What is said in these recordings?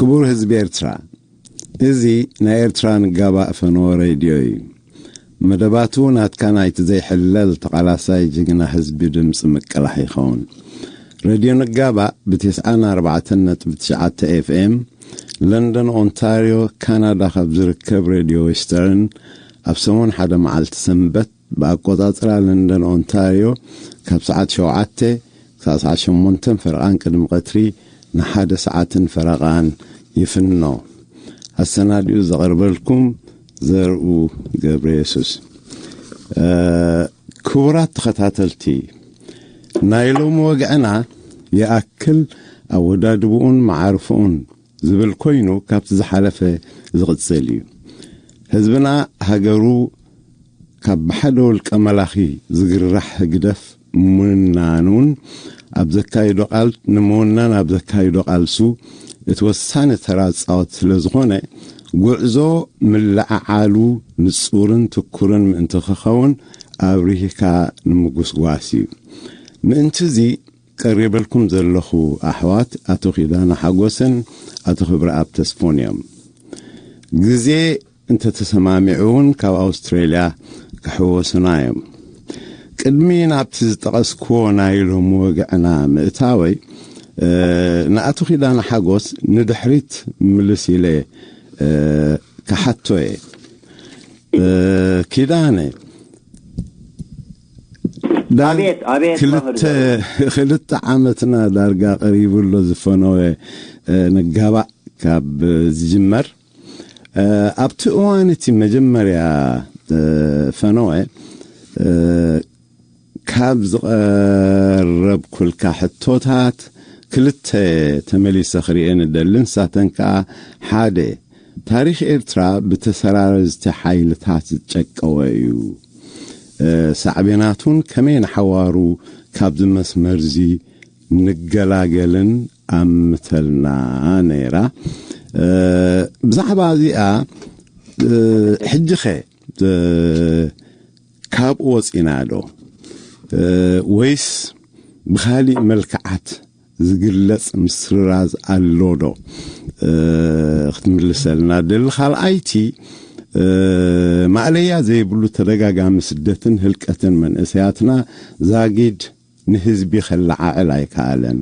ክቡር ህዝቢ ኤርትራ፣ እዚ ናይ ኤርትራ ንጋባእ ፈነወ ሬድዮ እዩ። መደባቱ ናትካ ናይቲ ዘይሕለል ተቓላሳይ ጅግና ህዝቢ ድምፂ ምቅላሕ ይኸውን። ሬድዮ ንጋባእ ብ94.9 ኤፍኤም፣ ለንደን ኦንታርዮ ካናዳ ካብ ዝርከብ ሬድዮ ዌስተርን ኣብ ሰሙን ሓደ መዓልቲ ሰንበት ብኣቆጻጽራ ለንደን ኦንታርዮ ካብ ሰዓት ሸውዓተ ክሳብ ሰዓት ሸሞንተን ፈረቓን ቅድሚ ቀትሪ ንሓደ ሰዓትን ፈረቓን ይፍኖ። ኣሰናዲኡ ዘቕርበልኩም ዘርኡ ገብረ የሱስ። ክቡራት ተኸታተልቲ፣ ናይ ሎሚ ወግዕና ይኣክል ኣወዳድብኡን መዓርፍኡን ዝብል ኮይኑ ካብቲ ዝሓለፈ ዝቕጽል እዩ። ህዝብና ሃገሩ ካብ ብሓደ ውልቀ መላኺ ዝግራሕ ህግደፍ ምናኑን ኣብ ዘካይዶ ቃል ንምውናን ኣብ ዘካይዶ ቃልሱ እቲ ወሳኒ ተራ ዝጻወት ስለ ዝኾነ፣ ጉዕዞ ምልዕዓሉ ንጹርን ትኩርን ምእንቲ ክኸውን ኣብሪህካ ንምጉስጓስ እዩ። ምእንቲ እዚ ቀሪበልኩም ዘለኹ ኣሕዋት ኣቶ ኪዳነ ሓጎስን ኣቶ ክብረኣብ ተስፎን እዮም። ግዜ እንተተሰማሚዑ እውን ካብ ኣውስትሬልያ ክሕወሱና እዮም። ቅድሚ ናብቲ ዝጠቐስክዎ ናይ ሎሚ ወግዕና ምእታወይ፣ ንኣቶ ኪዳነ ሓጎስ ንድሕሪት ምልስ ኢለ ክሓቶ እየ። ኪዳነ፣ ዳ- ኣቤት፣ ኣቤት፣ ክልተ መምህር። ክልተ ዓመትና ዳርጋ ቀሪቡ ኣሎ ዝፈነወ ንጋባእ ካብ ዝጅመር። ኣብቲ እዋን እቲ መጀመርያ ፈነወ ካብ ዝቐረብኩልካ ሕቶታት ክልተ ተመሊሰ ክርእየን እደሊ። ንሳተን ከኣ ሓደ፣ ታሪኽ ኤርትራ ብተሰራረዝቲ ሓይልታት ዝጨቀወ እዩ። ሳዕቤናቱን ከመይ ንሓዋሩ ካብዚ መስመርዚ ንገላገልን ኣምተልና ነይራ። ብዛዕባ እዚኣ ሕጂኸ ካብኡ ወፂና ዶ ወይስ ብኻሊእ መልክዓት ዝግለጽ ምስርራዝ ኣሎ ዶ ክትምልሰልና ደሊ። ካልኣይቲ ማእለያ ዘይብሉ ተደጋጋሚ ስደትን ህልቀትን መንእሰያትና ዛጊድ ንህዝቢ ከለዓዕል ኣይከኣለን።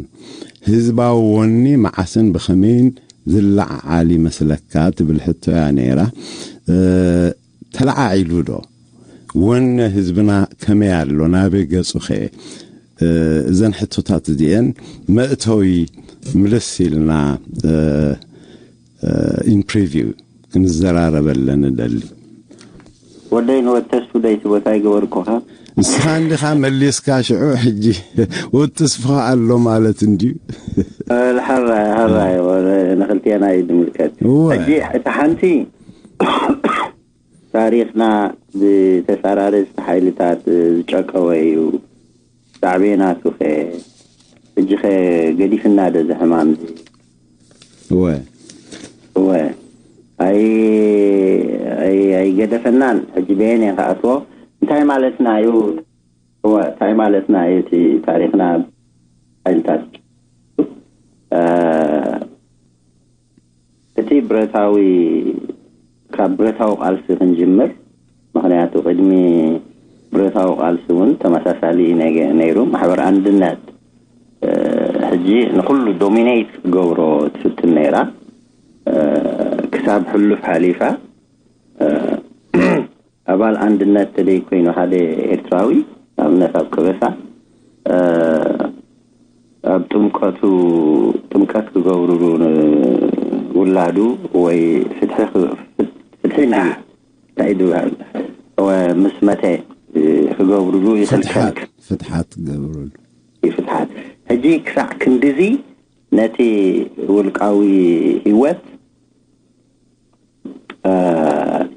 ህዝባዊ ወኒ መዓስን ብኸመይን ዝለዓዓል ይመስለካ ትብል ሕቶ እያ ነይራ። ተለዓዒሉ ዶ? ወነ ህዝብና ከመይ ኣሎ? ናበይ ገጹኸ? እዘን ሕቶታት እዚአን መእተዊ ምልስ ኢልና ኢን ፕሪቪው ክንዘራረበለን እደሊ። ወደይ ንወተስ ውደይቲ ቦታ ይገበርኩኻ። ንስኻ እንዲኻ መሊስካ ሽዑ ሕጂ ወትስፋ ኣሎ ማለት እንድዩ። ሕራይ ሕራይ ንክልቴና እዩ ዝምልከት። ሕጂ እቲ ሓንቲ ታሪኽና ብተሰራረዝቲ ሓይልታት ዝጨቀወ እዩ። ሳዕቤናቱ ኸ ሕጂ ኸ ገዲፍና ዶ እዚ ሕማም እዚ? እወ እወ ኣይ ኣይ ኣይገደፈናን። ሕጂ በየን እየ ክኣትዎ? እንታይ ማለትና እዩ? እወ እንታይ ማለትና እዩ? እቲ ታሪኽና ሓይልታት እ፣ እቲ ብረታዊ ካብ ብረታዊ ቃልሲ ክንጅምር፣ ምኽንያቱ ቅድሚ ብረታዊ ቃልሲ እውን ተመሳሳሊ እዩ ነገ- ነይሩ። ማሕበር ኣንድነት እ፣ ሕጂ ንኩሉ ዶሚኔት ክገብሮ ትፍትን ነይራ። እ፣ ክሳብ ሕሉፍ ሓሊፋ እ፣ ኣባል ኣንድነት ተደይ ኮይኑ ሓደ ኤርትራዊ ንኣብነት ኣብ ከበሳ እ፣ ኣብ ጥምቀቱ ጥምቀት ክገብርሉ ንውላዱ ወይ ፍትሒ ክ- ፍት- ፍትሒ እንድዩ እንታይ እዩ ዝበሃል ወ- ምስ መተ እ፣ ክገብርሉ ይኽልከል። ፍትሓት ፍትሓት ገብርሉ ይፍትሓት። ሕጂ ክሳዕ ክንድዚ ነቲ ውልቃዊ ህይወት እ፣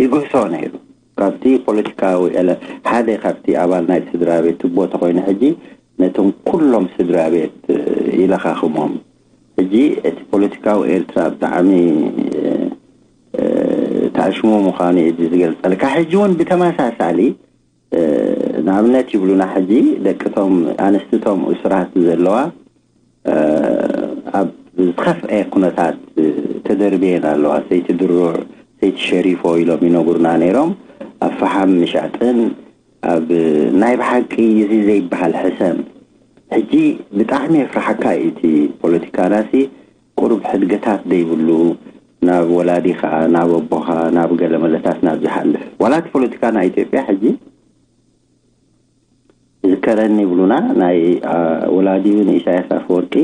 ይግህሶ ነይሩ። ካብቲ ፖለቲካዊ ኤለ ሓደ ካብቲ ኣባል ናይቲ ስድራ ቤት ትቦ ተኮይኑ ሕጂ ነቶም ኩሎም ስድራ ቤት እ፣ ይለኻኽሞም። ሕጂ እቲ ፖለቲካዊ ኤርትራ ብጣዕሚ እ፣ እ፣ ተኣሽሙ ምዃኑ እዩ ዝገልጸልካ። ሕጂ እውን ብተመሳሳሊ እ፣ ንኣብነት ይብሉና ሕጂ ደቅቶም ኣንስትቶም እሱራት ዘለዋ እ፣ ኣብ ዝኸፍአ ኩነታት እ፣ ተደርብየን ኣለዋ። ሰይቲ ድሮ፣ ሰይቲ ሸሪፎ ኢሎም ይነግሩና ነይሮም። ኣብ ፈሓም ምሻጥን ኣብ ናይ ብሓቂ እዚ ዘይበሃል ሕሰም። ሕጂ ብጣዕሚ የፍርሓካ እዩ እቲ ፖለቲካናሲ፣ ቁሩብ ሕድገታት ዘይብሉ፣ ናብ ወላዲኻ፣ ናብ ኣቦኻ፣ ናብ ገለመለታት ናብ ዝሓልፍ። ዋላ እቲ ፖለቲካ ናይ ኢትዮጵያ ሕጂ ዝከረኒ ይብሉና፣ ናይ፣ አ፣ ወላዲኡ ንኢሳያስ ኣፈወርቂ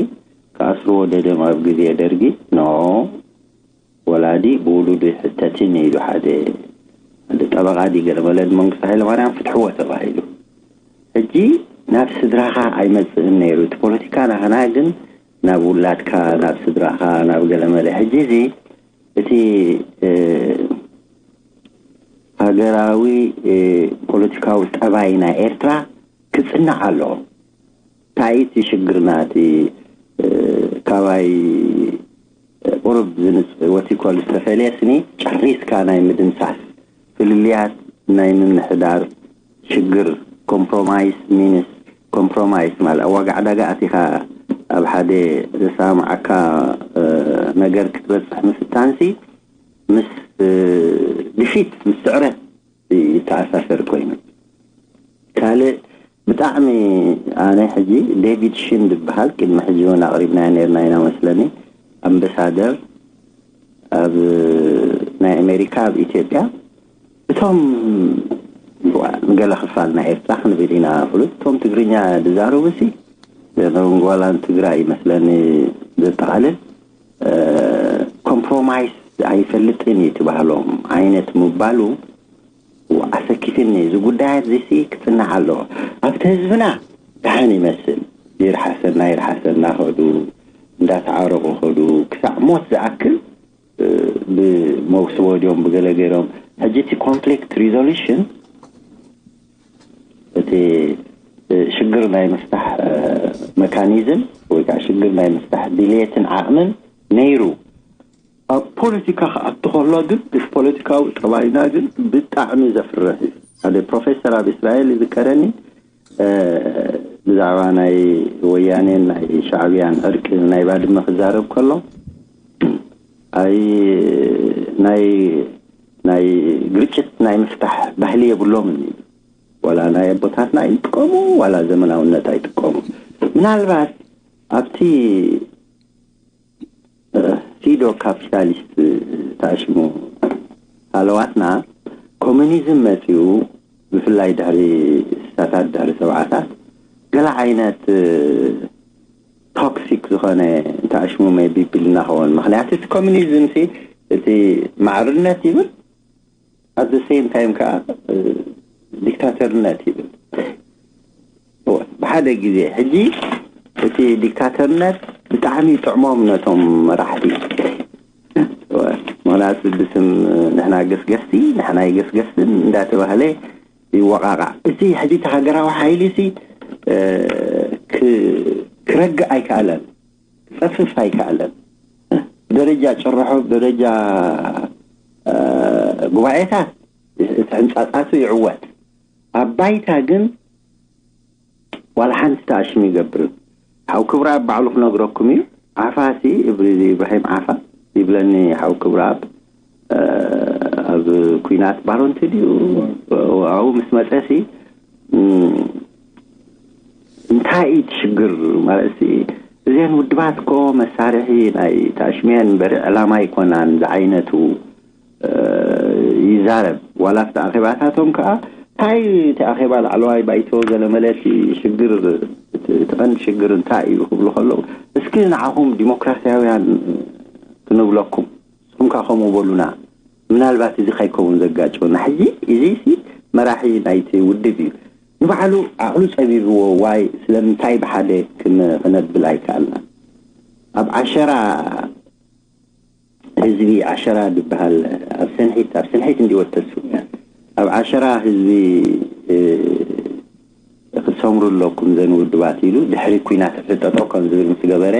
ክኣስርዎ ደልዮም ኣብ ግዜ ደርጊ። ኖ፣ ወላዲ ብውሉዱ ይሕተትን ኢሉ ሓደ፣ ሓደ ጠበቓ ድዩ ገለ መለ ንመንግስቱ ሃይለማርያም ፍትሕዎ ተባሂሉ። ሕጂ ናብ ስድራኻ ኣይመጽእን ነይሩ። እቲ ፖለቲካ ናህና ግን ናብ ውላድካ፣ ናብ ስድራኻ፣ ናብ ገለ መለ። ሕጂ እዚ እቲ፣ እ፣ ሃገራዊ፣ እ፣ ፖለቲካዊ ጠባይ ናይ ኤርትራ ክጽናዕ ኣለዎ። እንታይ እቲ ሽግርና? እቲ፣ እ፣ ካባይ ቁሩብ ዝንጽ-፣ ወቲኮል ዝተፈልየ ስኒ ጨሪስካ ናይ ምድምሳስ፣ ፍልልያት ናይ ምምሕዳር ሽግር፣ ኮምፕሮማይስ ሚንስ ኮምፕሮማይስ ማለት ኣብ ዋጋ ዕዳጋ ኣቲኻ ኣብ ሓደ ዘሰማምዓካ፣ እ፣ ነገር ክትበጽሕ ምፍታንሲ ምስ፣ እ፣ ድፊት፣ ምስ ስዕረት ይተኣሳሰር ኮይኑ። ካልእ ብጣዕሚ ኣነ ሕጂ ዴቪድ ሽን ዝበሃል ቅድሚ ሕጂ እውን ኣቕሪብናዮ ነርና ኢና መስለኒ፣ ኣምበሳደር ኣብ ናይ ኣሜሪካ ኣብ ኢትዮጵያ፣ እቶም ንገለ ክፋል ናይ ኤርትራ ክንብል ኢና ፍሉጥ፣ እቶም ትግርኛ ዝዛረቡ ሲ ጓላን ትግራይ ይመስለኒ ዘጠቓልል፣ እ፣ ኮምፕሮማይስ ኣይፈልጥን እዩ ትባህሎም ዓይነት ምባሉ ኣሰኪፍኒ። እዚ ጉዳያት ዚሲ ክጽናዕ ኣለዎ። ኣብቲ ህዝብና ደሓን ይመስል፣ ይርሓሰና ይርሓሰና ከዱ፣ እንዳተዓረቑ ከዱ፣ ክሳዕ ሞት ዝኣክል፣ እ፣ ብመውስቦ ድዮም ብገለ ገይሮም። ሕጂ እቲ ኮንፍሊክት ሪዞሉሽን፣ እቲ፣ እ፣ ሽግር ናይ ምፍታሕ፣ እ፣ መካኒዝም ወይ ከዓ ሽግር ናይ ምፍታሕ ድልየትን ዓቕምን ነይሩ። ኣብ ፖለቲካ ክኣቱ ከሎ ግን፣ ምስ ፖለቲካዊ ጠባይና ግን ብጣዕሚ ዘፍርህ እዩ። ሓደ ፕሮፌሰር ኣብ እስራኤል ይዝከረኒ፣ እ፣ ብዛዕባ ናይ ወያኔን ናይ ሻዕብያን ዕርቂ ናይ ባድመ ክዛረብ ከሎ፣ ኣይ፣ ናይ፣ ናይ ግርጭት ናይ ምፍታሕ ባህሊ የብሎምን እዩ። ዋላ ናይ ኣቦታትና ይጥቀሙ፣ ዋላ ዘመናውነት ኣይጥቀሙ። ምናልባት ኣብቲ፣ እ፣ ፊዶ ካፒታሊስት ተኣሽሙ ሃለዋትና ኮሙኒዝም መጺኡ፣ ብፍላይ ድሕሪ ስሳታት፣ ድሕሪ ሰብዓታት፣ ገለ ዓይነት፣ እ፣ ቶክሲክ ዝኾነ ተኣሽሙ ሜቢ ቢልና ኸውን። ምኽንያቱ እቲ ኮሙኒዝም ሲ እቲ ማዕርነት ይብል፣ ኣት ዘ ሴም ታይም ከዓ፣ እ፣ ዲክታተርነት ይብል። እወ፣ ብሓደ ግዜ። ሕጂ እቲ ዲክታተርነት ብጣዕሚ ይጥዕሞም ነቶም መራሕቲ። እወ፣ ምኽንያቱ ብስም ንሕና ገስገስቲ፣ ንሕና ይገስገስትን እንዳተባህለ ይወቃቃዕ። እቲ ሕጂ እቲ ሃገራዊ ሓይሊ ሲ፣ እ፣ ክ-፣ ክረግእ ኣይከኣለን፣ ክጸፍፍ ኣይከኣለን። ደረጃ ጭርሖ፣ ደረጃ፣ እ፣ ጉባኤታት እቲ ሕንጻጻቱ ይዕወት። ኣብ ባይታ ግን ዋላ ሓንቲ ተኣሽሙ ይገብርን። ሓው ክብረኣብ ባዕሉ ክነግረኩም እዩ። ዓፋሲ፣ እብሪ-፣ ኢብራሂም ዓፋ ይብለኒ ሓው ክብረኣብ፣ እ፣ ኣብ ኲናት ባሮንቲ ድዩ? ኣብኡ ምስ መጸሲ፣ እም፣ እንታይ እዩ እቲ ሽግር? ማለት ሲ፣ እዘን ውድባት እኮ መሳርሒ ናይ ተኣሽሙየን እምበር ዕላማ ኣይኮናን ዝዓይነቱ፣ እ፣ ይዛረብ። ዋላ ኣብቲ ኣኼባታቶም ከኣ፣ እንታይ እቲ ኣኼባ ላዕለዋይ ባይቶ ገለ መለ እቲ ሽግር፣ እቲ፣ እቲ ቀንዲ ሽግር እንታይ እዩ ክብሉ ከለዉ፣ እስኪ ንዓኹም ዲሞክራስያውያን ክንብለኩም፣ ንስኹም ከኣ ከምኡ በሉና። ምናልባት እዚ ከይከውን ዘጋጭወና። ሕጂ እዚ ሲ መራሒ ናይቲ ውድብ እዩ። ንባዕሉ ዓቕሉ ጸቢብዎ፣ ዋይ ስለምንታይ ብሓደ ክን-፣ ክነብል ኣይከኣልና? ኣብ ዓሸራ ህዝቢ ዓሸራ ዝበሃል ኣብ ስንሒት፣ ኣብ ስንሒት እንዲወተሱ ኣብ ዓሸራ ህዝቢ፣ እ፣ ክትሰምሩ ኣለኩም ዘን ውድባት ኢሉ ድሕሪ ኲናት ሕጠጦ ከም ዝብል ምስ ገበረ፣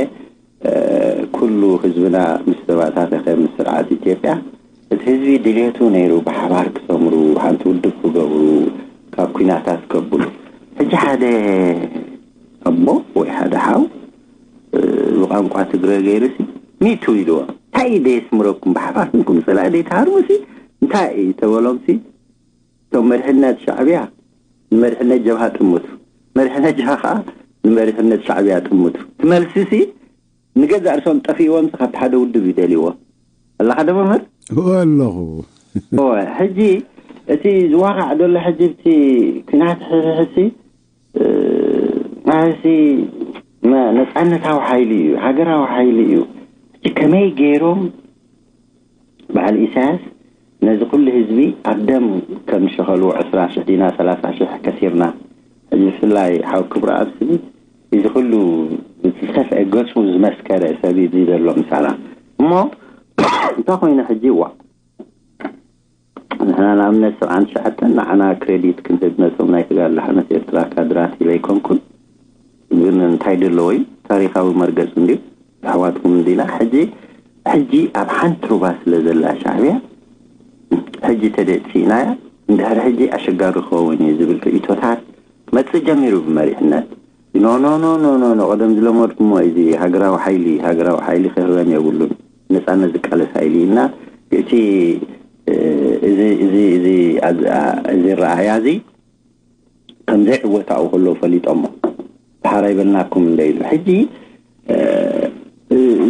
እ፣ ኩሉ ህዝብና ምስ ተባታተኸ ምስ ስርዓት ኢትዮጵያ፣ እቲ ህዝቢ ድልየቱ ነይሩ ብሓባር ክሰምሩ፣ ሓንቲ ውድብ ክገብሩ፣ ካብ ኲናታት ከብሉ። ሕጂ ሓደ ኣቦ ወይ ሓደ ሓው፣ እ፣ ብቋንቋ ትግረ ገይሩ ሲ፣ ሚቱ ኢልዎ። እንታይ እዩ ደየስምረኩም? ብሓባር ንኩም ስለ ደይትሃርሙሲ እንታይ እዩ ተበሎምሲ? እቶም መሪሕነት ሻዕብያ ንመሪሕነት ጀብሃ ጥምቱ፣ መሪሕነት ጀብሃ ከዓ ንመሪሕነት ሻዕብያ ጥምቱ። ትመልሲሲ ንገዛእ ርእሶም ጠፊእዎም ካብቲ ሓደ ውድብ ይደልይዎ ኣለኻ ዶ መምህር? ኣለኹ። እወ፣ ሕጂ እቲ ዝዋቃዕ ዘሎ ሕጂ እቲ ኩናት ሕዚ ሕጂ ማለትሲ ነፃነታዊ ሓይሊ እዩ፣ ሃገራዊ ሓይሊ እዩ። ሕጂ ከመይ ገይሮም በዓል ኢሳያስ ነዚ ኩሉ ህዝቢ ኣብ ደም ከም ዝሸኸሉ ዕስራ ሽሕ ዲና ሰላሳ ሽሕ ከሲርና። ሕጂ ብፍላይ ሓው ክብረኣብ ስኒ እዚ ኩሉ ዝሰፍዐ ገፁ ዝመስከረ ሰብ እዩ ዘሎ ምሳና። እሞ እንታይ ኮይኑ ሕጂ ዋ ንሕና ንኣብነት ሰብዓን ትሽዓተን ንዓና ክሬዲት ክንህብ ነቶም ናይ ተጋድሎ ሓነት ኤርትራ ካድራት ኢለ ኣይኮንኩን። ግን እንታይ ደለዎ እዩ ታሪኻዊ መርገፅ እንድዩ ኣሕዋትኩም እንዲና ሕጂ ሕጂ ኣብ ሓንቲ ሩባ ስለ ዘላ ሻዕብያ ሕጂ ተደጥሲእናያ እንድሕር ሕጂ ኣሸጋሪ ክኸውን እዩ ዝብል ርእቶታት መፅእ ጀሚሩ ብመሪሕነት ኖ ኖ ኖ ኖ ኖ ኖ ቀደም ዝለመድኩሞ እዚ ሃገራዊ ሓይሊ ሃገራዊ ሓይሊ ክህረም የብሉን ነፃነት ዝቃለስ ሓይሊ እና እቲ እዚ እዚ እዚ እዚ ረኣያ እዚ ከም ዘይዕወታኡ ከለዉ ፈሊጦሞ ድሓር ኣይበልናኩም እንደ ኢሉ ሕጂ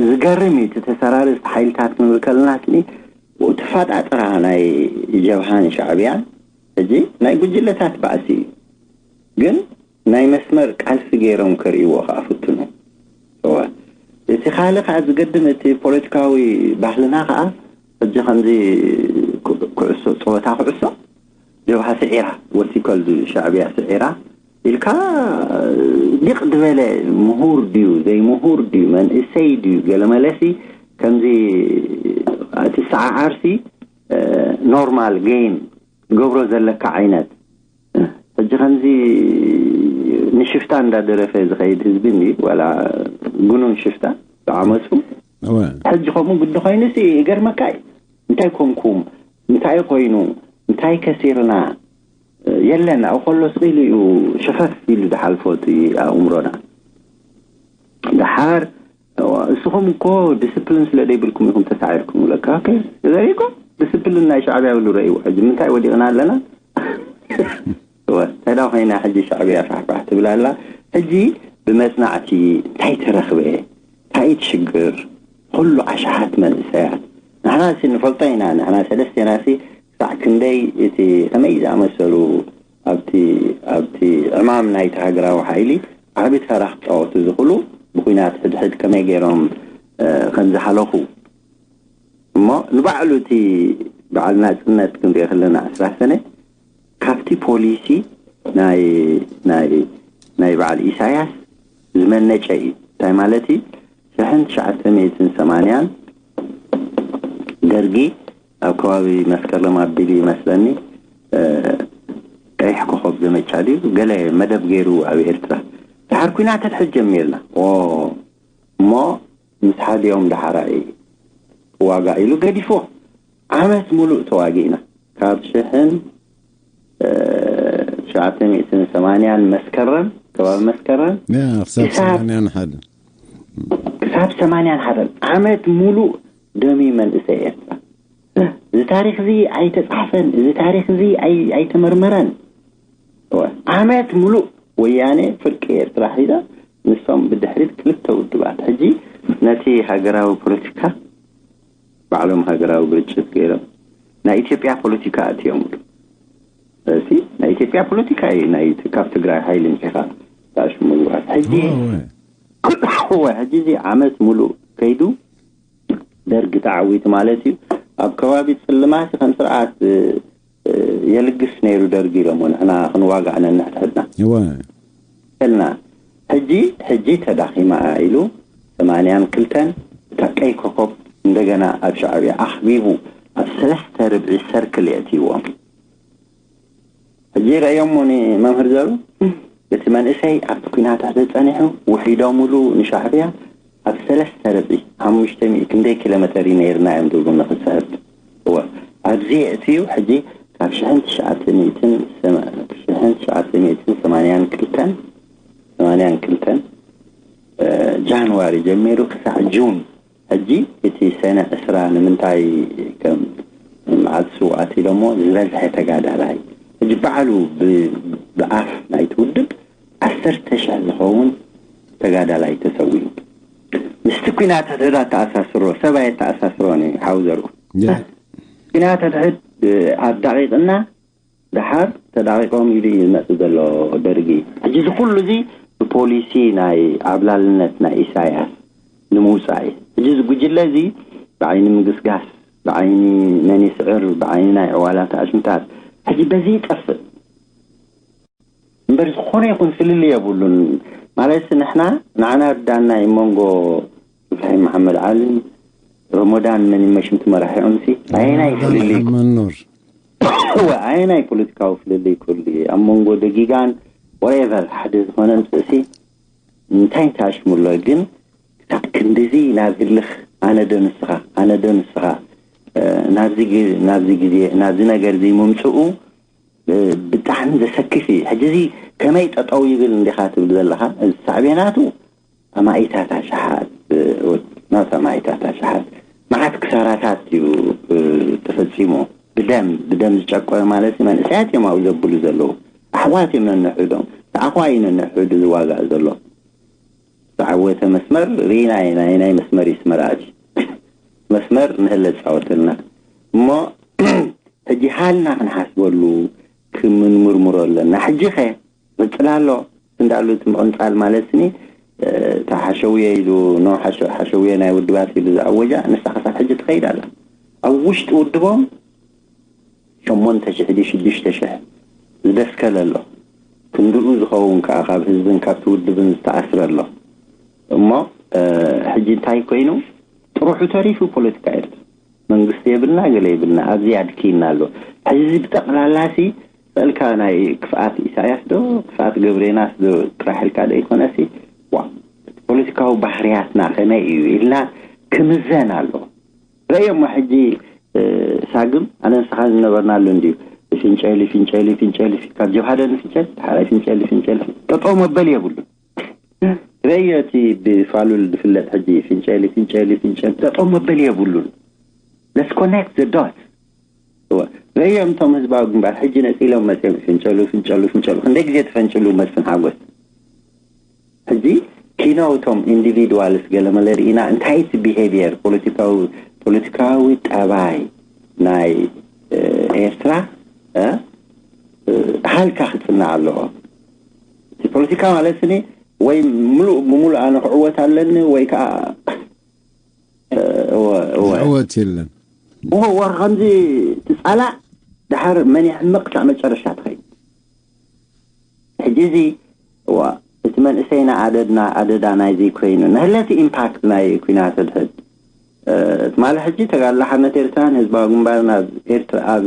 ዝገርም እዩ እቲ ተሰራርዝቲ ሓይልታት ክንብል ከለና ስኒ ተፋጣጥራ ናይ ጀብሃን ሻዕብያን ሕጂ ናይ ጉጅለታት ባእሲ እዩ ግን ናይ መስመር ቃልሲ ገይሮም ከርእይዎ ከዓ ፍትኑ እወ እቲ ካልእ ከዓ ዝገድም እቲ ፖለቲካዊ ባህልና ከዓ ሕጂ ከምዚ ኩ- ኩዕሶ ፀወታ ኩዕሶ ጀብሃ ስዒራ ወሲኮል ሻዕብያ ስዒራ ኢልካ ዲቕ ዝበለ ምሁር ድዩ ዘይምሁር ድዩ መንእሰይ ድዩ ገለመለሲ ከምዚ እቲ ሰዓዓርሲ ኖርማል ጌም ትገብሮ ዘለካ ዓይነት ሕጂ ከምዚ ንሽፍታ እንዳደረፈ ዝኸይድ ህዝቢ እንዲ ዋላ ጉኑን ሽፍታ ብዓመፁ ሕጂ ከምኡ ግዲ ኮይኑ ሲ ይገርመካ እዩ እንታይ ኮንኩም እንታይ ኮይኑ እንታይ ከሲርና የለን ኣብኡ ከሎ ስቕ ኢሉ እዩ ሸፈፍ ኢሉ ዝሓልፎ እቲ ኣእምሮና ደሓር እስኹም እኮ ዲስፕሊን ስለ ዘይብልኩም ኢኹም ተሳዒርኩም ይብለካ። ኦኬ፣ ዘሪጎ ዲስፕሊን ናይ ሻዕብያ ብሉ ረእይዎ። ሕጂ ምንታይ ወዲቕና ኣለና? እወ፣ ተዳ ኮይና ሕጂ ሻዕብያ ፋሕፋሕ ትብል ኣላ። ሕጂ ብመጽናዕቲ እንታይ ተረኽበ? እንታይ እቲ ሽግር? ኩሉ ኣሽሓት መንእሰያት ንሕና ሲ ንፈልጦ ኢና። ንሕና ሰለስቴና ሲ ክሳዕ ክንደይ እቲ ከመይ ዝኣመሰሉ ኣብቲ ኣብቲ ዕማም ናይቲ ሃገራዊ ሓይሊ ዓቢ ተራ ክጻወቱ ዝኽእሉ ብኲናት ሕድሕድ ከመይ ገይሮም ከም ዝሃለኹ እሞ ንባዕሉ እቲ በዓል ናጽነት ክንሪኦ ከለና ዕስራ ሰነ ካብቲ ፖሊሲ ናይ ናይ ናይ በዓል ኢሳያስ ዝመነጨ እዩ። እንታይ ማለት እዩ? ሽሕን ትሽዓተ ሚእትን ሰማንያን ደርጊ ኣብ ከባቢ መስከረም ኣቢሉ ይመስለኒ ቀይሕ ኮኸብ ዘመቻ ድዩ ገለ መደብ ገይሩ ኣብ ኤርትራ ድሓር ኩናት ሕድሕድ ጀሚርና እሞ ምስ ሓዲኦም ደሓራይ ክዋጋእ ኢሉ ገዲፍዎ ዓመት ሙሉእ ተዋጊእና ካብ ሽሕን ትሽዓተ ሚእትን ሰማንያን መስከረም ከባቢ መስከረም ክሳብ ሰማንያን ሓደ ክሳብ ሰማንያን ሓደን ዓመት ሙሉእ ደሚ መንእሰይ ኤርትራ እዚ ታሪክ እዚ ኣይተፃሕፈን እዚ ታሪክ እዚ ኣይተመርመረን ዓመት ሙሉእ ወያነ ፍርቂ ኤርትራ ሒዛ ንሶም ብድሕሪት ክልተ ውድባት ሕጂ ነቲ ሃገራዊ ፖለቲካ ባዕሎም ሃገራዊ ግርጭት ገይሮም ናይ ኢትዮጵያ ፖለቲካ ኣትዮምሉ እዚ ናይ ኢትዮጵያ ፖለቲካ እዩ ናይ ካብ ትግራይ ሓይሊ ምሒኻ ዳሽሙ ዝዋት ሕጂ እወ ሕጂ እዚ ዓመት ሙሉእ ከይዱ ደርጊ ተዓዊቱ ማለት እዩ ኣብ ከባቢ ፅልማት ከም ስርዓት የልግስ ነይሩ ደርጊ ኢሎሞ ንሕና ክንዋጋዕ ነንሕድሕድና እወ ልና ሕጂ ሕጂ ተዳኺማ ኢሉ ሰማንያን ክልተን እታ ቀይ ኮኮብ እንደገና ኣብ ሻዕብያ ኣኽቢቡ ኣብ ሰለስተ ርብዒ ሰርክል የእትይዎም ሕጂ ረእዮሞ ንመምህር ዘሩ እቲ መንእሰይ ኣብቲ ኩናት ተጸኒሑ ውሒዶምሉ ንሻዕብያ ኣብ ሰለስተ ርብዒ ሓሙሽተ ሚእቲ ክንደይ ኪሎ ሜተር እዩ ነይርና እዮም ዝብሉ ንኽስሕብ እወ ኣብዚ የእትዩ ሕጂ ካብ ሽሕን ትሽዓተ ሚእትን ሰማ- ሽሕን ትሽዓተ ሚእትን ሰማንያን ክልተን ሰማንያን ክልተን ጃንዋሪ ጀሚሩ ክሳዕ ጁን ሕጂ እቲ ሰነ ዕስራ ንምንታይ ከም መዓልቲ ስውኣት ኢሎሞ ዝበዝሐ ተጋዳላይ ሕጂ ባዕሉ ብ- ብኣፍ ናይቲ ውድብ ዓሰርተ ሽሕ ዝኸውን ተጋዳላይ ተሰዊኡ። ምስቲ ኩናት ሕድሕድ ኣተኣሳስሮ ሰብ ኣየተኣሳስሮን እዩ ሓው ዘርኡ። ኩናት ሕድሕድ ኣብ ዳቂቅና ደሓር ተዳቂቆም ኢሉ እዩ ዝመፅእ ዘሎ ደርጊ። ሕጂ እዚ ኩሉ እዚ ብፖሊሲ ናይ ዓብላልነት ናይ ኢሳያስ ንምውፃእ እዩ። ሕጂ እዚ ጉጅለ እዚ ብዓይኒ ምግስጋስ፣ ብዓይኒ መን ይስዕር፣ ብዓይኒ ናይ ዕዋላት ኣሽምታት ሕጂ በዚ ይጠፍእ እምበር ዝኾነ ይኹን ፍልልይ የብሉን። ማለት ንሕና ንዓና ዳና እዩ መንጎ ኢብራሂም መሓመድ ዓሊ፣ ረመዳን መን ይመሽምቲ መራሒኦም ሲ ኣየናይ ፍልልይ መኑር እወ ኣየናይ ፖለቲካዊ ፍልልይ ክህሉ እዩ ኣብ መንጎ ደጊጋን ወሬቨር ሓደ ዝኾነ ምፅእሲ እንታይ እንተኣሽሙሎ ግን ክሳብ ክንድዚ ናብ ህልኽ ኣነ ዶ ንስኻ ኣነ ዶ ንስኻ ናብዚ ግዜ ናብዚ ነገር እዚ ምምፅኡ ብጣዕሚ ዘሰክፍ እዩ። ሕጂ እዚ ከመይ ጠጠው ይብል እንዲኻ ትብል ዘለኻ ሳዕቤናቱ ኣማኢታት ኣሽሓት ናብ ኣማኢታት ኣሽሓት መዓት ክሳራታት እዩ ተፈፂሙ። ብደም ብደም ዝጨቆ ማለት መንእሰያት እዮም ኣብኡ ዘብሉ ዘለዉ። ኣሕዋት እዮም ነንሕዶም ተኣኳ እዩ ነንሕዱ ዝዋጋእ ዘሎ። ዝዓወተ መስመር ርኢና ኢና። ናይ መስመር ይስመር ኣቲ መስመር ንህለ ዝፃወተልና እሞ ሕጂ ሃልና ክንሓስበሉ ክምንምርምሮ ኣለና። ሕጂ ኸ ይቕፅል ኣሎ እንዳሉ እቲ ምቕንፃል ማለት ስኒ እታ ሓሸውየ ኢሉ ኖ ሓሸውየ ናይ ውድባት ኢሉ ዝኣወጃ ንሳ ክሳብ ሕጂ ትኸይድ ኣላ። ኣብ ውሽጢ ውድቦም ሸሞንተ ሽሕ ድዩ ሽዱሽተ ሽሕ ዝደስከለ ኣሎ። ክንድኡ ዝኸውን ከዓ ካብ ህዝብን ካብቲ ውድብን ዝተኣስረ ኣሎ። እሞ ሕጂ እንታይ ኮይኑ ጥሩሑ ተሪፉ ፖለቲካ ኤርትራ መንግስቲ የብልና ገለ የብልና ኣብዚ ኣድኪና ኣሎ። ሕዚ እዚ ብጠቕላላ ሲ ስእልካ ናይ ክፍኣት ኢሳያስ ዶ ክፍኣት ገብሬናስ ዶ ጥራሕ ኢልካ ዶ ይኮነሲ ዋ ፖለቲካዊ ባህርያትና ከመይ እዩ ኢልና ክምዘን ኣሎ። ረእዮሞ ሕጂ ሳግም ኣነ ንስኻ ዝነበርናሉ እንድዩ። ፍንጨሊ ፍንጨሊ ፍንጨሊ ካብ ጀብሃደ ንፍንጨል ሓራይ ፍንጨሊ ፍንጨሊ ጠጠው መበል የብሉ። ረእዮ እቲ ብፋሉል ዝፍለጥ ሕጂ ፍንጨሊ ፍንጨሊ ፍንጨሊ ጠጠው መበል የብሉን። Let's connect the dots። ረእዮም እቶም ህዝባዊ ግንባር ሕጂ ነፂሎም መፅዮም ፍንጨሉ ፍንጨሉ ፍንጨሉ ክንደይ ግዜ ተፈንጭሉ መስፍን ሓጎስ ሕጂ ኪኖ እቶም individuals ገለመለ ርኢና እንታይ እቲ behavior ፖለቲካዊ ፖለቲካዊ ጠባይ ናይ ኤርትራ ሃልካ ክፅናዕ ኣለዎ። እቲ ፖለቲካ ማለት ስኒ ወይ ምሉእ ብምሉእ ኣነ ክዕወት ኣለኒ ወይ ከዓ ዕወት የለን። ወር ከምዚ ትፃላእ ድሓር መን ይሕምቕ ክሳብ መጨረሻ ትኸይድ። ሕጂ እዚ ዋ እቲ መንእሰይና ኣደድና ኣደዳ ናይዚ ኮይኑ ንህለቲ ኢምፓክት ናይ ኩናት ሕድሕድ ትማሊ ሕጂ ተጋድሎ ሓርነት ኤርትራን ህዝባዊ ግንባርን ኣብ ኤርትራ ኣብ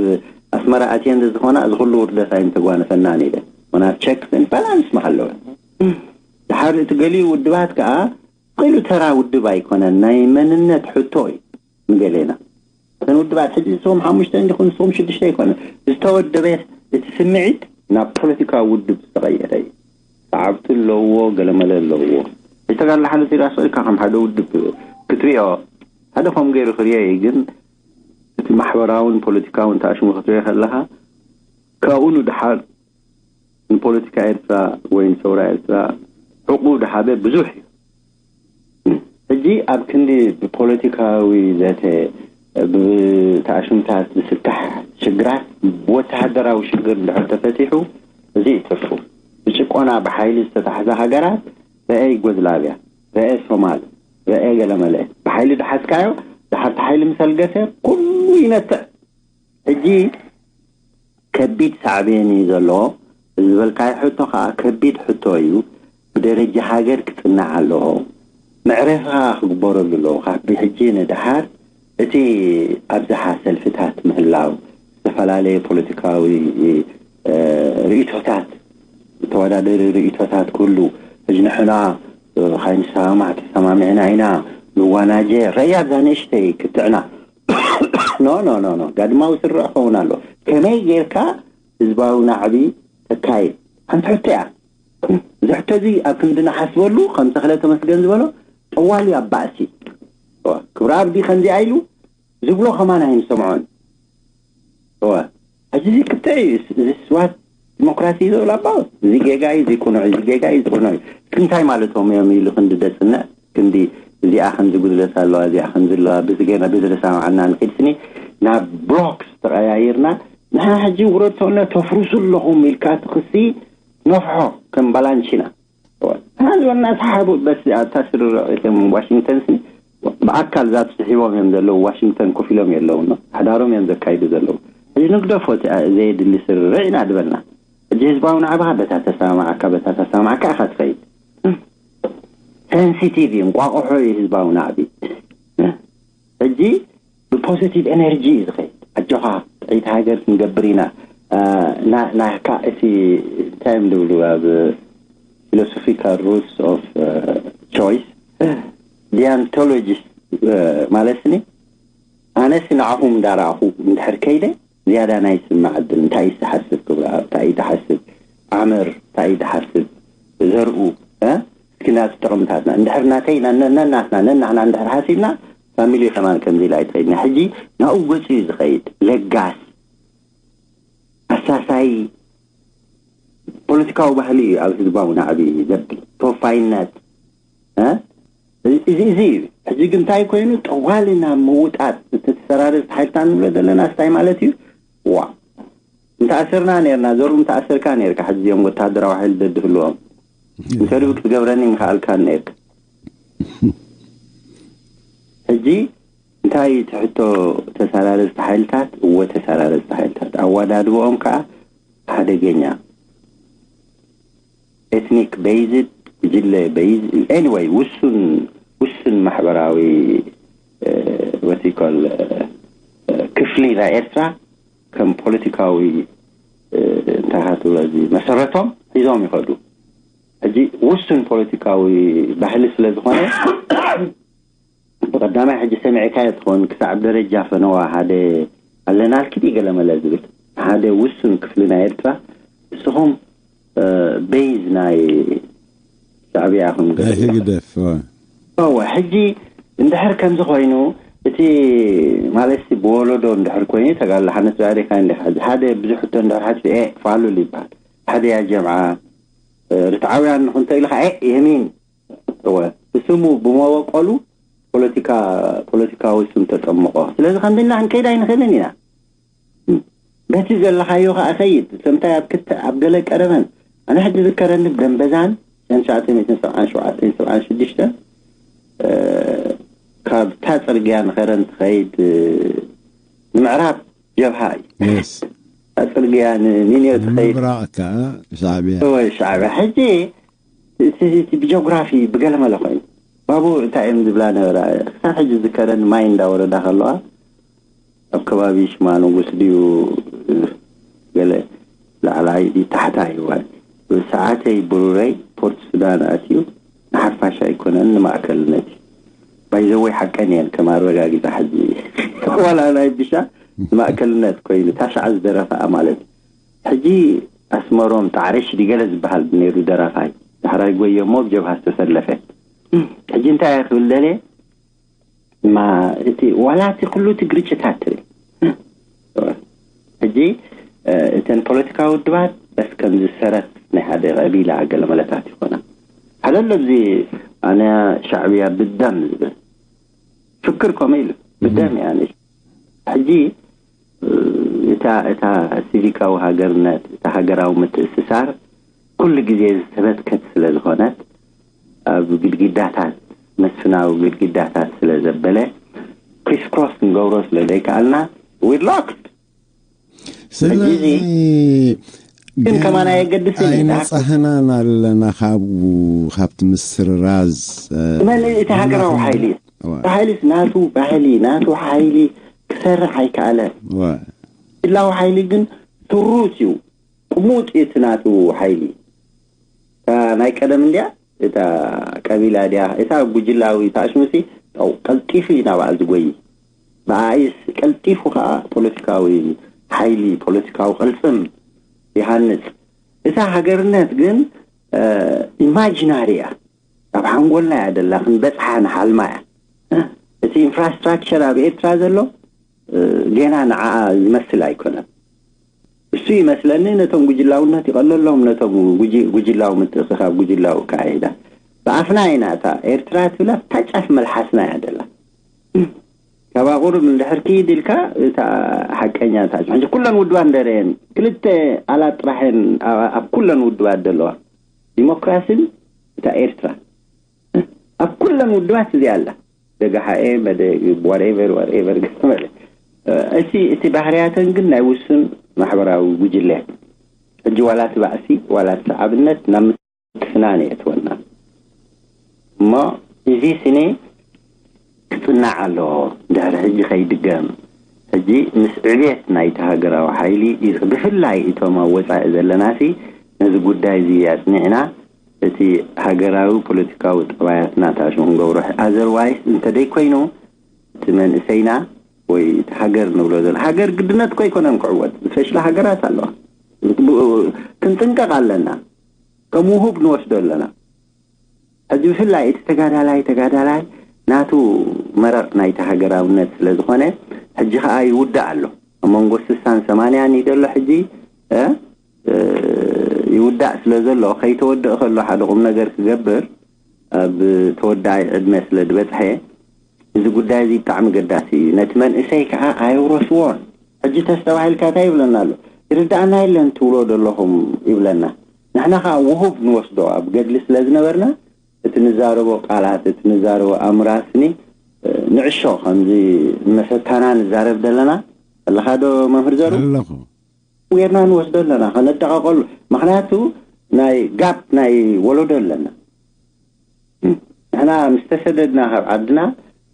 ኣስመራ ኣትየን ዝኾና እዚ ኩሉ ውርደት ኣይምተጓነፈናን ኢለ ምናት ቸክ ምባል ኣንስማዕ ኣለወ። ድሓር እቲ ገሊኡ ውድባት ከዓ ቂሉ ተራ ውድብ ኣይኮነን ናይ መንነት ሕቶ እዩ። ንገሌና እተን ውድባት ሕጂ ንስኹም ሓሙሽተ እንዲኹም ንስኹም ሽዱሽተ ኣይኮነ ዝተወደበ እቲ ስምዒት ናብ ፖለቲካዊ ውድብ ዝተቐየረ እዩ። ሰዓብቲ ኣለውዎ ገለመለ ኣለውዎ። ዝተጋላ ሓደ ዜራ ስእልካ ከም ሓደ ውድብ ክትሪኦ ሓደ ከም ገይሩ ክሪኦ እዩ ግን እቲ ማሕበራውን ፖለቲካውን ተኣሽሙ ክትሪኦ ከለኻ ካብኡ ንድሓር ንፖለቲካ ኤርትራ ወይ ንሰውራ ኤርትራ ዕቁብ ድሓበ ብዙሕ እዩ። ሕጂ ኣብ ክንዲ ብፖለቲካዊ ዘተ ብተኣሽምታት ዝፍታሕ ሽግራት ብወተሃደራዊ ሽግር እንድሕር ተፈቲሑ እዚ እዩ ትርፉ። ብጭቆና ብሓይሊ ዝተታሕዛ ሃገራት ረአ ዩጎዝላቪያ፣ ረአ ሶማል፣ ረአ ገለመለ ብሓይሊ ድሓዝካዮ ድሓርቲ ሓይሊ ምስ ኣልገሰ ኩሉ ይነትዕ። ሕጂ ከቢድ ሳዕቤን እዩ ዘሎ። ዝበልካዮ ሕቶ ከዓ ከቢድ ሕቶ እዩ። ብደረጃ ሃገር ክፅናዕ ኣለዎ። መዕረፊ ከዓ ክግበረሉ ኣለዎ። ካብ ሕጂ ንድሓር እቲ ኣብዝሓ ሰልፍታት ምህላው፣ ዝተፈላለየ ፖለቲካዊ ርእቶታት፣ ተወዳደሪ ርእቶታት ክህሉ፣ ሕጂ ንሕና ካይንሰማማዕ ተሰማሚዕና ኢና ንዋናጀ ረያ ኣብዛ ንእሽተይ ክትዕና ኖ ኖ ኖ ኖ ጋድማዊ ስርዕ ክኸውን ኣሎ። ከመይ ጌርካ ህዝባዊ ናዕቢ ተካይድ ሓንቲ ሕቶ እያ። እዚ ሕቶ እዚ ኣብ ክንዲ ንሓስበሉ ከም ተኽለ ተመስገን ዝበሎ ጠዋሊ ኣብ ባእሲ ክብረኣብ ከምዚኣ ኢሉ ዝብሎ ከማን ኣይንሰምዖን። እወ፣ ሕጂ እዚ ክትዕ እዩ። እዚ ስዋት ዲሞክራሲ ዝብል ኣባው፣ እዚ ጌጋ እዩ፣ እዚ ቅኑዕ እዩ፣ እዚ ጌጋ እዩ፣ እዚ ቅኑዕ እዩ። ክንታይ ማለቶም እዮም ኢሉ ክንዲ ደጽንዕ፣ ክንዲ እዚኣ ከምዚ ጉድለት ኣለዋ፣ እዚኣ ከምዚ ኣለዋ፣ ብዝገና ብዝተሰማማዕና ንኺድ ስኒ ናብ ብሎክስ ተቐያይርና፣ ንሕና ሕጂ ውረድ ተብልና ተፍርሱ ኣለኹም ኢልካ ትኽሲ ነፍሖ ከም ባላንቺና። እወ። ዝበልና ሰሓቡ በስ ኣታ ስርርዕ እቶም ዋሽንግተን ሲ ብኣካል ዛት ስሒቦም እዮም ዘለዉ። ዋሽንግተን ኮፍ ኢሎም የለዉ። ሓዳሮም እዮም ዘካይዱ ዘለዉ። እዚ ንግደፎ እቲ ዘየድሊ ስርርዕ ኢና ዝበልና። ሕጂ ህዝባዊ ናዕባ በታ ተሰማማዓካ፣ በታ ተሰማማዓካ ኢኻ ትኸይድ። ሴንሲቲቭ እዩ፣ እንቋቑሖ እዩ ህዝባዊ ናዕቢ። ሕጂ ብፖዚቲቭ ኤነርጂ እዩ ዝኸይድ። ኣጆኻ፣ ጥዕይቲ ሃገር ክንገብር ኢና። እ፣ ና-፣ ናካ እቲ እንታይ እዮም ዝብሉ ኣብ ፊሎሶፊካል ሩትስ ኦፍ ቾይስ፣ ዲያንቶሎጂስ፣ እ፣ ማለት ስኒ ኣነሲ ንዓኹም እንዳረኣኹ እንድሕር ከይደ ዝያዳ ናይ ስማዕ ዕድል እንታይ እዩ ዝሓስብ ክብረኣብ እንታይ እዩ ዝሓስብ ዓምር እንታይ እዩ ዝሓስብ ዘርኡ እ? እስኪ ናቲ ጥቕምታትና እንድሕር ናተይ ና- ነ- ነናትና ነናሕና እንድሕር ሓሲብና ፋሚሊ ከማን ከምዚ ኢላ ኣይትኸይድና። ሕጂ ናብኡ ገጹ እዩ ዝኸይድ። ለጋስ፣ ኣሳሳይ ፖለቲካዊ ባህሊ እዩ ኣብ ህዝባዊ ናዕቢ ዘብል። ተወፋይነት እ? እዚ እዚ እዩ። ሕጂ ግን እንታይ ኮይኑ ጠዋሊ ናብ ምውጣጥ እቲ ተሰራርዝቲ ሓይልታት ንብሎ ዘለና እንታይ ማለት እዩ? ዋ እንተኣሰርና ነርና ዘሩ እንተኣሰርካ ነርካ ሕጂ እዚኦም ወታደራዊ ሓይሊ ደድህልዎም ኢንተርቪው ክትገብረኒ ምኽኣልካ ነርካ። ሕጂ እንታይ እዩ እቲ ሕቶ? ተሰራረዝቲ ሓይልታት እወ ተሰራረዝቲ ሓይልታት ኣወዳድብኦም ከዓ ሓደገኛ ኤትኒክ ቤይዝድ ጉጅለ ቤይዝ ኤኒወይ ውሱን ውሱን ማሕበራዊ ወቲኮል ክፍሊ ናይ ኤርትራ ከም ፖለቲካዊ እንታይ ክትብሎ እዚ መሰረቶም ሒዞም ይኸዱ። ሕጂ ውሱን ፖለቲካዊ ባህሊ ስለ ዝኾነ ብቐዳማይ ሕጂ ሰሚዕካዮ ትኸውን ክሳብ ደረጃ ፈነዋ ሓደ ኣለናልኪ ድዩ ገለመለ ዝብል ሓደ ውሱን ክፍሊ ናይ ኤርትራ ንስኹም ቤዝ ናይ ሻዕብያ ኢኹም ናይ ገለ ህግደፍ እወ። እወ ሕጂ እንድሕር ከምዚ ኮይኑ እቲ ማለት ብወለዶ እንድሕር ኮይኑ ተጋላ ሓነት ዛሪካ እንዲ ሓደ ብዙሕ ሕቶ እንድሕር ሓቲ ኤ ፋሉል ይበሃል ሓደ ያ ጀምዓ ርትዓውያን ንኹን ተኢልካ ኤ የሚን እወ ብስሙ ብመበቆሉ ፖለቲካ ፖለቲካዊ ስም ተጠምቆ ስለዚ ከምዚ ኢልና ክንከይድ ኣይንኽእልን ኢና። በቲ ዘለኻዮ ከዓ ኸይድ ሰምታይ ኣብ ክተ ኣብ ገለ ቀረበን ኣነ ሕጂ ዝከረኒ ብደንበዛን ሸን ትሽዓተ ሚእትን ሰብዓን ሸውዓተን ሰብዓን ሽዱሽተን ካብታ ፅርግያ ንኸረን ትኸይድ ንምዕራብ ጀብሃ እዩ። የስ እታ ፅርግያ ንኒንዮ ትኸይድ ንምብራቕ ከዓ ሻዕብያ ወይ ሻዕብያ ሕጂ እቲ እቲ ብጂኦግራፊ ብገለመለ ኮይኑ ባቡር እንታይ እዮም ዝብላ ነበራ ክሳብ ሕጂ ዝከረን ማይ እንዳወረዳ ከለዋ ኣብ ከባቢ ሽማ ንጉስ ድዩ ገለ ላዕላይ ድዩ ታሕታይ እዋን ሰዓተይ ብሩረይ ፖርት ሱዳን ኣትዩ ንሓፋሽ ኣይኮነን ንማእከልነት እዩ ባይዘወይ ሓቀን እየን ከም ኣረጋጊፃ ሕጂ ዋላ ናይ ብሻ ንማእከልነት ኮይኑ ታሽዓ ዝደረፋ ማለት እዩ ሕጂ ኣስመሮም ጣዕረሽ ድገለ ዝበሃል ነይሩ ደራፋይ ዳሕራይ ጎየ እሞ ብጀብሃ ዝተሰለፈ ሕጂ እንታይ እየ ክብል ደልየ ማ እቲ ዋላ እቲ ኩሉ እቲ ግርጭታት ትብል ሕጂ እተን ፖለቲካዊ ውድባት በስ ከም ዝሰረት ናይ ሓደ ቀቢላ ገለ መለታት ይኾና ሓደ ኣሎ እዚ ኣነ ሻዕብያ ብደም ዝብል ፍክር ከምኡ ኢሉ ብደም እያ ሕጂ እታ እታ ሲቪካዊ ሃገርነት እታ ሃገራዊ ምትእስሳር ኩሉ ግዜ ዝተበትከት ስለ ዝኾነት ኣብ ግድግዳታት መስፍናዊ ግድግዳታት ስለ ዘበለ ክሪስክሮስ ክንገብሮ ስለ ዘይከኣልና we locked ስለዚ ግን ከማን ኣየገድስን እዩ። ኣይነጻህናን ኣለና ካብኡ ካብቲ ምስርራዝ መን እቲ ሃገራዊ ሓይሊ እዩ። እቲ ሓይሊስ ናቱ ባህሊ ናቱ ሓይሊ ክሰርሕ ኣይከኣለን። ግላዊ ሓይሊ ግን ስሩት እዩ። ቅሙጥ እዩ እቲ ናቱ ሓይሊ። እታ ናይ ቀደም እንድያ እታ ቀቢላ ድያ እታ ጉጅላዊ እታ ሽሙሲ ቀልጢፉ እዩ ናብኣ ዝጎይ። ብኣይስ ቀልጢፉ ከዓ ፖለቲካዊ ሓይሊ ፖለቲካዊ ቅልፅም ይሃንፅ። እታ ሃገርነት ግን ኢማጂናሪ እያ። ኣብ ሓንጎልና እያ ደላ ክንበፅሓ ንሓልማ እያ። እቲ ኢንፍራስትራክቸር ኣብ ኤርትራ ዘሎ ገና ንዓኣ ዝመስል ኣይኮነን። እሱ ይመስለኒ ነቶም ጉጅላውነት ይቐለሎም፣ ነቶም ጉጅላዊ ምትእኽኻብ፣ ጉጅላዊ ኣካይዳ። ብኣፍና ኢና እታ ኤርትራ ትብላ እታ ጫፍ መልሓስና እያ ደላ። ካብ ኣቑርብ እንድሕር ክይድ ኢልካ እታ ሓቀኛ እታ ሕጂ ኩለን ውድባት እንደረየን ክልተ ኣላት ጥራሕ እየን ኣብ ኩለን ውድባት ዘለዋ። ዲሞክራሲን እታ ኤርትራ ኣብ ኩለን ውድባት እዚኣ ኣላ። ደጋሓኤ መደ ዋሬቨር ዋሬቨር ገመለ እቲ እቲ ባህርያተን ግን ናይ ውሱን ማሕበራዊ ጉጅለ ሕጂ ዋላ እቲ ባእሲ ዋላ እቲ ሰዓብነት ናብ ምትፍናን የእትወና እሞ እዚ ስኒ ክጽናዕ ኣለዎ። ድሕሪ ሕጂ ከይድገም ሕጂ ምስ ዕብየት ናይቲ ሃገራዊ ሓይሊ ብፍላይ እቶም ኣብ ወጻኢ ዘለናሲ ነዚ ጉዳይ እዚ ኣጽኒዕና እቲ ሃገራዊ ፖለቲካዊ ጠባያትና ታሽሙ ክንገብሮ ኣዘርዋይስ እንተደይኮይኑ እቲ መንእሰይና ወይ እቲ ሃገር ንብሎ ዘሎ ሃገር ግድነት እኮ ኣይኮነን ክዕወት ዝፈሽላ ሃገራት ኣለዋ። ክንጥንቀቕ ኣለና። ከም ውሁብ ንወስዶ ኣለና። ሕጂ ብፍላይ እቲ ተጋዳላይ ተጋዳላይ ናቱ መረቕ ናይቲ ሃገራውነት ስለ ዝኾነ ሕጂ ከኣ ይውዳእ ኣሎ። ኣብ መንጎ ስሳን ሰማንያን እዩ ዘሎ ሕጂ ይውዳእ ስለ ዘሎ ከይተወድእ ከሎ ሓደ ቁም ነገር ክገብር ኣብ ተወዳኣይ ዕድመ ስለ ዝበፅሐ እዚ ጉዳይ እዚ ብጣዕሚ ገዳሲ እዩ። ነቲ መንእሰይ ከዓ ኣየውረስዎን። ሕጂ ተስተባሂልካ እንታይ ይብለና ኣሎ? ይርዳእና የለን ትብሎ ዘለኹም ይብለና። ንሕና ከዓ ውሁብ ንወስዶ ኣብ ገድሊ ስለ ዝነበርና እቲ ንዛረቦ ቃላት እቲ ንዛረቦ ኣምራስኒ ንዕሾ ከምዚ መሰታና ንዛረብ ዘለና ኣለኻ ዶ መምህር ዘሩ? ኣለኹ። ጌርና ንወስዶ ኣለና ከነደቐቐሉ። ምኽንያቱ ናይ ጋፕ ናይ ወለዶ ኣለና። ንሕና ምስ ተሰደድና ካብ ዓድና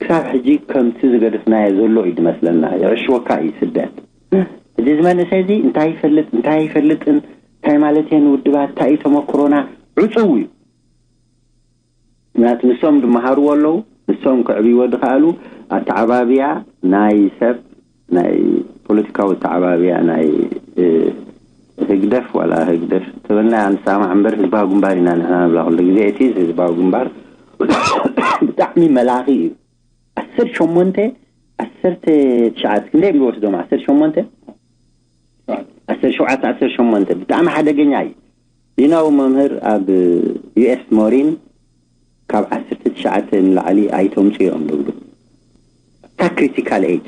ክሳብ ሕጂ ከምቲ ዝገደፍናዮ ዘሎ እዩ ዝመስለና። ይዕሽወካ እዩ ስደት። ሕጂ እዚ መንእሰይ እዚ እንታይ ይፈልጥ እንታይ ይፈልጥን እንታይ ማለት እየን ውድባት እንታይ እዩ ተመክሮና ዕፁው እዩ። ምክንያቱ ንሶም ዝመሃርዎ ኣለዉ፣ ንሶም ክዕብይዎ ዝኸኣሉ ኣተዓባብያ ናይ ሰብ ናይ ፖለቲካዊ ኣተዓባብያ ናይ ህግደፍ ዋላ ህግደፍ ተበልና ንሳማዕ እምበር ህዝባዊ ግንባር ኢና ንሕና ንብላ ኩሉ ግዜ እቲ ህዝባዊ ግንባር ብጣዕሚ መላኺ እዩ። ዓሰርተ ሸሞንተ ዓሰርተ ትሽዓተ ክንደይ እዮም ዝወስዶም ዓሰርተ ሸሞንተ ዓሰርተ ሸውዓተ ዓሰርተ ሸሞንተ ብጣዕሚ ሓደገኛ እዩ። ዲናዊ መምህር ኣብ ዩኤስ ሞሪን ካብ ዓሰርተ ትሽዓተ ንላዕሊ ኣይተምፅኦም ዝብሉ እታ ክሪቲካል ኤጅ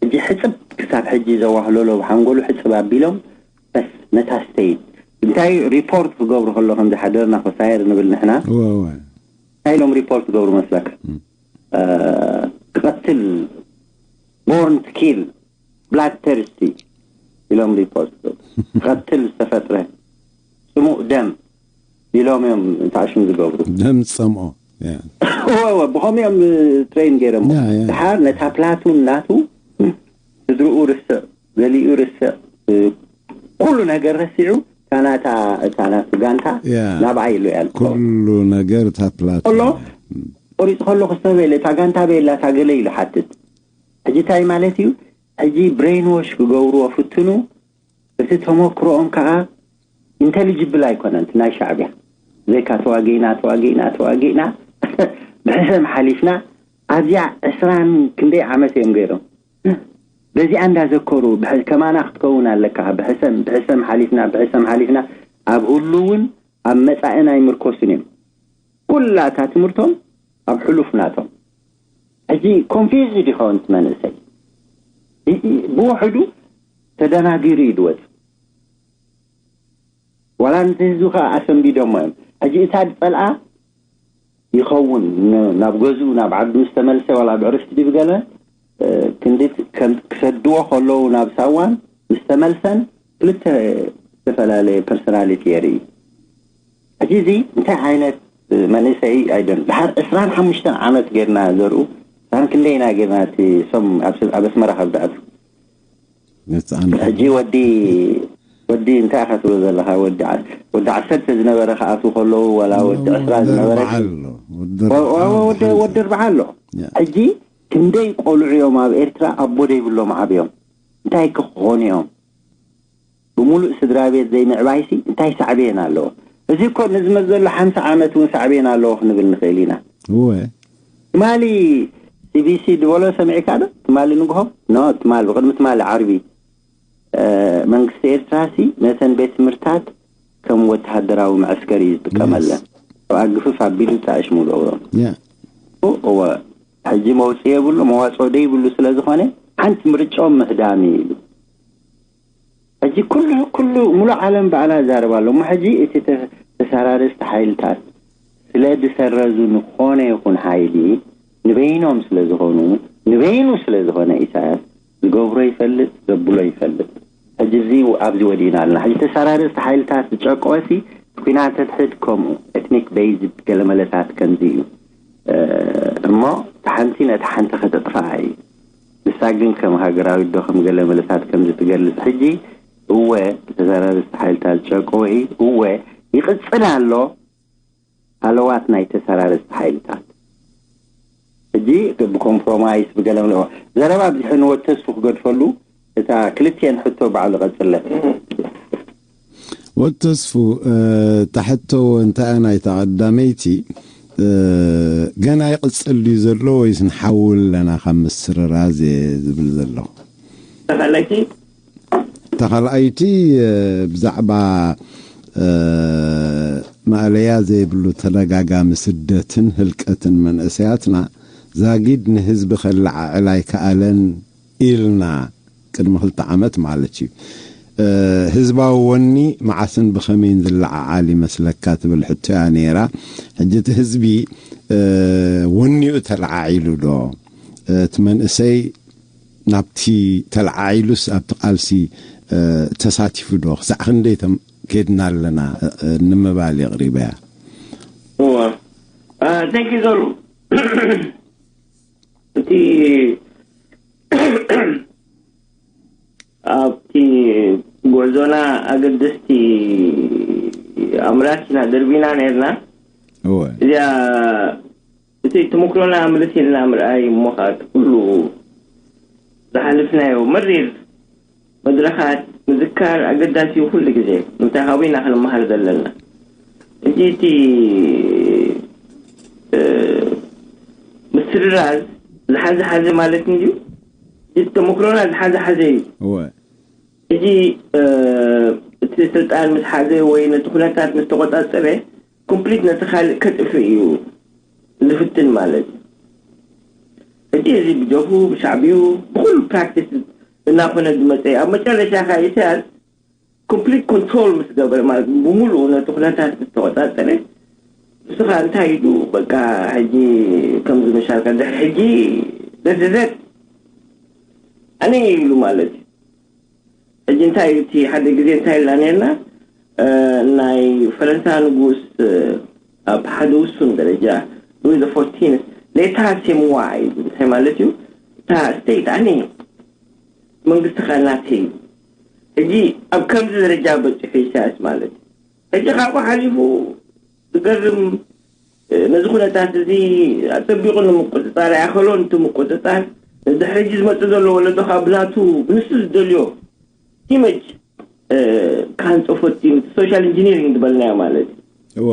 ሕጂ ሕፅብ ክሳብ ሕጂ ዘዋህለሎ ብሓንጎሉ ሕፅብ ኣቢሎም በስ ነታ ስተይት እንታይ ሪፖርት ክገብሩ ከሎ ከም ዝሓደርና ኮሳየር ንብል ንሕና እንታይ ኢሎም ሪፖርት ክገብሩ መስለካ ክቐትል ቦርን ኪል ብላድ ተርስቲ ኢሎም ሪፖርት ክቐትል ዝተፈጥረ ስሙእ ደም ኢሎም እዮም ታሽም ዝገብሩ ደም ዝፀምኦ ብኸም እዮም ትሬን ገይሮም ድሓር ነታ ፕላቱን ናቱ ስድርኡ ርስዕ ገሊኡ ርስዕ ኩሉ ነገር ረሲዑ ታናታ እታ ናቱ ጋንታ ናብኣ ኢሉ እያ ኩሉ ነገር እታ ፕላቱ ሎ ቆሪፁ ከሎ ክስተበለ እታ ጋንታ በየላ እታ ገለ ኢሉ ሓትት ሕጂ እንታይ ማለት እዩ ሕጂ ብሬን ዎሽ ክገብርዎ ፍትኑ እቲ ተመክሮኦም ከዓ ኢንተሊጅብል ኣይኮነን ናይ ሻዕብያ ዘይካ ተዋጊእና ተዋጊእና ተዋጊእና ብሕሰም ሓሊፍና ኣብዚኣ ዕስራን ክንደይ ዓመት እዮም ገይሮም በዚኣ እንዳዘከሩ ከማና ክትከውን ኣለካ ብሕሰም ብሕሰም ሓሊፍና ብሕሰም ሓሊፍና ኣብ ህሉ እውን ኣብ መፃእን ኣይምርኮስን እዮም ኩላ እታ ትምህርቶም ኣብ ሕሉፍ ናቶም ሕጂ ኮንፊዝድ ይኸውን እቲ መንእሰይ ብውሕዱ ተደናጊሩ እዩ ዝወፅ ዋላ ነቲ ህዝቢ ከዓ ኣሰንቢዶሞ እዮም ሕጂ እታ ዝፀልኣ ይኸውን ናብ ገዝኡ ናብ ዓዱ ዝተመልሰ ዋላ ብዕርፍቲ ድዩ ገለ ክንዲ ክሰድዎ ከለዉ ናብ ሳዋን ምስ ተመልሰን ክልተ ዝተፈላለየ ፐርሶናሊቲ የርኢ ሕጂ እዚ እንታይ ዓይነት መንእሰይ ኣይደን ድሓር ዕስራን ሓሙሽተን ዓመት ጌርና ዘርኡ ሳን ክንደይና ጌርና እቲ ሶም ኣብ ኣስመራ ካብ ዝኣቱ ሕጂ ወዲ ወዲ እንታይ ኢኻ ትብሎ ዘለኻ ወዲ ወዲ ዓሰርተ ዝነበረ ክኣትዉ ከለዉ ዋላ ወዲ ዕስራ ዝነበረ ወዲ ኣርባዓ ኣሎ ሕጂ ክንደይ ቆልዑ እዮም ኣብ ኤርትራ ኣቦ ዘይብሎም ዓብዮም እንታይ ክኾኑ እዮም ብምሉእ ስድራ ቤት ዘይምዕባይሲ እንታይ ሳዕቤን ኣለዎ እዚ እኮ ንዝመፅ ዘሎ ሓምሳ ዓመት እውን ሳዕቤን ኣለዎ ክንብል ንኽእል ኢና እወ ትማሊ ሲ ቢ ሲ ዝበሎ ሰሚዕካ ዶ? ትማሊ ንግሆ፣ ኖ፣ ትማሊ፣ ብቕድሚ ትማሊ ዓርቢ፣ እ፣ መንግስቲ ኤርትራ ሲ ነተን ቤት ትምህርታት ከም ወተሃደራዊ መዐስከር እዩ ዝጥቀመለን። ኣብኣ ግፍፍ ኣቢሉ ጣዕሽ ሙሉ እብሮም። እወ፣ ሕጂ መውፅኢ የብሉ፣ መዋፅኦ ደይብሉ ስለ ዝኾነ ሓንቲ ምርጫኦም ምህዳም እዩ ኢሉ። ሕጂ ኩሉ፣ ኩሉ ሙሉእ ዓለም ባዕላ ይዛረብ ኣሎ። እሞ ሕጂ እቲ ተ-፣ ተሰራረዝቲ ሓይልታት ስለ ዝሰረዙ ንኾነ ይኹን ሓይሊ ንበይኖም ስለ ዝኾኑ፣ ንበይኑ ስለ ዝኾነ ኢሳያስ ዝገብሮ ይፈልጥ፣ ዘብሎ ይፈልጥ። ሕጂ እዚ ኣብዚ ወዲእና ኣለና። ሕጂ ተሰራረዝቲ ሓይልታት ዝጨቀወሲ ኩናት ሕድሕድ ከምኡ ኤትኒክ ቤይዝድ ገለመለታት ከምዚ እዩ። እ፣ እሞ እታ ሓንቲ ነታ ሓንቲ ከተጥፍኣ እዩ። ንሳ ግን ከም ሃገራዊት ዶ ከም ገለመለታት ከምዚ ትገልጽ። ሕጂ እወ ተሰራረዝቲ ሓይልታት ዝጨቀወ እዩ። እወ ይቕጽል ኣሎ ሃለዋት ናይ ተሰራረዝቲ ሓይልታት። ሕጂ ብኮምፕሮማይስ ብገለመለ ዘረባ ኣብዚሐ ንወተስፉ ክገድፈሉ እታ ክልቲኤን ሕቶ ባዕሉ ቀጽለ። ወተስፉ፣ እ፣ እታ ሕቶ እንታይ እያ ናይታ ቀዳመይቲ፣ እ፣ ገና ይቕጽል ድዩ ዘሎ ወይስ ንሓውል ኣለና ካብ ምስርራዝ እየ ዝብል ዘለኹ? ተኻላይቲ እታ ካልኣይቲ፣ እ፣ ብዛዕባ፣ እ፣ ማእለያ ዘይብሉ ተደጋጋሚ ስደትን ህልቀትን መንእሰያትና ዛጊድ ንህዝቢ ከለዓዕል ኣይከኣለን ኢልና ቅድሚ ክልተ ዓመት ማለት እዩ። እ፣ ህዝባዊ ወኒ መዓስን ብኸመይን ዝለዓዓል ይመስለካ ትብል ሕቶ እያ ነይራ። ሕጂ እቲ ህዝቢ፣ እ፣ ወኒኡ ተለዓዒሉ ዶ? እቲ መንእሰይ ናብቲ ተለዓዒሉስ ኣብቲ ቃልሲ፣ እ፣ ተሳቲፉ ዶ? ክሳዕ ክንደይ ተም-፣ ኬድና ኣለና፣ እ፣ እ፣ ንምባል የቕሪበያ። እወ። እ፣ thank you ዘሩ። እቲ ኣብቲ ጉዕዞና ኣገደስቲ ኣምራት ኢና ደርቢና ነርና። እወ። እዚኣ እቲ ተመክሮና ምልስ ኢልና ምርኣይ እሞ ኸዓ እቲ ኩሉ ዝሓለፍናዮ መሪር መድረኻት ምዝካር ኣገዳሲ እዩ ኩሉ ግዜ። እንታይ ካበይ ኢና ክንመሃር ዘለና? ሕጂ እቲ፣ እ፣ ምስርራዝ ዝሓዘ ሓዘ ማለት እንድዩ። እቲ ተመክሮና ዝሓዘ ሓዘ እዩ። እወ። ሕጂ፣ እ፣ እቲ ስልጣን ምስ ሓዘ ወይ ነቲ ኩነታት ምስ ተቆጻጸረ፣ ኮምፕሊት ነቲ ካልእ ከጥፍእ እዩ ዝፍትን ማለት እዩ። ሕጂ እዚ ብጀብሁ፣ ብሻዕቢዩ፣ ብኹሉ ፕራክቲስ እናኾነ ዝመጸ እዩ። ኣብ መጨረሻ ኸዓ ኢሳያስ ኮምፕሊት ኮንትሮል ምስ ገበረ ማለት ብምሉኡ ነቲ ኩነታት ምስ ተቆጻጸረ፣ ንሱ ኸዓ እንታይ ኢሉ፣ በቃ ሕጂ ከምዚ መሻልካ ድሕሪ ሕጂ ዘዘዘት ኣነ ኢሉ ማለት እዩ። ሕጂ እንታይ እዩ እቲ ሓደ ግዜ እንታይ ኢልና ነርና? እ፣ ናይ ፈረንሳ ንጉስ፣ እ፣ ኣብ ሓደ ውሱን ደረጃ ሉዊ ዘ ፎርቲንስ ሌታ ሴምዋ እዩ። እንታይ ማለት እዩ? እታ ስቴት ኣነ መንግስቲ ኸዓ ናተይ እዩ። ሕጂ ኣብ ከምዚ ደረጃ በፂሑ ኢሳያስ ማለት እዩ። ሕጂ ካብኡ ሓሊፉ ዝገርም፣ እ፣ ነዚ ኩነታት እዚ ኣጸቢቑ ንምቁጽጻር ኣይኣኸሎን። እቲ ምቁጽጻር ንድሕሪ ሕጂ ዝመጽእ ዘሎ ወለዶ ካብ ብናቱ፣ ብንሱ ዝደልዮ ኢመጅ፣ እ፣ ክሃንጾ ፈቲኑ፣ እቲ ሶሻል ኢንጂኒሪንግ ዝበልናዮ ማለት እዩ። እወ።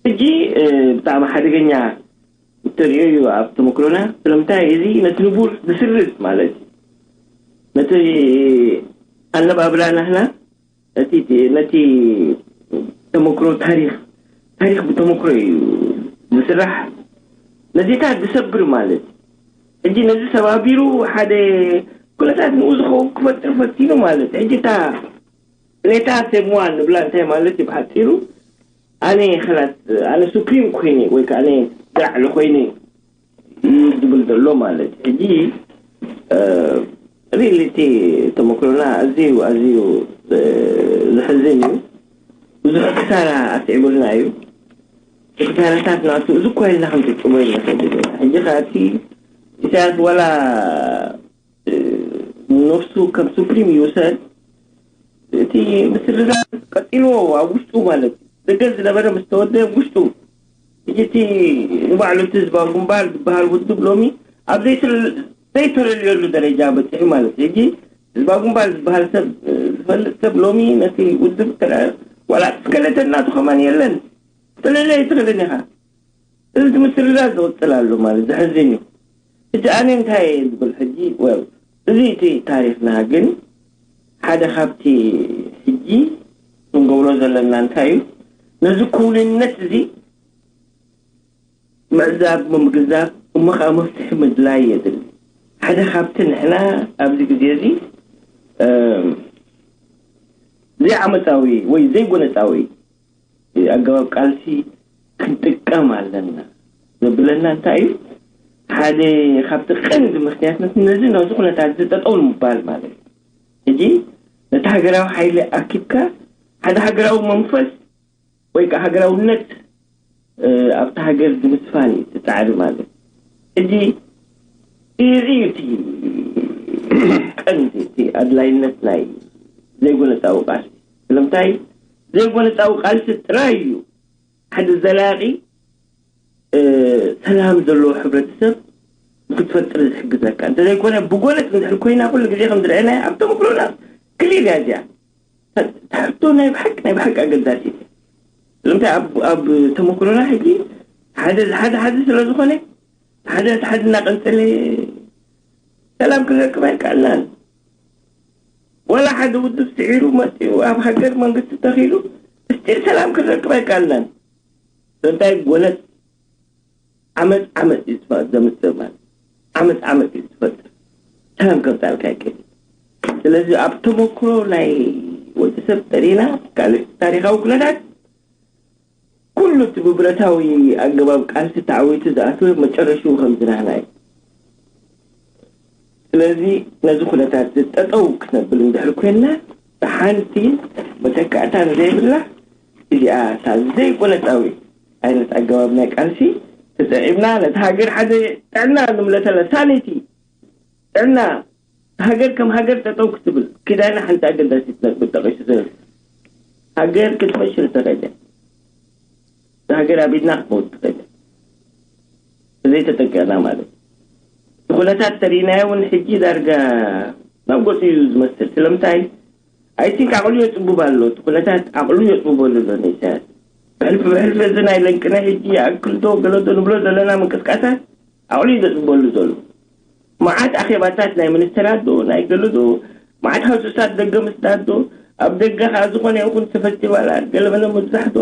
ሕጂ፣ እ፣ ብጣዕሚ ሓደገኛ እተርእዮ እዩ ኣብ ተመክሮና። ስለምንታይ? እዚ ነቲ ንቡር ዝስርዝ ማለት እዩ። ነቲ ኣነባብራ ናህና ነቲ፣ ነቲ ተመክሮ ታሪኽ፣ ታሪኽ ብተመክሮ እዩ ዝስራሕ። ነዚታት ዝሰብር ማለት እዩ። ሕጂ ነዚ ሰባቢሩ ሓደ ኩነታት ንኡ ዝኸውን ክፈጥር ፈቲኑ ማለት እዩ። ሕጂ እታ ሌታ ሴምዋ ንብላ እንታይ ማለት እዩ ብሓጺሩ? ኣነ ኸላስ፣ ኣነ ሱፕሪም ኮይነ ወይ ከኣ ኣነ ዝለዓለ ኮይነ እዩ ዝብል ዘሎ ማለት እዩ። ሕጂ፣ እ፣ ሪሊ እቲ ተመክሮና ኣዝዩ፣ ኣዝዩ፣ እ፣ ዘሕዝን እዩ። ብዙሕ ክሳራ ኣስዒቡልና እዩ። እቲ ክሳራታት ናቱ እዚ እኳ ኢልና ክንጥጥሞ ኣይንኽእልን ኢና። ሕጂ ኸኣ እቲ ኢሳያስ ዋላ፣ እ፣ ነፍሱ ከም ሱፕሪም ይውሰድ፣ እቲ ምስርዛር ቀጺልዎ ኣብ ውሽጡ ማለት እዩ። ደገ ዝነበረ ምስ ተወደ ውሽጡ። ሕጂ እቲ ንባዕሉ እቲ ህዝባዊ ግንባር ዝበሃል ውድብ ሎሚ ኣብ ዘይትል-፣ ዘይተለልየሉ ደረጃ በጺሑ ማለት እዩ። ሕጂ ህዝባዊ ግንባር ዝበሃል ሰብ፣ እ፣ ዝፈልጥ ሰብ ሎሚ ነቲ ውድብ ተረ-፣ ዋላ ስከለተን ናቱ ከማን የለን። ክትለልዮ ኣይትኽእልን ኢኻ። እዚ ምስልላት ዝቕጽል ኣሎ ማለት ዘሕዝን እዩ። ሕጂ ኣነ እንታይ እየ ዝብል ሕጂ፣ well፣ እዚ እቲ ታሪኽና ግን ሓደ ካብቲ ሕጂ ክንገብሮ ዘለና እንታይ እዩ፣ ነዚ ክውንነት እዚ ምዕዛብ፣ ምምግዛብ፣ እሞ ከዓ መፍትሒ ምድላይ የድሊ። ሓደ ካብቲ ንሕና ኣብዚ ግዜ እዚ፣ እም፣ ዘይዓመፃዊ ወይ ዘይጎነፃዊ ኣገባብ ቃልሲ ክንጥቀም ኣለና ዘብለና እንታይ እዩ? ሓደ ካብቲ ቀንዲ ምኽንያት ነቲ፣ ነዚ፣ ነዚ ኩነታት እዚ ጠጠው ንምባል ማለት እዩ። ሕጂ ነቲ ሃገራዊ ሓይሊ ኣኪብካ ሓደ ሃገራዊ መንፈስ ወይ ከዓ ሃገራውነት፣ እ፣ ኣብቲ ሃገር ንምስፋን እዩ እቲ ጻዕሪ ማለት። ሕጂ እዚ እዩ እቲ ቀንዲ፣ እቲ ኣድላይነት ናይ ዘይጎነጻዊ ቃልሲ። ስለምንታይ ዘይጎነጻዊ ቃልሲ ጥራይ እዩ ሓደ ዘላቂ፣ እ፣ ሰላም ዘለዎ ሕብረተሰብ ንክትፈጥር ዝሕግዘካ። እንተዘይኮነ ብጎነጽ እንድሕር ኮይና ኩሉ ግዜ ከም ዝረአናዮ ኣብ ተመክሮና ክሊር እያ እዚኣ። ሕቶ ናይ ብሓቂ፣ ናይ ብሓቂ ኣገዳሲ እዩ። ስለምንታይ ኣብ፣ ኣብ ተመክሮና ሕጂ ሓደ፣ ሓደ፣ ሓደ ስለ ዝኾነ ሓደ፣ ሓደ እናቐንጸለ ሰላም ክንረክብ ኣይከኣልናን። ወላ ሓደ ውድብ ስዒሩ መጺኡ ኣብ ሃገር መንግስቲ ተኺሉ እስቲል ሰላም ክንረክብ ኣይከኣልናን። ስለምንታይ ጎነጽ ዓመጽ ዓመጽ እዩ ዝፈ-፣ ዘምጽእ ማለት ዓመጽ ዓመጽ እዩ ዝፈጥር። ሰላም ከምጻልካ ይክእል። ስለዚ ኣብ ተመክሮ ናይ ወዲ ሰብ ጠሪና ካልእ ታሪኻዊ ኩነታት ኩሉ እቲ ብብረታዊ ኣገባብ ቃልሲ ተዓዊቱ ዝኣተወ መጨረሽኡ ከምዚ ናህና እዩ። ስለዚ ነዚ ኩነታት እዚ ጠጠው ክነብል እንድሕር ኮይንና ሓንቲ መተካእታ ንዘይብላ እዚኣ እታ ዘይጎነጻዊ ዓይነት ኣገባብ ናይ ቃልሲ ተጠቂምና ነቲ ሃገር ሓደ ጥዕና ንምለተለ ሳኒቲ ጥዕና ሃገር ከም ሃገር ጠጠው ክትብል ኪዳና ሓንቲ ኣገዳሲት ነጥቢ ጠቂሱ ዘሎ ሃገር ክትፈሽል ተኸእለ ሃገር ኣብ ኢድና ክትመውት ትኽእል ዘይተጠንቀቕና ማለት እዩ። እቲ ኩነታት ተሪእናዮ እውን ሕጂ ዳርጋ ናብ ገፁ እዩ ዝመስል። ስለምንታይ? ኣይ ቲንክ ዓቕሉ የፅብብ ኣሎ። እቲ ኩነታት ዓቕሉ የፅብበሉ ኣሎ ንኢሳያስ። ብሕልፊ ብሕልፊ እዚ ናይ ለንቅነ ሕጂ ይኣክል ዶ ገለ ዶ ንብሎ ዘለና ምንቅስቃሳት ዓቕሉ እዩ ዘፅብበሉ ዘሎ። መዓት ኣኼባታት ናይ ሚኒስተራት ዶ ናይ ገለ ዶ መዓት ሃውስታት ደገ ምስዳድ ዶ ኣብ ደገ ከዓ ዝኾነ ይኹን እቲ ፈስቲቫላት ገለ መለ ምብዛሕ ዶ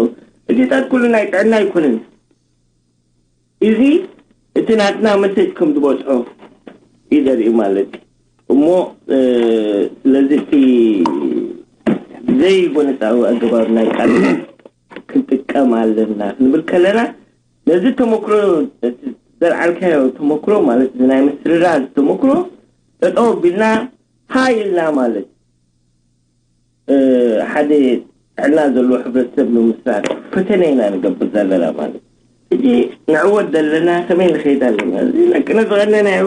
እዚታት ኩሉ ናይ ጥዕና ኣይኮነን። እዚ እቲ ናትና መሰጅ ከም ዝበፅሖ እዩ ዘርኢ ማለት እዩ። እሞ ስለዚ እቲ ዘይጎነፃዊ ኣገባብ ናይ ቃል ክንጥቀም ኣለና ክንብል ከለና ነዚ ተመክሮ ዘልዓልካዮ ተመክሮ ማለት እዚ ናይ ምስርራዝ ተመክሮ ጠጠው ኣቢልና ሃይ ኢልና ማለት ሓደ ጥዕና ዘለዎ ሕብረተሰብ ንምስራር ፈተነ ኢና ንገብር ዘለና ማለት ሕጂ ንዕወት ዘለና ከመይ ንኸይድ ኣለና እዚ ለቅነ ዝቐነና እዩ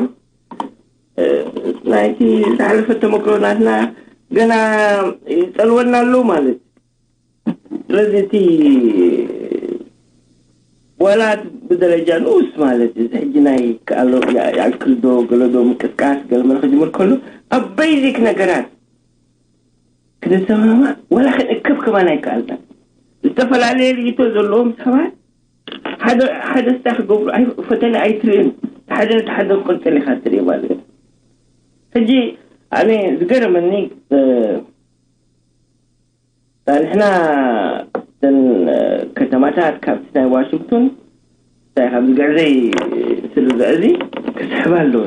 ናይቲ ዝሓለፈ ተመክሮ ናትና ገና ይፀልወና ኣለዉ ማለት ስለዚ እቲ ዋላ ብደረጃ ንኡስ ማለት እዚ ሕጂ ናይ ከኣሎ ይኣክል ዶ ገለ ዶ ምቅስቃስ ገለ መለ ክጅምር ከሎ ኣብ በይዚክ ነገራት ክንሰማማዕ ዋላ ክንእከብ ከማን ኣይከኣልና። ዝተፈላለየ ርእይቶ ዘለዎም ሰባት ሓደ ሓደ ስታ ክገብሩ ፈተነ ኣይትርእን። ሓደ ነቲ ሓደ ክቅንጸል ኢኻ ትርኢ ማለት እዩ። ሕጂ ኣነ ዝገረመኒ ንሕና እተን ከተማታት ካብቲ ናይ ዋሽንግቶን እንታይ ካብ ዝግዕዘይ ስርዘ እዚ ክስሕባ ኣለዎ።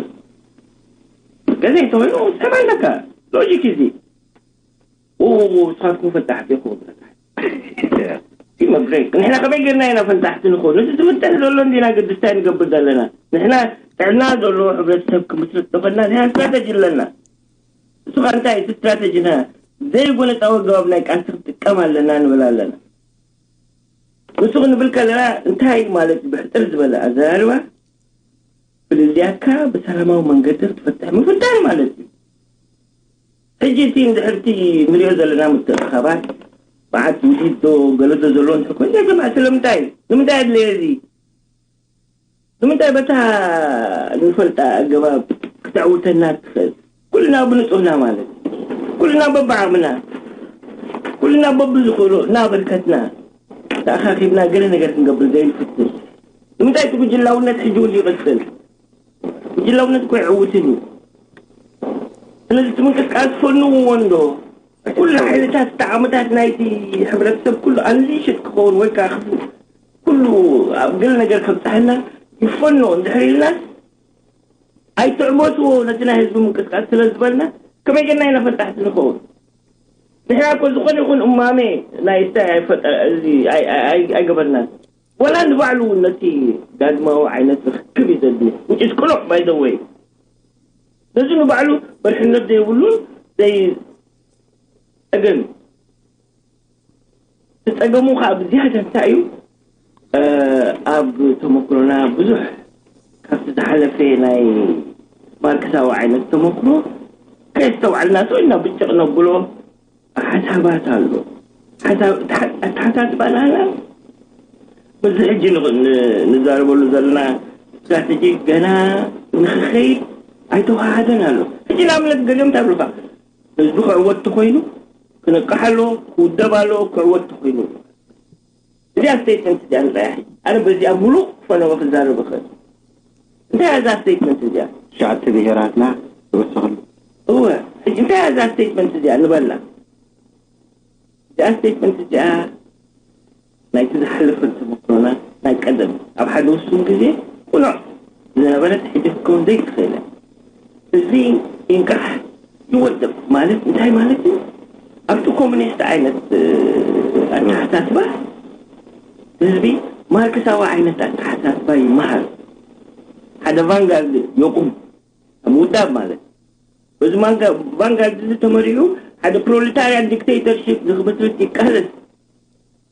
ገዘይ ተኮይኑ ክስሕባ ኣለካ ሎጂክ እዚ ንስኻትኩም ፈታሕቲ ኢኹም መብሬክ ንሕና ከመይ ጌርና ኢና ፈታሕቲ ንኾን ነዚ ዝፍተሕ ዘሎ እንዲና ግድስታይ ንገብር ዘለና ንሕና ጥዕና ዘለዎ ሕብረተሰብ ክምስርት ተኾንና ንሕና ስትራተጂ ኣለና ንስኻ እንታይ እቲ ስትራተጂና ዘይጎነፃዊ ኣገባብ ናይ ቃልሲ ክጥቀም ኣለና ንብል ኣለና ንሱ ክንብል ከለና እንታይ ማለት ብሕፅር ዝበለ ኣዘራርባ ፍልልያትካ ብሰላማዊ መንገዲ ክትፈትሕ ምፍታን ማለት እዩ ሕጂ እቲ እንድሕርቲ ንሪኦ ዘለና ምትእኻባት በዓት ውዲት ዶ ገለዶ ዘለዎ እንተ ኮይኑ ጀማዕ ስለምንታይ ንምንታይ ኣድለየ እዚ ንምንታይ በታ ንፈልጣ ኣገባብ ክተዕውተና ትኽእል ኩልና ብንፁህና ማለት ኩልና በብዓቕምና ኩልና በብዝኽእሉ እናበርከትና ተኣኻኺብና ገለ ነገር ክንገብር ዘይንፍትን ንምንታይ እቲ ጉጅላውነት ሕጂ እውን ይቕጽል? ጉጅላውነት እኮ ይዕውትን እዩ። ስለዚ እቲ ምንቅስቃስ ፈንውዎ እንዶ ኩሉ ሓይልታት፣ ጠዓምታት ናይቲ ሕብረተሰብ ኩሉ ኣንሊሽት ክኸውን ወይ ከዓ ክፍ-፣ ኩሉ ኣብ ገለ ነገር ከብፅሐና ይፈኖ እንድሕር ኢልናስ ኣይትዕበስዎ ነቲ ናይ ህዝቢ ምንቅስቃስ ስለ ዝበልና ከመይ ጌርና ኢና ፈታሕቲ ንኸውን? ንሕና እኮ ዝኾነ ይኹን እማሜ ናይ ስታይ ኣይፈጠ-፣ እዚ ኣይ-፣ ኣይ-፣ ኣይ-፣ ኣይገበርናን። ወላ ንባዕሉ እውን ነቲ ዳግማዊ ዓይነት ርክብ እዩ ዘድልዮ። Which is ቅኑዕ by the way። ነዚ ንባዕሉ መርሕነት ዘይብሉን ዘይ-፣ ጸገም እዩ። እቲ ጸገሙ ከዓ ብዝያዳ እንታይ እዩ? እ፣ ኣብ ተመክሮና ብዙሕ ካብቲ ዝሓለፈ ናይ ማርክሳዊ ዓይነት ተመክሮ ከየስተውዓልና ስቕ ኢልና ብጭቕ ነብሎ ሓሳባት ኣሎ። ሓሳብ፣ ኣተሓ-፣ ኣተሓሳስባና ምስዚ ሕጂ ን-፣ ን-፣ ንዛረበሉ ዘለና ስትራተጂ ገና ንኽኸይድ ኣይተወሃሃደን ኣሎ። ሕጂ ንኣብነት ገሊኦም እንታይ ይብሉኻ? ህዝቢ ክዕወት ተኾይኑ ክነቅሕ ኣለዎ፣ ክውደብ ኣለዎ፣ ክዕወት ተኾይኑ። እዚኣ ስቴትመንት እዚኣ ንርኣያ ሕጂ። ኣነ በዚኣ ሙሉእ ፈነወ ክዛረብ እኽእል። እንታይ እያ እዛ ስቴትመንት እዚኣ? ትሽዓተ ብሄራትና ዝወሰኽሉ። እወ፣ ሕጂ እንታይ እያ እዛ ስቴትመንት እዚኣ ንበላ? እዚኣ ስቴትመንት እዚኣ ናይቲ ዝሓለፈ ተመክሮና ናይ ቀደም ኣብ ሓደ ውሱን ግዜ ቁኑዕ ዝነበረት ሕጂ ክትከውን ዘይትኽእል እያ። እዚ ይንቃሕ ይወደብ ማለት እንታይ ማለት እዩ? ኣብቲ ኮሙኒስት ዓይነት፣ እ፣ ኣተሓሳስባ ህዝቢ ማርክሳዊ ዓይነት ኣተሓሳስባ ይመሃር። ሓደ ቫንጋርድ የቁም፣ ከም ውዳብ ማለት። በዚ ማንጋ-፣ ቫንጋርድ እዚ ተመሪሑ ሓደ ፕሮሌታርያን ዲክቴተርሺፕ ንክመስርት ይቃለስ።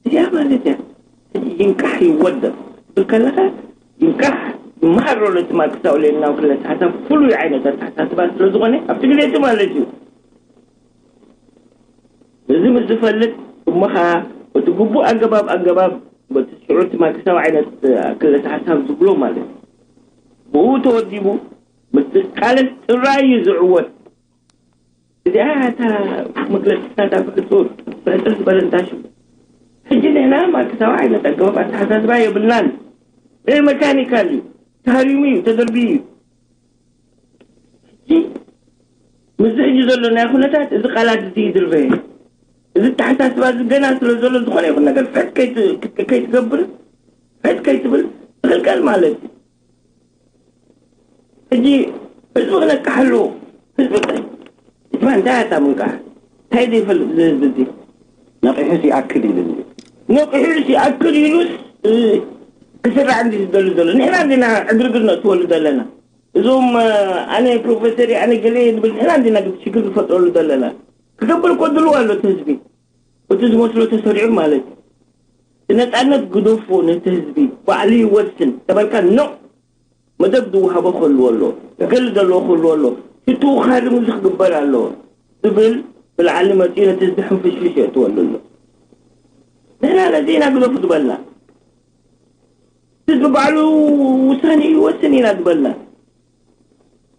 እዚኣ ማለት እያ። ሕጂ ይንቃሕ ይወደብ ትብል ከለኻ፣ ይንቃሕ ይመሃር ኣሎ እቲ ማርክሳዊ ሌኒናዊ ክለ ኣተሓሳስባ፣ ፍሉይ ዓይነት ኣተሓሳስባ ስለ ዝኾነ፣ ኣብቲ ግዜ እቲ ማለት እዩ። እዚ ምስ ዝፈልጥ እሞ ኸዓ፣ በቲ ግቡእ ኣገባብ፣ ኣገባብ በቲ ሽዑ እቲ ማርክሳዊ ዓይነት ክለ ኣተሓሳስባ ዝብሎ ማለት እዩ። ብኡ ተወዲቡ ምስ ዝቃለስ ጥራይ እዩ ዝዕወት። እዚኣ እታ መግለጺ ናታ ብሕጹር፣ ብሕጽር ዝበለ እንታሽሙ። ሕጂ ንሕና ማርክሳዊ ዓይነት ኣገባብ ኣተሓሳስባ የብልናን። እ፣ መካኒካል እዩ። ተሃሪሙ እዩ፣ ተደርብዩ እዩ። ሕጂ ምስዚ ሕጂ ዘሎ ናይ ኩነታት እዚ ቃላት እዚ ይድርበየ። እዚ ኣተሓሳስባ እዚ ገና ስለ ዘሎ ዝኾነ ይኹን ነገር ፍሕት ከይት-፣ ከይትገብር፣ ፍሕት ከይትብል ትኽልከል ማለት እዩ። ሕጂ ህዝቢ ክነቅሓሉ፣ ህዝቢ ከ-፣ ህዝቢ እንታይ ኣታ ምንቃሕ? እንታይ ዘይፈልጥ እዚ ህዝቢ እዚ? ነቒሑስ ይኣክል ኢሉ እንዲ። ነቒሑስ ይኣክል ኢሉስ፣ እ፣ ክስራዕ እንዲ ዝደሊ ዘሎ? ንሕና እንዲና ዕግርግር ነእትወሉ ዘለና። እዞም፣ እ፣ ኣነ ፕሮፌሰር፣ ኣነ ገለ ንብል፣ ንሕና እንዲና ሽግር ንፈጥረሉ ዘለና። ክገብር እኮ ድልው ኣሎ እቲ ህዝቢ። እቲ ዝመስሎ ተሰሪዑ ማለት እዩ። እቲ ነጻነት ግደፎ ነቲ ህዝቢ፣ ባዕሉ ይወስን ተበልካ፣ ኖ። መደብ ዝወሃቦ ክህልዎ ኣሎ፣ ገል ዘለዎ ክህልዎ ኣሎ፣ ሽትኡ ክሃርም እዚ ክግበር ኣለዎ ዝብል ብላዕሊ መፂኡ ነቲ ህዝቢ ሕንፍሽፍሽ የእትወሉ ኣሎ። ንሕና ነዚ ኢና ግደፉ ዝበልና። ህዝቢ ባዕሉ ውሳኔ ይወስን ኢና ዝበልና።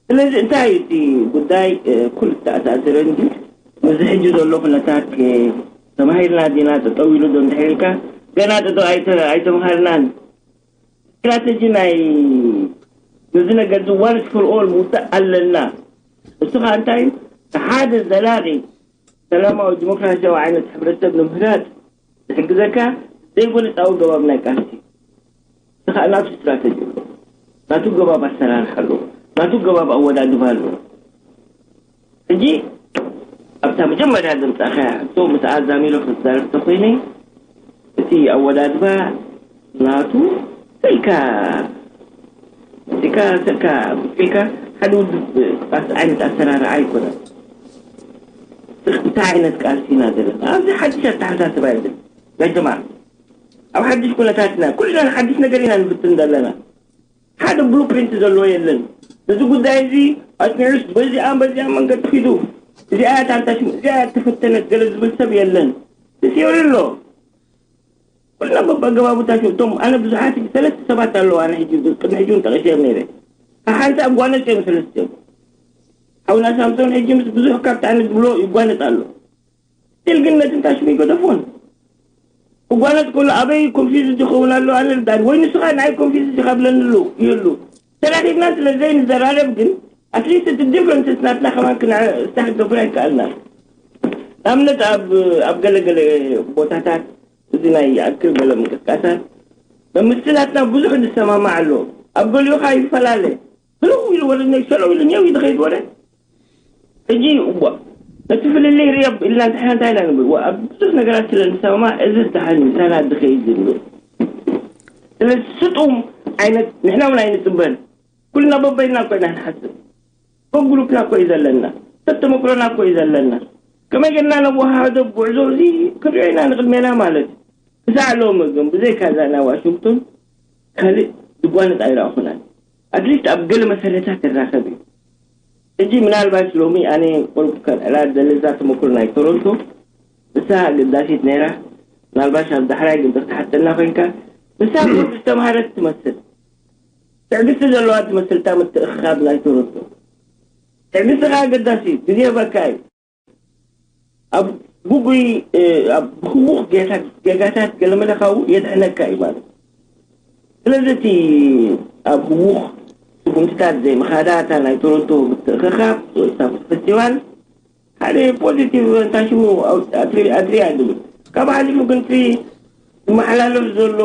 ስለዚ እንታይ እዩ እቲ ጉዳይ? እ፣ ኩሉ ዝተኣሳሰረ እንጂ ምስዚ ሕጂ ዘሎ ኩነታት፣ እ፣ ተማሂርና ዲና ጠጠው ኢሉ ዶ እንድሕር ኢልካ፣ ገና ጠጠው ኣይተ-፣ ኣይተምሃርናን። ስትራተጂ ናይ ነዚ ነገር እዚ ዋንስ ፎር ኦል ምውዳእ ኣለና። እሱ ከዓ እንታይ እዩ? ሓደ ዘላቂ ሰላማዊ ዲሞክራሲያዊ ዓይነት ሕብረተሰብ ንምህናፅ ዝሕግዘካ ዘይጎነፃዊ ገባብ ናይ ቃልሲ። እዚ ከዓ ናቱ ስትራተጂ ኣለዎ። ናቱ ገባብ ኣሰራርሓ ኣለዎ። ናቱ ገባብ ኣወዳድባ ኣለዎ። ሕጂ ኣብታ መጀመርያ ዘምጻእካያ ሕቶ ምስ ኣዛሚሮ ክዛረብ ተኾይነ፣ እቲ ኣወዳድባ ናቱ ስልካ፣ ስልካ፣ ስልካ፣ ስልካ ሓደ ውድብ ኣስ-፣ ዓይነት ኣሰራርዓ ኣይኮነን። እንታይ ዓይነት ቃልሲ ኢና ዘለና? ኣብዚ ሓድሽ ኣተሓሳስባ የለን። ያ ጀማዓ፣ ኣብ ሓድሽ ኩነታት ኢና፣ ኩልና ሓድሽ ነገር ኢና ንፍትን ዘለና። ሓደ ብሉፕሪንት ዘለዎ የለን። እዚ ጉዳይ እዚ ኣጽኒዑስ በዚኣ በዚኣ መንገዲ ኪዱ፣ እዚኣ እያ ታንታ ሽሙ፣ እዚኣ እያ ተፈተነት ገለ ዝብል ሰብ የለን። እቲ ቲዮሪ ኣሎ። ኩልና በብኣገባቡታ ሽሙ፣ እቶም ኣነ ብዙሓት ሰለስተ ሰባት ኣለዉ፣ ኣነ ሕጂ ቅድሚ ሕጂ እውን ጠቒሰዮም ነይረ። ሓንቲ ኣጓነጽ እዮም ሰለስቲኦም። ሓውና ሳምሶን ሕጂ ምስ ብዙሕ ካብቲ ኣነ ዝብሎ ይጓነጽ ኣሎ። ስቲል ግን ነቲ እንታይ ሽሙ ይገደፎን። ክጓነጽ ከሎ ኣበይ ኮንፊውዝ ይኸውን ኣሎ ኣነ ርዳን ወይ ንስኻ ንዓይ ኮንፊውዝ ይኸብለኒ ኣሎ ይህሉ ተራኺብና ስለ ዘይንዘራረብ ግን ኣትሊስት እቲ ዲፍረንስስ ናትና ከማን ክነስታሕ ክገብር ኣይከኣልና። ንኣብነት ኣብ ኣብ ገለገለ ቦታታት እዚ ናይ ይኣክል ገለ ምንቅስቃሳት መምስቲ ናትና ብዙሕ ዝሰማማዕ ኣሎ። ኣብ ገሊኡ ኸዓ ይፈላለ። ህልው ኢሉ ወረ ሸለው ኢሉ ኔው ኢሉ ኸይድ ወረ ሕጂ እዋ ነቲ ፍልልይ ርእዮ ኢልና ንሕና እንታይ ኢና ንብል ኣብ ብዙሕ ነገራት ስለ ንሰማማዕ እዚ ዝደሓን እዩ ሳና ድኸይድ ዝብል ስለ ስጡም ዓይነት ንሕና እውን ኣይንፅበን ኩልና በበይና ኮይና ንሓስብ በግሩፕና ኮይ ዘለና ተተመክሮና ኮይ ዘለና ከመይ ገና ነወሃሃዶ ጉዕዞ እዚ ክንሪኦ ኢና ንቅድሜና ማለት ክሳዕ ሎሚ ግን ብዘይካ እዛ ናይ ዋሽንግቶን ካልእ ዝጓነጽ ኣይረኣኹናን። ኣትሊስት ኣብ ገለ መሰረታት ይራኸብ እዩ። ሕጂ ምናልባሽ ሎሚ ኣነ ቁሩብ ከልዕላ ዝደሊ እዛ ተመክሮ ናይ ቶሮንቶ እሳ ኣገዳሲት ነይራ። ምናልባሽ ኣብ ዳሕራይ ግን ተትሓተና ኮይንካ ንሳ ቁሩብ ዝተምሃረት ትመስል። ትዕግስቲ ዘለዋ ትመስል እታ ምትእኽኻብ ናይ ቶሮንቶ። ትዕግስቲ ከኣ ኣገዳሲ እዩ። ግዜ በካ እዩ። ኣብ ግጉይ ኣብ ብህዉኽ ጌጋታት ገለመለ ካብኡ የድሕነካ እዩ ማለት እዩ። ስለዚ እቲ ኣብ ህዉኽ ስጉምትታት ዘይምኻዳ እታ ናይ ቶሮንቶ ምትእኽኻብ ወይ እታ ፈስቲቫል ሓደ ፖዚቲቭ እንታይ ሽሙ ኣትሪያ ዝብል ካብ ሓሊፉ ግን እቲ ዝመሓላለፍ ዘሎ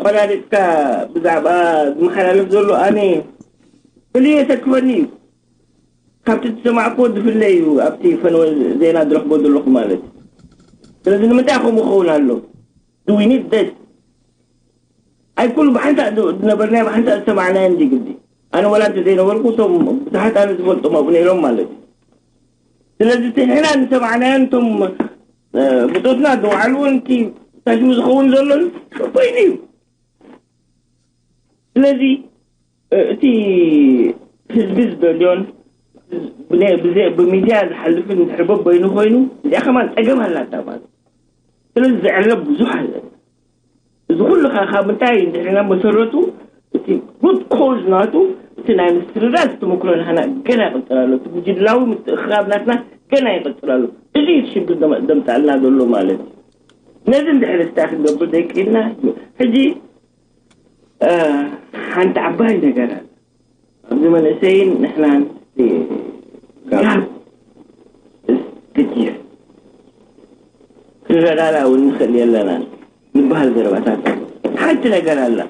ቆራሪፅካ ብዛዕባ ዝመሓላለፍ ዘሎ ኣነ ፍልይ የሰክፈኒ እዩ። ካብቲ ዝሰማዕክዎ ዝፍለ እዩ ኣብቲ ፈነወ ዜና ዝረኽቦ ዘለኹ ማለት እዩ። ስለዚ ንምንታይ ከምኡ ክኸውን ኣሎ? Do we need this? ኣይ ኩሉ ብሓንሳእ ዝነበርናዮ ብሓንሳእ ዝሰማዕናዮ እንዲ ግዲ ኣነ ወላ እንተ ዘይነበርኩ እቶም ብዙሓት ኣነ ዝፈልጦም ኣብኡ ነይሮም ማለት እዩ። ስለዚ እቲ ንሕና ዝሰማዕናዮ እቶም ብፆትና ዝወዓልዎ ንቲ ታሽሙ ዝኸውን ዘሎን ኮይኑ እዩ። ስለዚ እቲ ህዝቢ ዝደልዮን ብሚድያ ዝሓልፍን ድሕሪ በበይኑ ኮይኑ እዚኣ ከማን ፀገም ኣላታ ማለት ስለዚ ዝዕረብ ብዙሕ ኣለ። እዚ ኩሉ ከዓ ካብ ምንታይ እንድሕሪና መሰረቱ እቲ ሩት ኮዝ ናቱ እቲ ናይ ምስትርዳር ተመክሮ ናህና ገና ይቅፅል ኣሎ። እቲ ጉጅላዊ ምትእኽኻብ ናትና ገና ይቅፅል ኣሎ። እዚ እዩ ሽግር ደምፃልና ዘሎ ማለት እዩ። ነዚ እንድሕሪ ስታይ ክንገብር ዘይክኢልና ሕጂ ሓንቲ ዓባይ ነገር ኣለ ኣብዚ መንእሰይን ንሕናን ጋብ ግድዮ ክንረዳዳ እውን ንኽእል የለናን ዝበሃል ዘረባታት ሓንቲ ነገር ኣላ።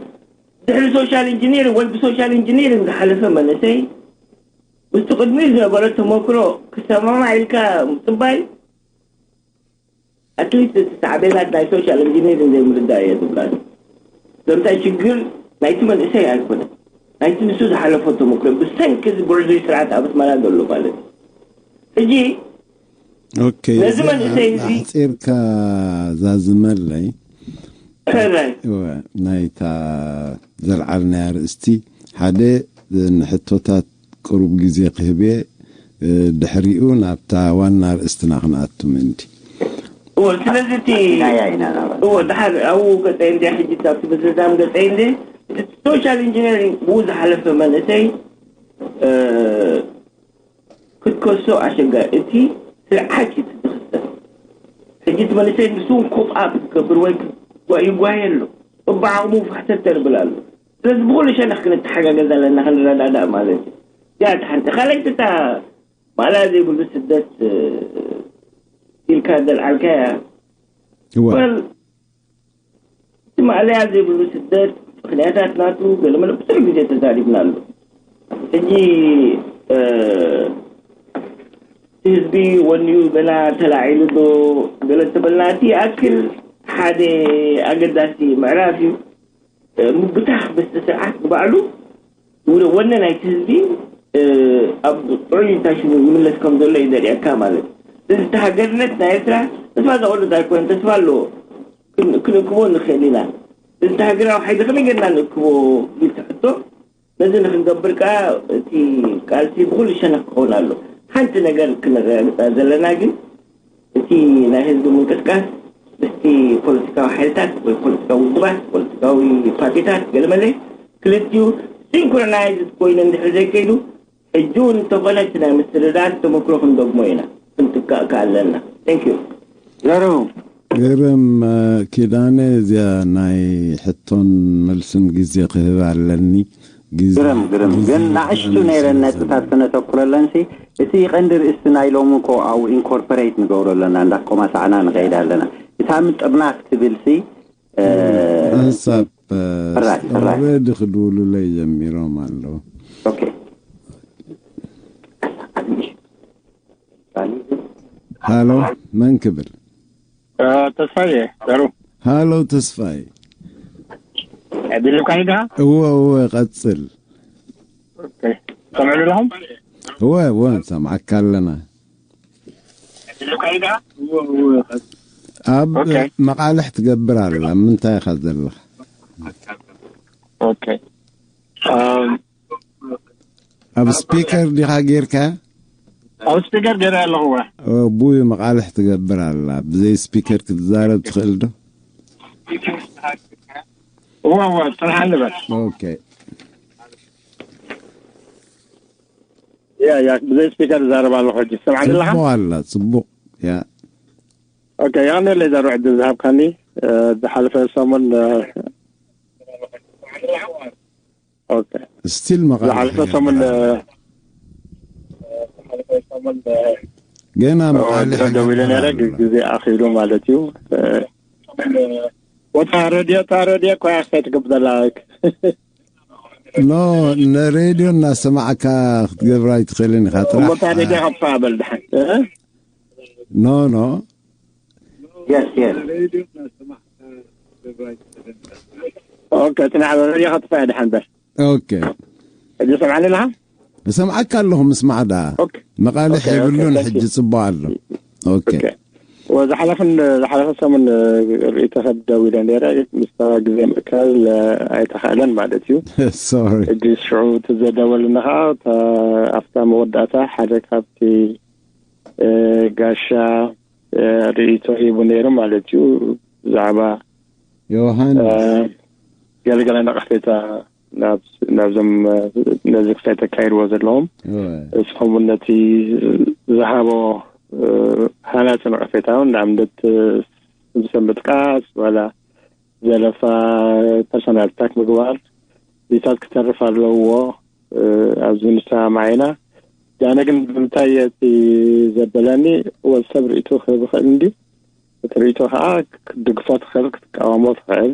ድሕሪ ሶሻል ኢንጂኒሪንግ ወይ ብሶሻል ኢንጂኒሪንግ ዝሓለፈ መንእሰይ ምስቲ ቅድሚኡ ዝነበረ ተመክሮ ክሰማማዕ ኢልካ ምፅባይ ኣትሊስት እቲ ሳዕቤናት ናይ ሶሻል ኢንጂኒሪንግ ዘይምርዳእ እየ ዝብላ። ዘምታይ ችግር ናይቲ መንእሰይ ኣይኮነን ናይቲ ንሱ ዝሓለፎ ተመክሮ ብሰንኪ እዚ ጉዕዞ ስርዓት ኣብ ኣስመራ ዘሎ ማለት እዩ። ሕጂ ኦኬ ነዚ መንእሰይ እዚ ኣሕፂርካ ዛዝመለይ ናይታ ዘልዓልናያ ርእስቲ ሓደ ንሕቶታት ቅሩብ ግዜ ክህብ እየ ድሕሪኡ ናብታ ዋና ርእስትና ክንኣቱ ምእንቲ ስለዚ እቲ እዎ ድሓር ኣብኡ ገፀይ እንደ ሕጂ ኣብቲ ምዝዛም ገፀይ እንደ ሶሻል ኢንጂነሪንግ ብኡ ዝሓለፈ መንእሰይ ክትከሶ ኣሸጋሪ እቲ ስርዓት እዩ ዝኽሰስ። ሕጂ እቲ መንእሰይ ንሱ እውን ኮፕ ኣፕ ክገብር ወይ ይጓየ ኣሎ። በብዓቕሙ ፋሕተት ተርብል ኣሎ። ስለዚ ብኹሉ ሸነኽ ክንተሓጋገዝ ኣለና ክንረዳዳእ ማለት እዩ። እዚኣ እቲ ሓንቲ። ካልኣይቲ እታ ማእለያ ዘይብሉ ስደት ኢልካ ዘልዓልካያ እዋ እቲ ማእለያ ዘይብሉ ስደት ምኽንያታት ናቱ ገለመለ ብዙሕ ግዜ ተዛሪብናሉ። ሕጂ ህዝቢ ወኒኡ ገና ተላዒሉ ዶ ገለ ተበልና እቲ ይኣክል ሓደ ኣገዳሲ ምዕራፍ እዩ። ምብታኽ ምስቲ ስርዓት ንባዕሉ ወነ ናይቲ ህዝቢ ኣብ ጥዑይ እንታይ ሽሙ ይምለስ ከም ዘሎ እዩ ዘርእየካ ማለት እዩ። እዚ ተሃገርነት ናይ ኤርትራ ተስፋ ዘቑርጥ ኣይኮነን፣ ተስፋ ኣለዎ። ክንእክቦ ንኽእል ኢና። እዚ ሃገራዊ ሓይሊ ከመይ ጌርና ንእክቦ ዝብል ሕቶ ነዚ ንክንገብር ከዓ እቲ ቃልሲ ብኩሉ ሸነኽ ክኸውን ኣሎ። ሓንቲ ነገር ክነረጋግፃ ዘለና ግን እቲ ናይ ህዝቢ ምንቅስቃስ ምስቲ ፖለቲካዊ ሓይልታት ወይ ፖለቲካዊ ውድባት ፖለቲካዊ ፓርቲታት ገለመለ ክልቲኡ ሲንክሮናይዝ ኮይኑ እንድሕር ዘይከይዱ ሕጂ እውን እንተኾነ እቲ ናይ ምስርዳር ተመክሮ ክንደግሞ ኢና ክንጥቃእ ከኣለና። Thank you። ግርም ኪዳነ፣ እዚኣ ናይ ሕቶን መልስን ግዜ ክህብ ኣለኒ። ግዜ ግርም ግርም ግን ንኣሽቱ ነይረን ነጥብታት ክነተኩረለን ሲ እቲ ቀንዲ ርእስቲ ናይ ሎሚ እኮ ኣብኡ ኢንኮርፖሬት ንገብሮ ኣለና እንዳቆማሳዕና ንኸይድ ኣለና። እታ ምጥርናፍ ትብል ሲ ሓንሳብ ኦልሬዲ ክድውሉለይ ጀሚሮም ኣለዉ። ሃሎ፣ መን ክብል? ተስፋዬ ዘሩ። ሃሎ ተስፋዬ። ቢልካኒ ዳ? እወ እወ፣ ቀጽል። ሰምዑ ኣለኹም? እወ እወ፣ ሰምዓካ ኣለና። ኣብ መቃልሕ ትገብር ኣላ። ምንታይ ኢኻ ዘለኻ? ኣብ ስፒከር ዲኻ ጌርካ? ኣብ ስፒከር ገይረ ኣለኹ። ቡይ መቃልሕ ትገብር ኣላ። ብዘይ ስፒከር ክትዛረብ ትኽእል ዶ? እዋ እዋ፣ ጽንሓ ንበል። ኦኬ። ያ ያ፣ ብዘይ ስፒከር ዛረብ ኣለኹ። ሕጂ ትሰምዓኒ ኣለኻ? ጽቡቕ ኣላ፣ ጽቡቕ። ያ ኦኬ፣ ያኔ ለይ ዘሩ ዕድል ዝሃብካኒ። ዝሓለፈ ሰሙን ኦኬ፣ ስቲል መቃልሕ ዝሓለፈ ሰሙን ገና መቃልሕ ደዊለ ነረ ግዜ ኣኺሉ ማለት እዩ። ወታ ረድዮ፣ ታ ረድዮ እኮ እያ ክትገብር ዘላ። ኖ፣ ንሬድዮ እናሰማዕካ ክትገብራ ኣይትኽእልን ኢኻ። እሞ ጥራሕ ታ ረድዮ ከጥፋ በል ድሓን። ኖ ኖ የስ የስ ኦኬ፣ ጽናሕ፣ ረድዮ ከጥፋ እያ ድሓን በል። ኦኬ፣ ሕጂ ሰምዓኒ ኣለኻ? እሰምዓካ ኣለኹ። ምስማዕ ደኣ ኦኬ። መቃልሕ ኦኬ፣ ኦኬ፣ የብሉን። thank you። ሕጂ ጽቡቕ ኣሎ። ኦኬ። ኦኬ። ወዝሓለፈን ዝሓለፈ ሰሙን ርእይቶ ሰብ ደዊለ ነይረ፣ ምስታ ግዜ ምእካል ኣይተኻእለን ማለት እዩ። ሶሪ። ሕጂ ሽዑ እቲ ዘደወልና ኸዓ ኣብታ መወዳእታ ሓደ ካብቲ ጋሻ ርእይቶ ሂቡ ነይሩ ማለት እዩ። ብዛዕባ ዮሃንስ ገለገለ ነቐፌታ ናብዞም ነዚ ክሳይ ተካይድዎ ዘለዎም፣ እስኹም ነቲ ዝሃቦ ሃናፂ ነቐፌታ እውን ንኣብነት ስም ምጥቃስ ዋላ ዘለፋ ፐርሶናል ኣታክ ምግባር ቢታት ክተርፍ ኣለዎ። ኣብዚ ንሰማማዕ ኢና። ዳነ ግን ብምንታይ እቲ ዘበለኒ ወዲ ሰብ ርእይቶ ክህብ ይኽእል እንድዩ። እቲ ርእይቶ ከዓ ክትድግፎ ትኽእል፣ ክትቃወሞ ትኽእል።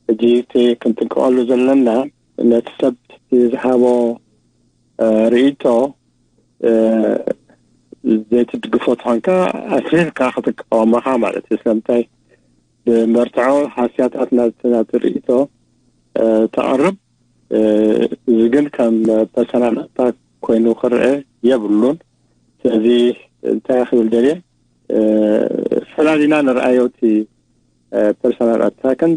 ሕጂ እቲ ክንጥንቀቐሉ ዘለና ነቲ ሰብ እቲ ዝሃቦ ርእይቶ ዘይትድግፎ ተኾንካ ኣስሪርካ ክትቃወመኻ ማለት እዩ። ስለምንታይ ብመርትዖ ሃስያታት ናብቲ ናብቲ ርእይቶ ተቕርብ። እዚ ግን ከም ፐርሰናል ኣታክ ኮይኑ ክረአ የብሉን። ስለዚ እንታይ ክብል ደልየ ፈላሊና ንርኣዮ እቲ ፐርሰናል ኣታክን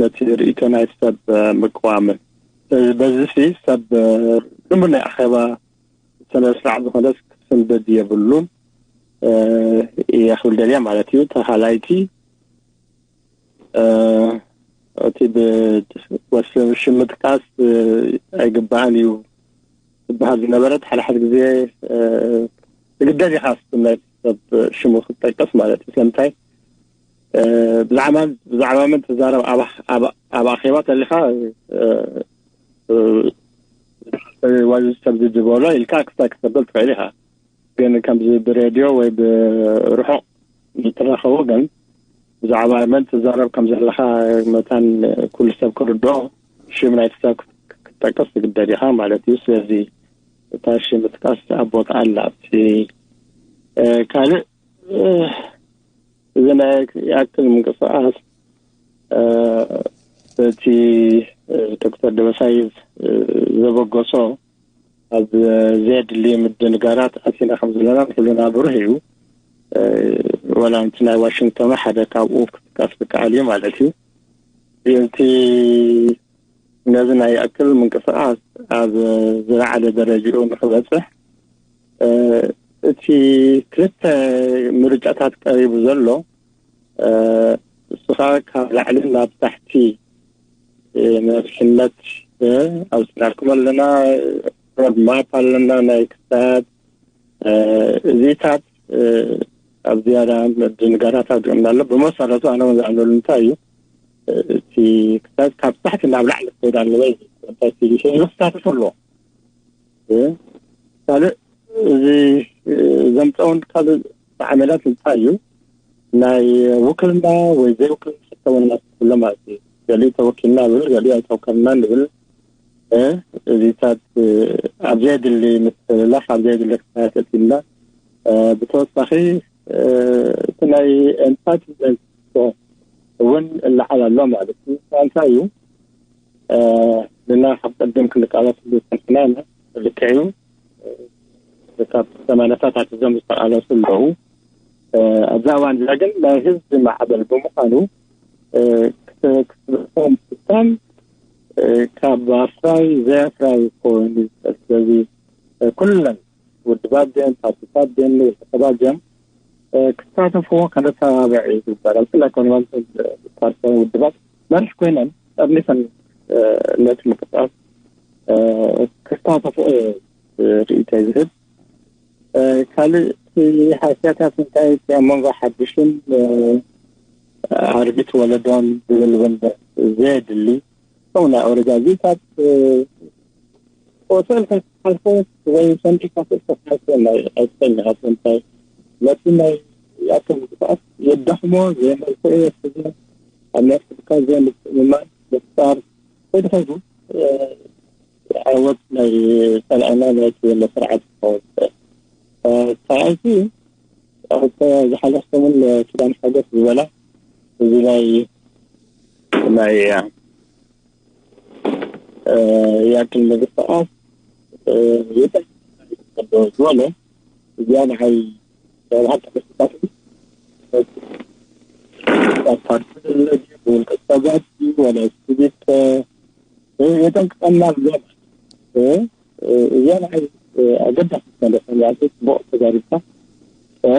ነቲ ርእይቶ ናይ ሰብ ምቅዋምን። ስለዚ በዚ ሲ ሰብ ልሙድ ናይ ኣኼባ ስነ ስርዓት ዝኾነስ ክስንበድ የብሉን እየ ክብል ደልየ ማለት እዩ። ተኻላይቲ እቲ ብወስን ሽም ምጥቃስ ኣይግባእን እዩ ዝበሃል ዝነበረ ሓደ ሓደ ግዜ ትግደድ ኢኻ ስም ናይ ሰብ ሽሙ ክትጠቅስ ማለት እዩ። ስለምንታይ ብዛዕባ ብዛዕባ መን ትዛረብ ኣብ ኣኼባ ተሊኻ ዋዚ ሰብ ዝበሎ ኢልካ ክስታይ ክትሰበል ትኽእል ኢኻ። ግን ከምዚ ብሬድዮ ወይ ብርሑቕ ዝትረኸቡ ግን ብዛዕባ መን ትዛረብ ከም ዘለኻ መታን ኩሉ ሰብ ክርድኦ ሽም ናይቲ ሰብ ክትጠቅስ ትግደድ ኢኻ ማለት እዩ። ስለዚ እታ ሽም ምጥቃስ ኣብ ቦታ ኣላ። ኣብቲ ካልእ እዚ ናይ ያክል ምንቅስቃስ እቲ ዶክተር ደበሳይ ዘበገሶ ኣብ ዘየድሊ ምድንጋራት ኣቲና ከም ዘለና ንኩልና ብሩህ እዩ። ወላ እቲ ናይ ዋሽንግቶን ሓደ ካብኡ ክትጥቀስ ዝከኣል እዩ ማለት እዩ። እቲ ነዚ ናይ ያክል ምንቅስቃስ ኣብ ዝለዓለ ደረጃኡ ንክበፅሕ እቲ ክልተ ምርጫታት ቀሪቡ ዘሎ ንሱ ከዓ ካብ ላዕሊ ናብ ታሕቲ መፍሕነት ኣውፅናልኩም ኣለና። ሮድማፕ ኣለና ናይ ክስታያት እዚታት ኣብ ዝያዳ ድንጋራት ኣውዲቑና ኣሎ። ብመሰረቱ ኣነ እውን ዝኣምነሉ እንታይ እዩ፣ እቲ ክሳብ ካብ ታሕቲ ናብ ላዕሊ ክኸይድ ኣለዎ። እንታይ እቲ ኢሉ ክሳተፍ ኣለዎ። እ፣ ካልእ እዚ፣ እ፣ ዘምፀውን ካልእ ዓመላት እንታይ እዩ፣ ናይ ውክልና ወይ ዘይውክልና ሕቶ እውን እናተብሎ ማለት እዩ። ገሊኡ ተወኪልና ይብል፣ ገሊኡ ኣይተወከልናን ይብል። እ፣ እዚታት፣ እ፣ ኣብ ዘየድሊ ምትልላኽ፣ ኣብ ዘየድሊ ክፍተት ኣእቲና፣ እ፣ ብተወሳኺ፣ እ፣ እቲ ናይ ኤምፓቲ እውን ይለዓል ኣሎ ማለት እዩ። እንታይ እዩ፣ እ፣ ንና ካብ ቀደም ክንቃለሰሉ ዝጸንሕና ኢና። ልክዕ እዩ። እ፣ ካብ ሰማንያታት ኣትሒዞም ዝተቃለሱ ኣለዉ። እ፣ ኣብዛ እዋን እዚኣ ግን ናይ ህዝቢ ማዕበል ብምዃኑ፣ እ፣ ክተ-፣ ክትብዕቶም ፍታን፣ እ፣ ካብ ኣፍራይ ዘይ ኣፍራይ ክኸውን እዩ። ስለዚ፣ እ፣ ኩለን ውድባት ድየን፣ ፓርቲታት ድየን፣ ውልቀ ሰባት ድዮም፣ እ፣ ክሳተፍዎ ከነተባብዕ እዩ ዝግበር። ኣብ ክላ ኮንቨንሽን ፓርቲታት ውድባት መርሕ ኮይነን ጠርኒፈን፣ እ፣ ነቲ ምንቅስቃስ፣ እ፣ ክሳተፍኦ እየ፣ እ፣ ርእይቶይ ዝህብ። እ፣ ካልእ እቲ ሃስያታት እንታይ እቲ ኣብ መንጎ ሓድሽን፣ እ፣ ኣርቢት ወለዶን ዝብል እውን ዘየድሊ ከምኡ ናይ ኣውረጃ እዚታት፣ እ፣ ወሰን ከይትሓልፎ ወይ ሰንጢካ ክትሓልፎ ናይ ኣይትሰሚዓት እንታይ ነቲ ናይ ኣቶም ግፍኣት የዳኽሞ፣ ዘየመልክዑ የስግሞ፣ ኣብ ናይ ኣፍሪካ ዘየምጽእ ምማን ምፍጣር ከይዱ ከይዱ፣ እ፣ ዓወት ናይ ጸላእና ናይቲ ዘሎ ስርዓት ክኸውን ይኽእል። እ፣ ካልኣይቲ ኣብ ዝሓለፈ ሰሙን ኪዳን ሓጎስ ዝበላ እዚ ናይ፣ ናይ፣ እ፣ ያክል ምንቅስቃስ፣ እ፣ የጠ-፣ ዝበሎ እዚኣ ንዓይ ናይ ብሓቂ ተፈታትኒ ፓርቲ ብውልቀ ሰባት ድዩ ዋላ ስቪክ፣ እ፣ የጠንቅቀና ኣሎ። እ፣ እ፣ እዚኣ ንዓይ፣ እ፣ ኣገዳሲ መለሰ። ጽቡቕ ተዛሪብካ። እ፣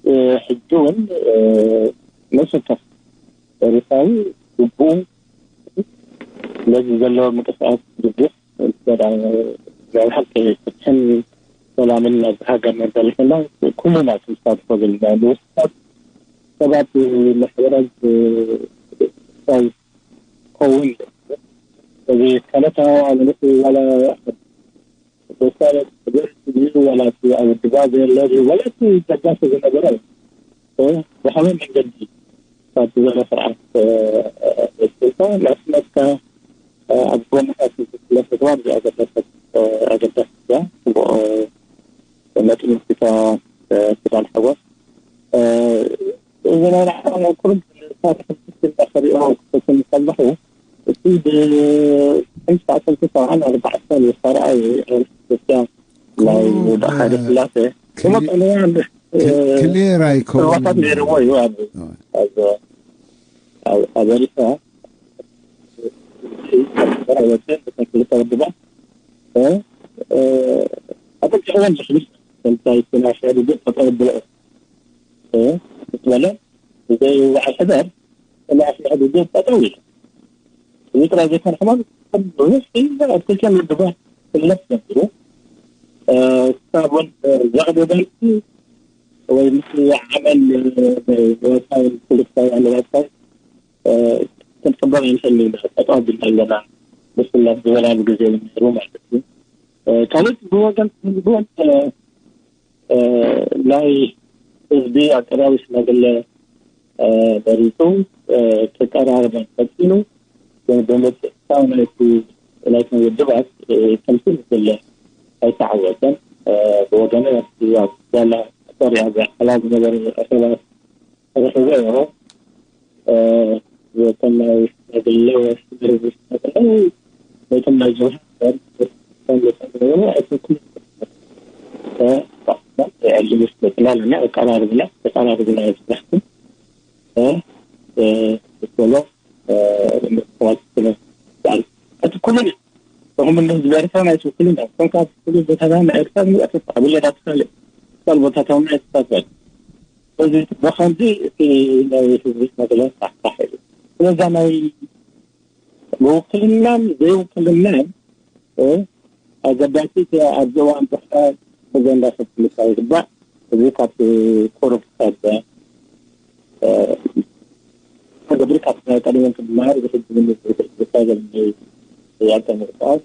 እ፣ ሕጂ እውን፣ እ፣ መሰከፍ ኤርትራዊ ግቡእ ነዚ ዘሎ ምንቅስቃስ ድግፍ ናይ ሓቂ ፍትሕን ሰላምን ናብ ሃገርና እንተሊፍና ኩልና ክንሳትፎ ዘለና ንውስታት ሰባት ማሕበራት ክኸውን እዚ ከለታዊ ኣምልክ ዋላ በሳለት ክብር እዩ ዋላ እቲ ኣብ ድባ ዘሎ እዩ ዋላ እቲ ደጋፊ ዝነበረ እ፣ ብኸመይ መንገዲ ካብ ዝበለ ስርዓት፣ እ፣ እ፣ ስልጣን ናስነትካ፣ እ፣ ኣብ ጎንኻ ክትለፍ ምግባር እዚ ኣገዳሲ፣ እ፣ ኣገዳሲ እያ። ጽቡቕ፣ እ፣ ነጥቢ ኣምጺእካ፣ እ፣ ኪዳን ሓጎስ። እ፣ እዚ ናይ ንዓና ናይ ቁሩብ ታሪኽ እንዳኸሪኦ ክፈትን ከለኹ፣ እቲ ብ-፣ ሓምሳ ዓሰርተ ሰብዓን ኣርባዕተን ዝተራእየ ናይ ኢትዮጵያ ናይ ቁሩብ፣ ውዳእ ሃይለ ስላሴ ክሊ-፣ ብመጠኑ ክሊ-፣ ክሊር ኣይከውንን። ሩባታት ነይርዎ እዩ ኣብ፣ ኣብ፣ ኣብ፣ ኣብ ኤሪትራ። ወፅን ክልተ ውድባት፣ እ፣ እ፣ ኣጠቂዕወን ዝኽብል እንታይ ናሽናል ውድብ ተጠብሎ እ፣ ምስ በለ ብዘይ በዓል ሕደር ናይ ኣፍልሕዱ ጌት ጠጠው ኢሉ። እዚ ጥራይ ዘይኮነ ከማን ኣብ ብዙሕ ኣብ ክልቲኦም ውድባት ክለፍ ጀሚሩ፣ እ፣ ክሳብ እውን፣ እ፣ ዘቕደደልቲ ወይ ምስ ዓመል፣ እ፣ ወሳኝ ፖለቲካዊ ኣለባብሳይ፣ እ፣ ክንቅበል ኣይንኽእልን ኢና፣ ጠጠው ኣቢልና ኣለና፣ ብስላት ዝበላሉ ግዜ እውን ነይሩ ማለት እዩ። እ፣ ካልእ ብወገን፣ ብወገን፣ እ፣ እ፣ ናይ ህዝቢ ኣቀባዊ ሽማግለ፣ እ፣ መሪጹ፣ እ፣ ክቀራረብ ፈጺሙ፣ ብ-፣ ብምትእትታው ናይቲ፣ ናይቶም ውድባት፣ እ፣ ከምቲ ዝድለ ኣይተዓወተን። እ፣ ብወገነ ኣብቲ ኣብ ጋላ ተሪያ ዘሓላ ዝነበረ ኣኼባ ተረኺበ እየ። እ፣ ነቶም ናይ ሽማግለ ሽግር ዝፈጠረ፣ ነቶም ናይ ጀብሃ ኣይትውክሉ፣ እ፣ ዕልም ይፍለጥና ኣለና፣ ኣቀራርብና፣ ኣቀራርብና ይፍለጥኩም፣ እ፣ እ፣ ብሎ፣ እ፣ ምክንያት ስለ፣ እቲ ኩሉ፣ እኹም ህዝቢ ኤርትራ ናይ ትውክሉ ኢና። እቶም ካብ ኩሉ ቦታታት ናይ ኤርትራ ዝመጽእ ተስፋ ብለና ትፈልጥ፣ ካልእ ቦታታት ናይ ተስፋ ትፈልጥ። በዚ፣ ብኸምዚ እቲ ናይ ህዝቢ መግለጽ ኣካሒዱ። ስለዛ ናይ ብውክልናን ዘይውክልናን፣ እ፣ ኣገዳሲ እቲ ኣብዚ እዋን ብሕታ ብዘንዳ ሰብ ክልካ ይግባእ። እዚ ካብ ቁሩብ ምንቅስቃስ ተገብሪ ካብ ናይ ቀደመን ክመሃር ዝሕግዝኒ ዝካየደኒ ያልተ ምንቅስቃስ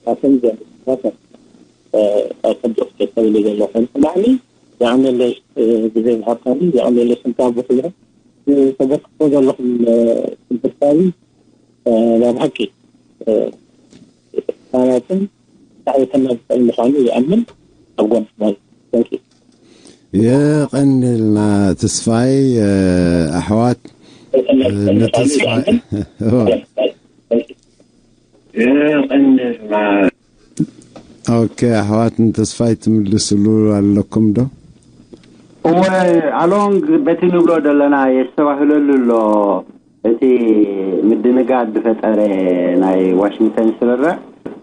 ናትን ዘንቅስቃስ ኣብ ከብዲ ክሰብ ኢለ ዘለኹ ንላዕሊ የቐንየለይ ግዜ ዝሃብካኒ፣ የቐንየለይ ስልጣን ብክልኹም ተበርክቶ ዘለኹም ስልትካዊ ናብ ሓቂ ህፃናትን ሳዕቤተና ዝኽእል ምዃኑ ይኣምን። ኣብ ጎን ማለት የቐንልና ተስፋይ። ኣሕዋት ንተስፋይ ኦኬ፣ ኣሕዋት ንተስፋይ ትምልስሉ ኣለኩም ዶ? እወ፣ ኣሎንግ በቲ ንብሎ ዘለና የስተባህለሉ ኣሎ። እቲ ምድንጋር ዝፈጠረ ናይ ዋሽንግተን ስርርዕ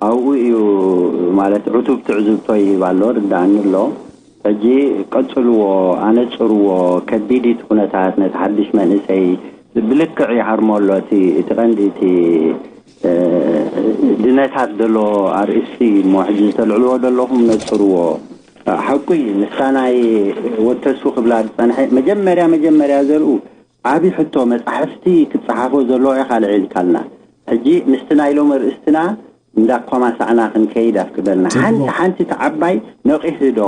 ኣብኡ እዩ፣ ማለት ዕቱብ ትዕዝብቶ ይህብ ኣሎ፣ ርዳእኒ ኣሎ። ሕጂ ቀጽልዎ፣ ኣነጽርዎ። ከቢድ እቲ ኩነታት ነቲ ሓድሽ መንእሰይ ብልክዕ ይሃርሞ ኣሎ። እቲ እቲ ቀንዲ እቲ ድነታት ዘሎ ኣርእስቲ እሞ ሕጂ ዝተልዕልዎ ዘለኹም ነጽርዎ። ሓቁ እዩ። ንሳ ናይ ወተሱ ክብላ ዝጸንሐ መጀመርያ መጀመርያ ዘርኡ ዓቢ ሕቶ መጻሕፍቲ ክትጸሓፎ ዘለዎ ኢኻ ልዒልካልና። ሕጂ ምስቲ ናይ ሎም ኣርእስትና እንዳኳማሳዕና ክንከይድ ኣፍቅደልና። ሓንቲ ሓንቲ ተዓባይ ነቒሑ ዶ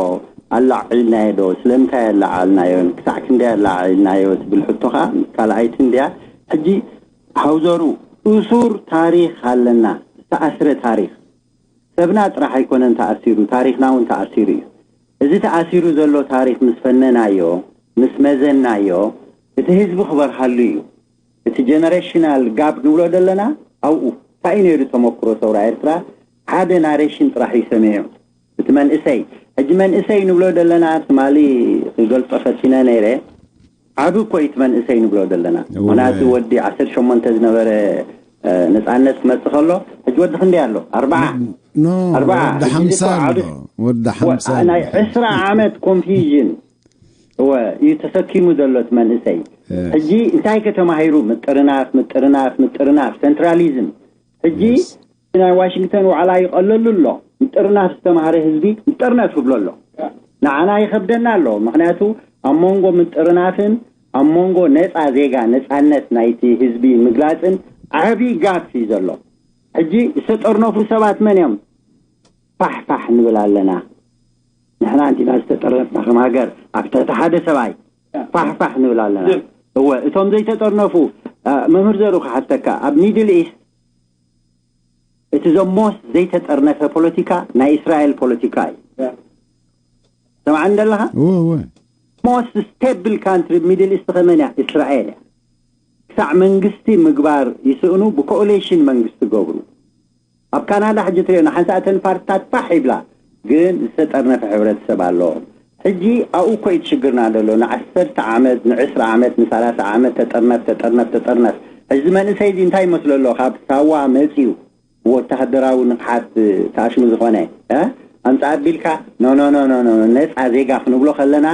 ኣላዒልናዮ ዶ ስለምንታይ ኣላዓልናዮን ክሳዕ ክንደይ ኣላዓልናዮ ትብል ሕቶ ከዓ ካልኣይቲ እንድያ። ሕጂ ሃውዘሩ እሱር ታሪኽ ኣለና፣ ዝተኣስረ ታሪኽ። ሰብና ጥራሕ ኣይኮነን ተኣሲሩ፣ ታሪኽና እውን ተኣሲሩ እዩ። እዚ ተኣሲሩ ዘሎ ታሪኽ ምስ ፈነናዮ፣ ምስ መዘናዮ፣ እቲ ህዝቢ ክበርሃሉ እዩ። እቲ ጀነሬሽናል ጋፕ ንብሎ ዘለና ኣብኡ እንታይ እዩ ነይሩ ተመክሮ ሰውራ ኤርትራ? ሓደ ናሬሽን ጥራሕ እዩ ሰሚዑ እቲ መንእሰይ። ሕጂ መንእሰይ ንብሎ ዘለና ትማሊ ክገልጾ ፈቲነ ነይረ። ዓቢ እኮ እዩ እቲ መንእሰይ ንብሎ ዘለና። ምክንያቱ ወዲ ዓሰርተ ሸሞንተ ዝነበረ ነፃነት ክመፅእ ከሎ ሕጂ ወዲ ክንደይ ኣሎ? ኣርባዓ። ኣርባዓ። ወዲ ሓምሳ ኣሎ። ወዲ ሓምሳ። ናይ ዕስራ ዓመት ኮንፊዥን እወ እዩ ተሰኪሙ ዘሎ እቲ መንእሰይ። ሕጂ እንታይ ከተማሂሩ? ምጥርናፍ፣ ምጥርናፍ፣ ምጥርናፍ፣ ሴንትራሊዝም። ሕጂ ናይ ዋሽንግተን ዋዕላ ይቐለሉ ኣሎ። ምጥርናፍ ዝተማሃረ ህዝቢ ምጥርነፍ ይብሎ ኣሎ። ንዓና ይኸብደና ኣሎ። ምክንያቱ ኣብ መንጎ ምጥርናፍን ኣብ መንጎ ነፃ ዜጋ፣ ነፃነት ናይቲ ህዝቢ ምግላፅን ዓብዪ ጋፕ እዩ ዘሎ። ሕጂ ዝተጠርነፉ ሰባት መን እዮም? ፋሕፋሕ ንብል ኣለና። ንሕና እንዲና ዝተጠርነፍና ከም ሃገር ኣብ ትሕቲ ሓደ ሰብኣይ ፋሕፋሕ ንብል ኣለና። እወ እቶም ዘይተጠርነፉ መምህር ዘሩ ክሓተካ ኣብ ሚድል ኢስት እቲ ዘሞስ ዘይተጠርነፈ ፖለቲካ ናይ እስራኤል ፖለቲካ እዩ። ሰማዕኒ ደለኻ? ሞስት ስቴብል ካንትሪ ሚድል ኢስት ከመን እያ? እስራኤል እያ። ክሳዕ መንግስቲ ምግባር ይስእኑ ብኮኦሌሽን መንግስቲ ገብሩ። ኣብ ካናዳ ሕጂ ትሪኦ ንሓንሳእተን ፓርትታት ፋሕ ይብላ ግን ዝተጠርነፈ ሕብረተሰብ ኣለዎም። ሕጂ ኣብኡ እኮ እዩ ሽግርና ዘሎ። ንዓሰርተ ዓመት ንዕስራ ዓመት ንሳላሳ ዓመት ተጠርነፍ ተጠርነፍ ተጠርነፍ። ሕዚ መንእሰይ እዚ እንታይ ይመስሎ ኣሎ? ካብ ሳዋ መፅዩ ብወታሃደራዊ ንቕሓት ተኣሽሙ ዝኾነ ኣምፃ ኣቢልካ ኖ ኖ ኖ ነፃ ዜጋ ክንብሎ ከለና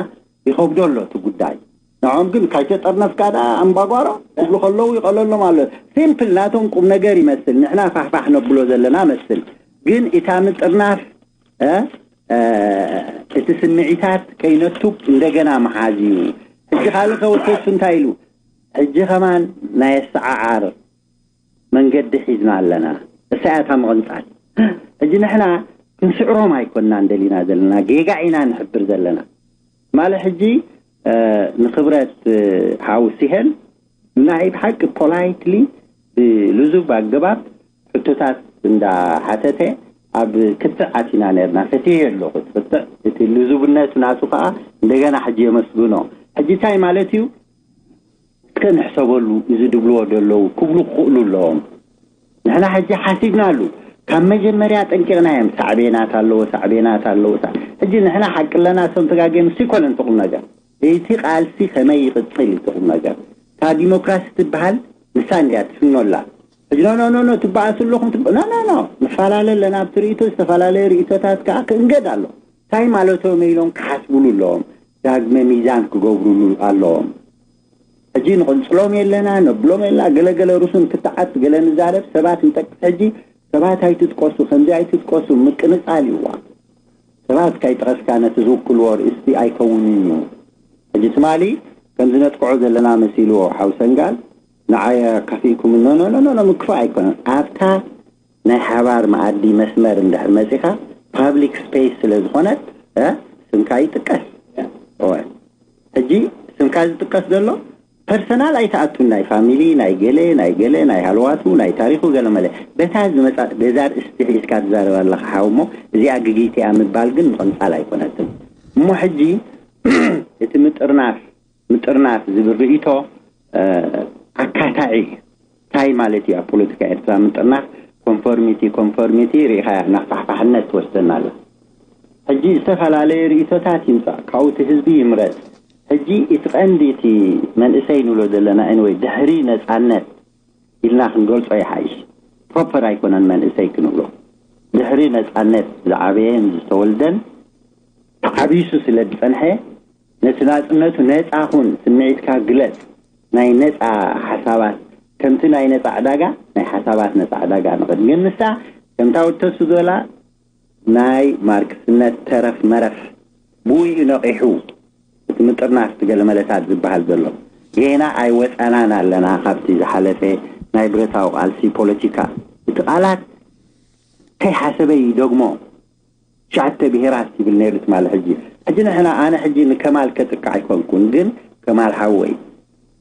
ይኸብዶ ኣሎ እቲ ጉዳይ። ንዖም ግን ካይተጠርነፍካ ደኣ ኣምባጓሮ ክብሉ ከለዉ ይቐለሎም ኣሎ። ሲምፕል ናቶም ቁም ነገር ይመስል፣ ንሕና ፋሕፋሕ ነብሎ ዘለና መስል። ግን እታ ምጥርናፍ እቲ ስምዒታት ከይነቱብ እንደገና መሓዝ እዩ። ሕጂ ካልእ ከወተሱ እንታይ ኢሉ? ሕጂ ከማን ናይ ኣሰዓዓር መንገዲ ሒዝና ኣለና። እሳ እያ እታ ምቕንጻል። ሕጂ ንሕና ክንስዕሮም ኣይኮንና እንደሊና ዘለና፣ ጌጋ ኢና ንሕብር ዘለና። ማለ ሕጂ ንክብረት ሓው ሲሄን ናይ ብሓቂ ፖላይትሊ ብልዙብ ኣገባብ ሕቶታት እንዳሓተተ ኣብ ክትዕ ኣቲና ነርና። ፈትየ ኣለኹ ክትዕ እቲ ልዙብነቱ ናቱ ከዓ እንደገና ሕጂ የመስግኖ። ሕጂ እንታይ ማለት እዩ? እስከ ንሕሰበሉ፣ እዚ ድብልዎ ደለዉ ክብሉ ክኽእሉ ኣለዎም። ንሕና ሕጂ ሓሲብናሉ፣ ካብ መጀመርያ ጠንቂቕና እዮም። ሳዕቤናት ኣለዎ፣ ሳዕቤናት ኣለዎ። ሕጂ ንሕና ሓቂ ኣለና፣ እሶም ተጋግዮም ንሱ ይኮነን ትቑም ነገር። እቲ ቃልሲ ከመይ ይቕፅል እዩ ትቑም ነገር። እታ ዲሞክራሲ ትበሃል ንሳ እንድያ ትፍኖላ። ሕጂ ኖ ኖ ኖ ትበኣሱ ኣለኹም፣ ኖ ኖ ኖ፣ ንፈላለ ኣለና፣ ኣብቲ ርእቶ ዝተፈላለየ ርእቶታት ከዓ ክእንገድ ኣሎ። እንታይ ማለቶም ኢሎም ክሓስብሉ ኣለዎም። ዳግመ ሚዛን ክገብሩሉ ኣለዎም። ሕጂ ንቕንፅሎም የለና፣ ነብሎም የለና፣ ገለገለ ርሱን ክትዓት ገለ ንዛረብ ሰባት ንጠቅስ። ሕጂ ሰባት ኣይትጥቀሱ፣ ከምዚ ኣይትጥቀሱ፣ ምቅንፃል ይዋ ሰባት ካይጠቐስካ ነቲ ዝውክልዎ ርእስቲ ኣይከውንን እዩ። ሕጂ ትማሊ ከም ዝነጥቅዖ ዘለና መሲልዎ ሓው ሰንጋል ንዓይ ኣካፊእኩም፣ ኖ ኖ ኖ ኖ፣ ምክፋእ ኣይኮነን። ኣብታ ናይ ሓባር መኣዲ መስመር እንድሕር መጺኻ፣ ፓብሊክ ስፔስ ስለ ዝኾነት፣ እ፣ ስምካ ይጥቀስ። እወ። ሕጂ ስምካ ዝጥቀስ ዘሎ ፐርሰናል ኣይትኣቱን፣ ናይ ፋሚሊ፣ ናይ ገለ፣ ናይ ገለ፣ ናይ ሃለዋቱ፣ ናይ ታሪኹ፣ ገለ መለ። በታ ዝመጻ፣ በዛ ርእስቲ ሒዝካ ትዛረብ ኣለኻ ሓው፣ እሞ እዚኣ ግግይቲ እያ ምባል ግን ምቕንጻል ኣይኮነትን። እሞ ሕጂ እቲ ምጥርናፍ፣ ምጥርናፍ ዝብል ርእይቶ፣ እ፣ ኣካታዒ እዩ። እንታይ ማለት እዩ ኣብ ፖለቲካ ኤርትራ ምጥርናፍ? ኮንፎርሚቲ፣ ኮንፎርሚቲ ርኢኻ ናፋሕፋሕነት ትወስደና ኣላ። ሕጂ ዝተፈላለየ ርእይቶታት ይምጻእ፣ ካብኡ እቲ ህዝቢ ይምረጽ። ሕጂ እቲ ቀንዲ እቲ መንእሰይ ንብሎ ዘለና፣ ኤንወይ፣ ድሕሪ ነጻነት ኢልና ክንገልጾ ይሓይሽ። ፕሮፐር ኣይኮነን መንእሰይ ክንብሎ። ድሕሪ ነጻነት ዝዓበየን ዝተወልደን ተዓቢሱ ስለ ዝጸንሐ፣ ነቲ ናጽነቱ ነጻ ኩን፣ ስምዒትካ ግለጽ፣ ናይ ነጻ ሓሳባት፣ ከምቲ ናይ ነጻ ዕዳጋ፣ ናይ ሓሳባት ነጻ ዕዳጋ ንቕድም። ግን ንሳ ከምታ ወተሱ ዝበላ ናይ ማርክስነት ተረፍ መረፍ ብኡ እዩ ነቒሑ። እቲ ምጥርናፍ፣ እቲ ገለመለታት ዝበሃል ዘሎ፣ ጌና ኣይወጻናን ኣለና ካብቲ ዝሓለፈ ናይ ብረታዊ ቃልሲ ፖለቲካ። እቲ ቃላት ከይሓሰበ ይደግሞ። ትሽዓተ ብሄራት ይብል ነይሩ ትማሊ። ሕጂ፣ ሕጂ ንሕና፣ ኣነ ሕጂ ንከማል ከጥቅዕ ኣይኮንኩን፣ ግን ከማል ሓወይ፣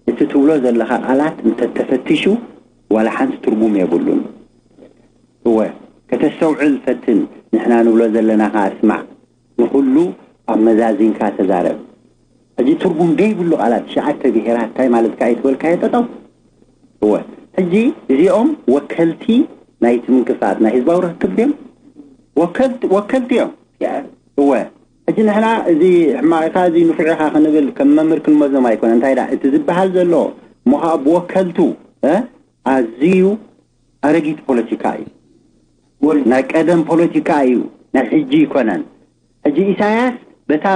እቲ ትብሎ ዘለኻ ቃላት እንተተፈቲሹ ዋላ ሓንቲ ትርጉም የብሉን። እወ፣ ከተስተውዕል ፈትን። ንሕና ንብሎ ዘለና ከኣ ስማዕ። ንኹሉ ኣብ መዛዚንካ ተዛረብ። ሕጂ ትርጉም ደይብሉ ቃላት፣ ትሽዓተ ብሄራት እንታይ ማለትካ እዩ ትበልካዮ ጠጠው። እወ፣ ሕጂ እዚኦም ወከልቲ ናይቲ ምንቅስቃስ ናይ ህዝባዊ ርክብ ድዮም? ወከልቲ፣ ወከልቲ እዮም። እወ፣ ሕጂ ንሕና እዚ ሕማቕ ኢኻ፣ እዚ ንፉዕ ኢኻ ክንብል ከም መምህር ክንመዞም ኣይኮነ። እንታይ ደኣ እቲ ዝበሃል ዘሎ እሞ ኸኣ ብወከልቱ፣ እ፣ ኣዝዩ ኣረጊት ፖለቲካ እዩ። ናይ ቀደም ፖለቲካ እዩ፣ ናይ ሕጂ ኣይኮነን። ሕጂ ኢሳያስ በታ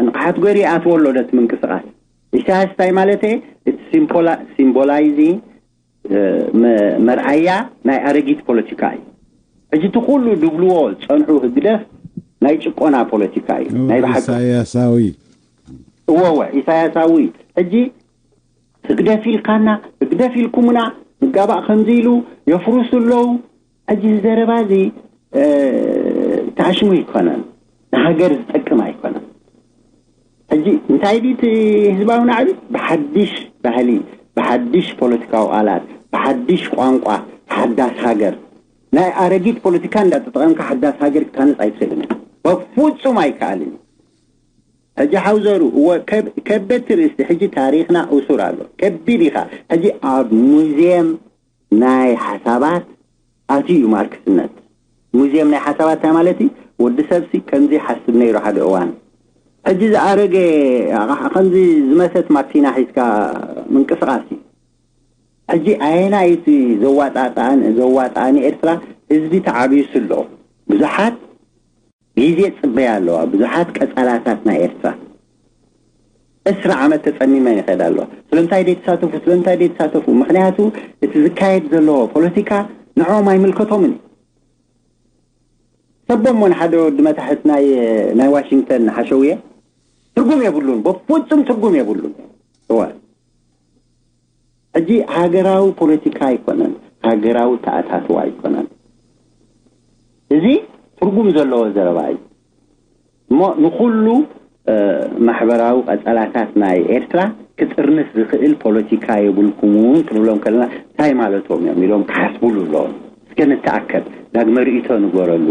ንቕሓት ገይሩ ይኣትዎ ኣሎ ነቲ ምንቅስቃስ። ኢሳያስ እንታይ ማለት እየ? እቲ ሲምፖላ-፣ ሲምቦላይዚ፣ እ፣ መ-፣ መርኣያ ናይ ኣረጊት ፖለቲካ እዩ። ሕጂ እቲ ኩሉ ድብልዎ ዝጸንሑ ህግደፍ ናይ ጭቆና ፖለቲካ እዩ። ናይ ብሓቂ ኢሳያሳዊ። እወ፣ እወ፣ ኢሳያሳዊ። ሕጂ ህግደፍ ኢልካና፣ ህግደፍ ኢልኩምና፣ ምጋባእ ከምዚ ኢሉ የፍርሱ ኣለዉ። ሕጂ እዚ ዘረባ እዚ፣ እ፣ ታሽሙ ኣይኮነን፣ ንሃገር ዝጠቅም ኣይኮነን። ሕጂ እንታይ ድዩ እቲ ህዝባዊ ናዕቢ? ብሓድሽ ባህሊ፣ ብሓድሽ ፖለቲካዊ ቃላት፣ ብሓድሽ ቋንቋ፣ ሓዳስ ሃገር። ናይ ኣረጊት ፖለቲካ እንዳተጠቐምካ ሓዳስ ሃገር ክትሃንጽ ኣይትኽእልን ኢኻ። በፍጹም ኣይከኣልን እዩ። ሕጂ ሓውዘሩ፣ እወ፣ ከብ-፣ ከበድቲ ርእስቲ፣ ሕጂ ታሪኽና እሱር ኣሎ። ከቢድ ኢኻ። ሕጂ ኣብ ሙዚየም ናይ ሓሳባት ኣትዩ እዩ ማርክስነት። ሙዚየም ናይ ሓሳባት እንታይ ማለት እዩ? ወዲ ሰብሲ ከምዚ ይሓስብ ነይሩ ሓደ እዋን። ሕጂ ዝኣረገ ኣቕሓ፣ ከምዚ ዝመሰት ማኪና ሒዝካ ምንቅስቃስ እዩ። ሕጂ ኣየናይ እቲ ዘዋጣጣን-፣ ዘዋጣኒ ኤርትራ ህዝቢ ተዓብዩሱ ኣሎ? ብዙሓት ግዜ ጽበያ ኣለዋ። ብዙሓት ቀጻላታት ናይ ኤርትራ ዕስራ ዓመት ተጸሚመን ይኸዳ ኣለዋ። ስለምንታይ ደይ ተሳተፉ? ስለምንታይ ደይ ተሳተፉ? ምኽንያቱ እቲ ዝካየድ ዘሎ ፖለቲካ ንዕኦም ኣይምልከቶምን እዩ። ሰቦም ውን ሓደ ወዲ መታሕት ናይ፣ ናይ ዋሽንግተን ሓሸውየ ትርጉም የብሉን፣ በፍጹም ትርጉም የብሉን። እወ። ሕጂ ሃገራዊ ፖለቲካ ኣይኮነን፣ ሃገራዊ ተኣታትዋ ኣይኮነን። እዚ ትርጉም ዘለዎ ዘረባ እዩ። እሞ ንኹሉ፣ እ፣ ማሕበራዊ ቀጸላታት ናይ ኤርትራ ክጥርንፍ ዝኽእል ፖለቲካ የብልኩምን ክንብሎም ከለና እንታይ ማለቶም እዮም ኢሎም ክሓስቡሉ ኣለዎም። እስከ ንተኣከብ፣ ዳግመ ርእይቶ ንገረሉ።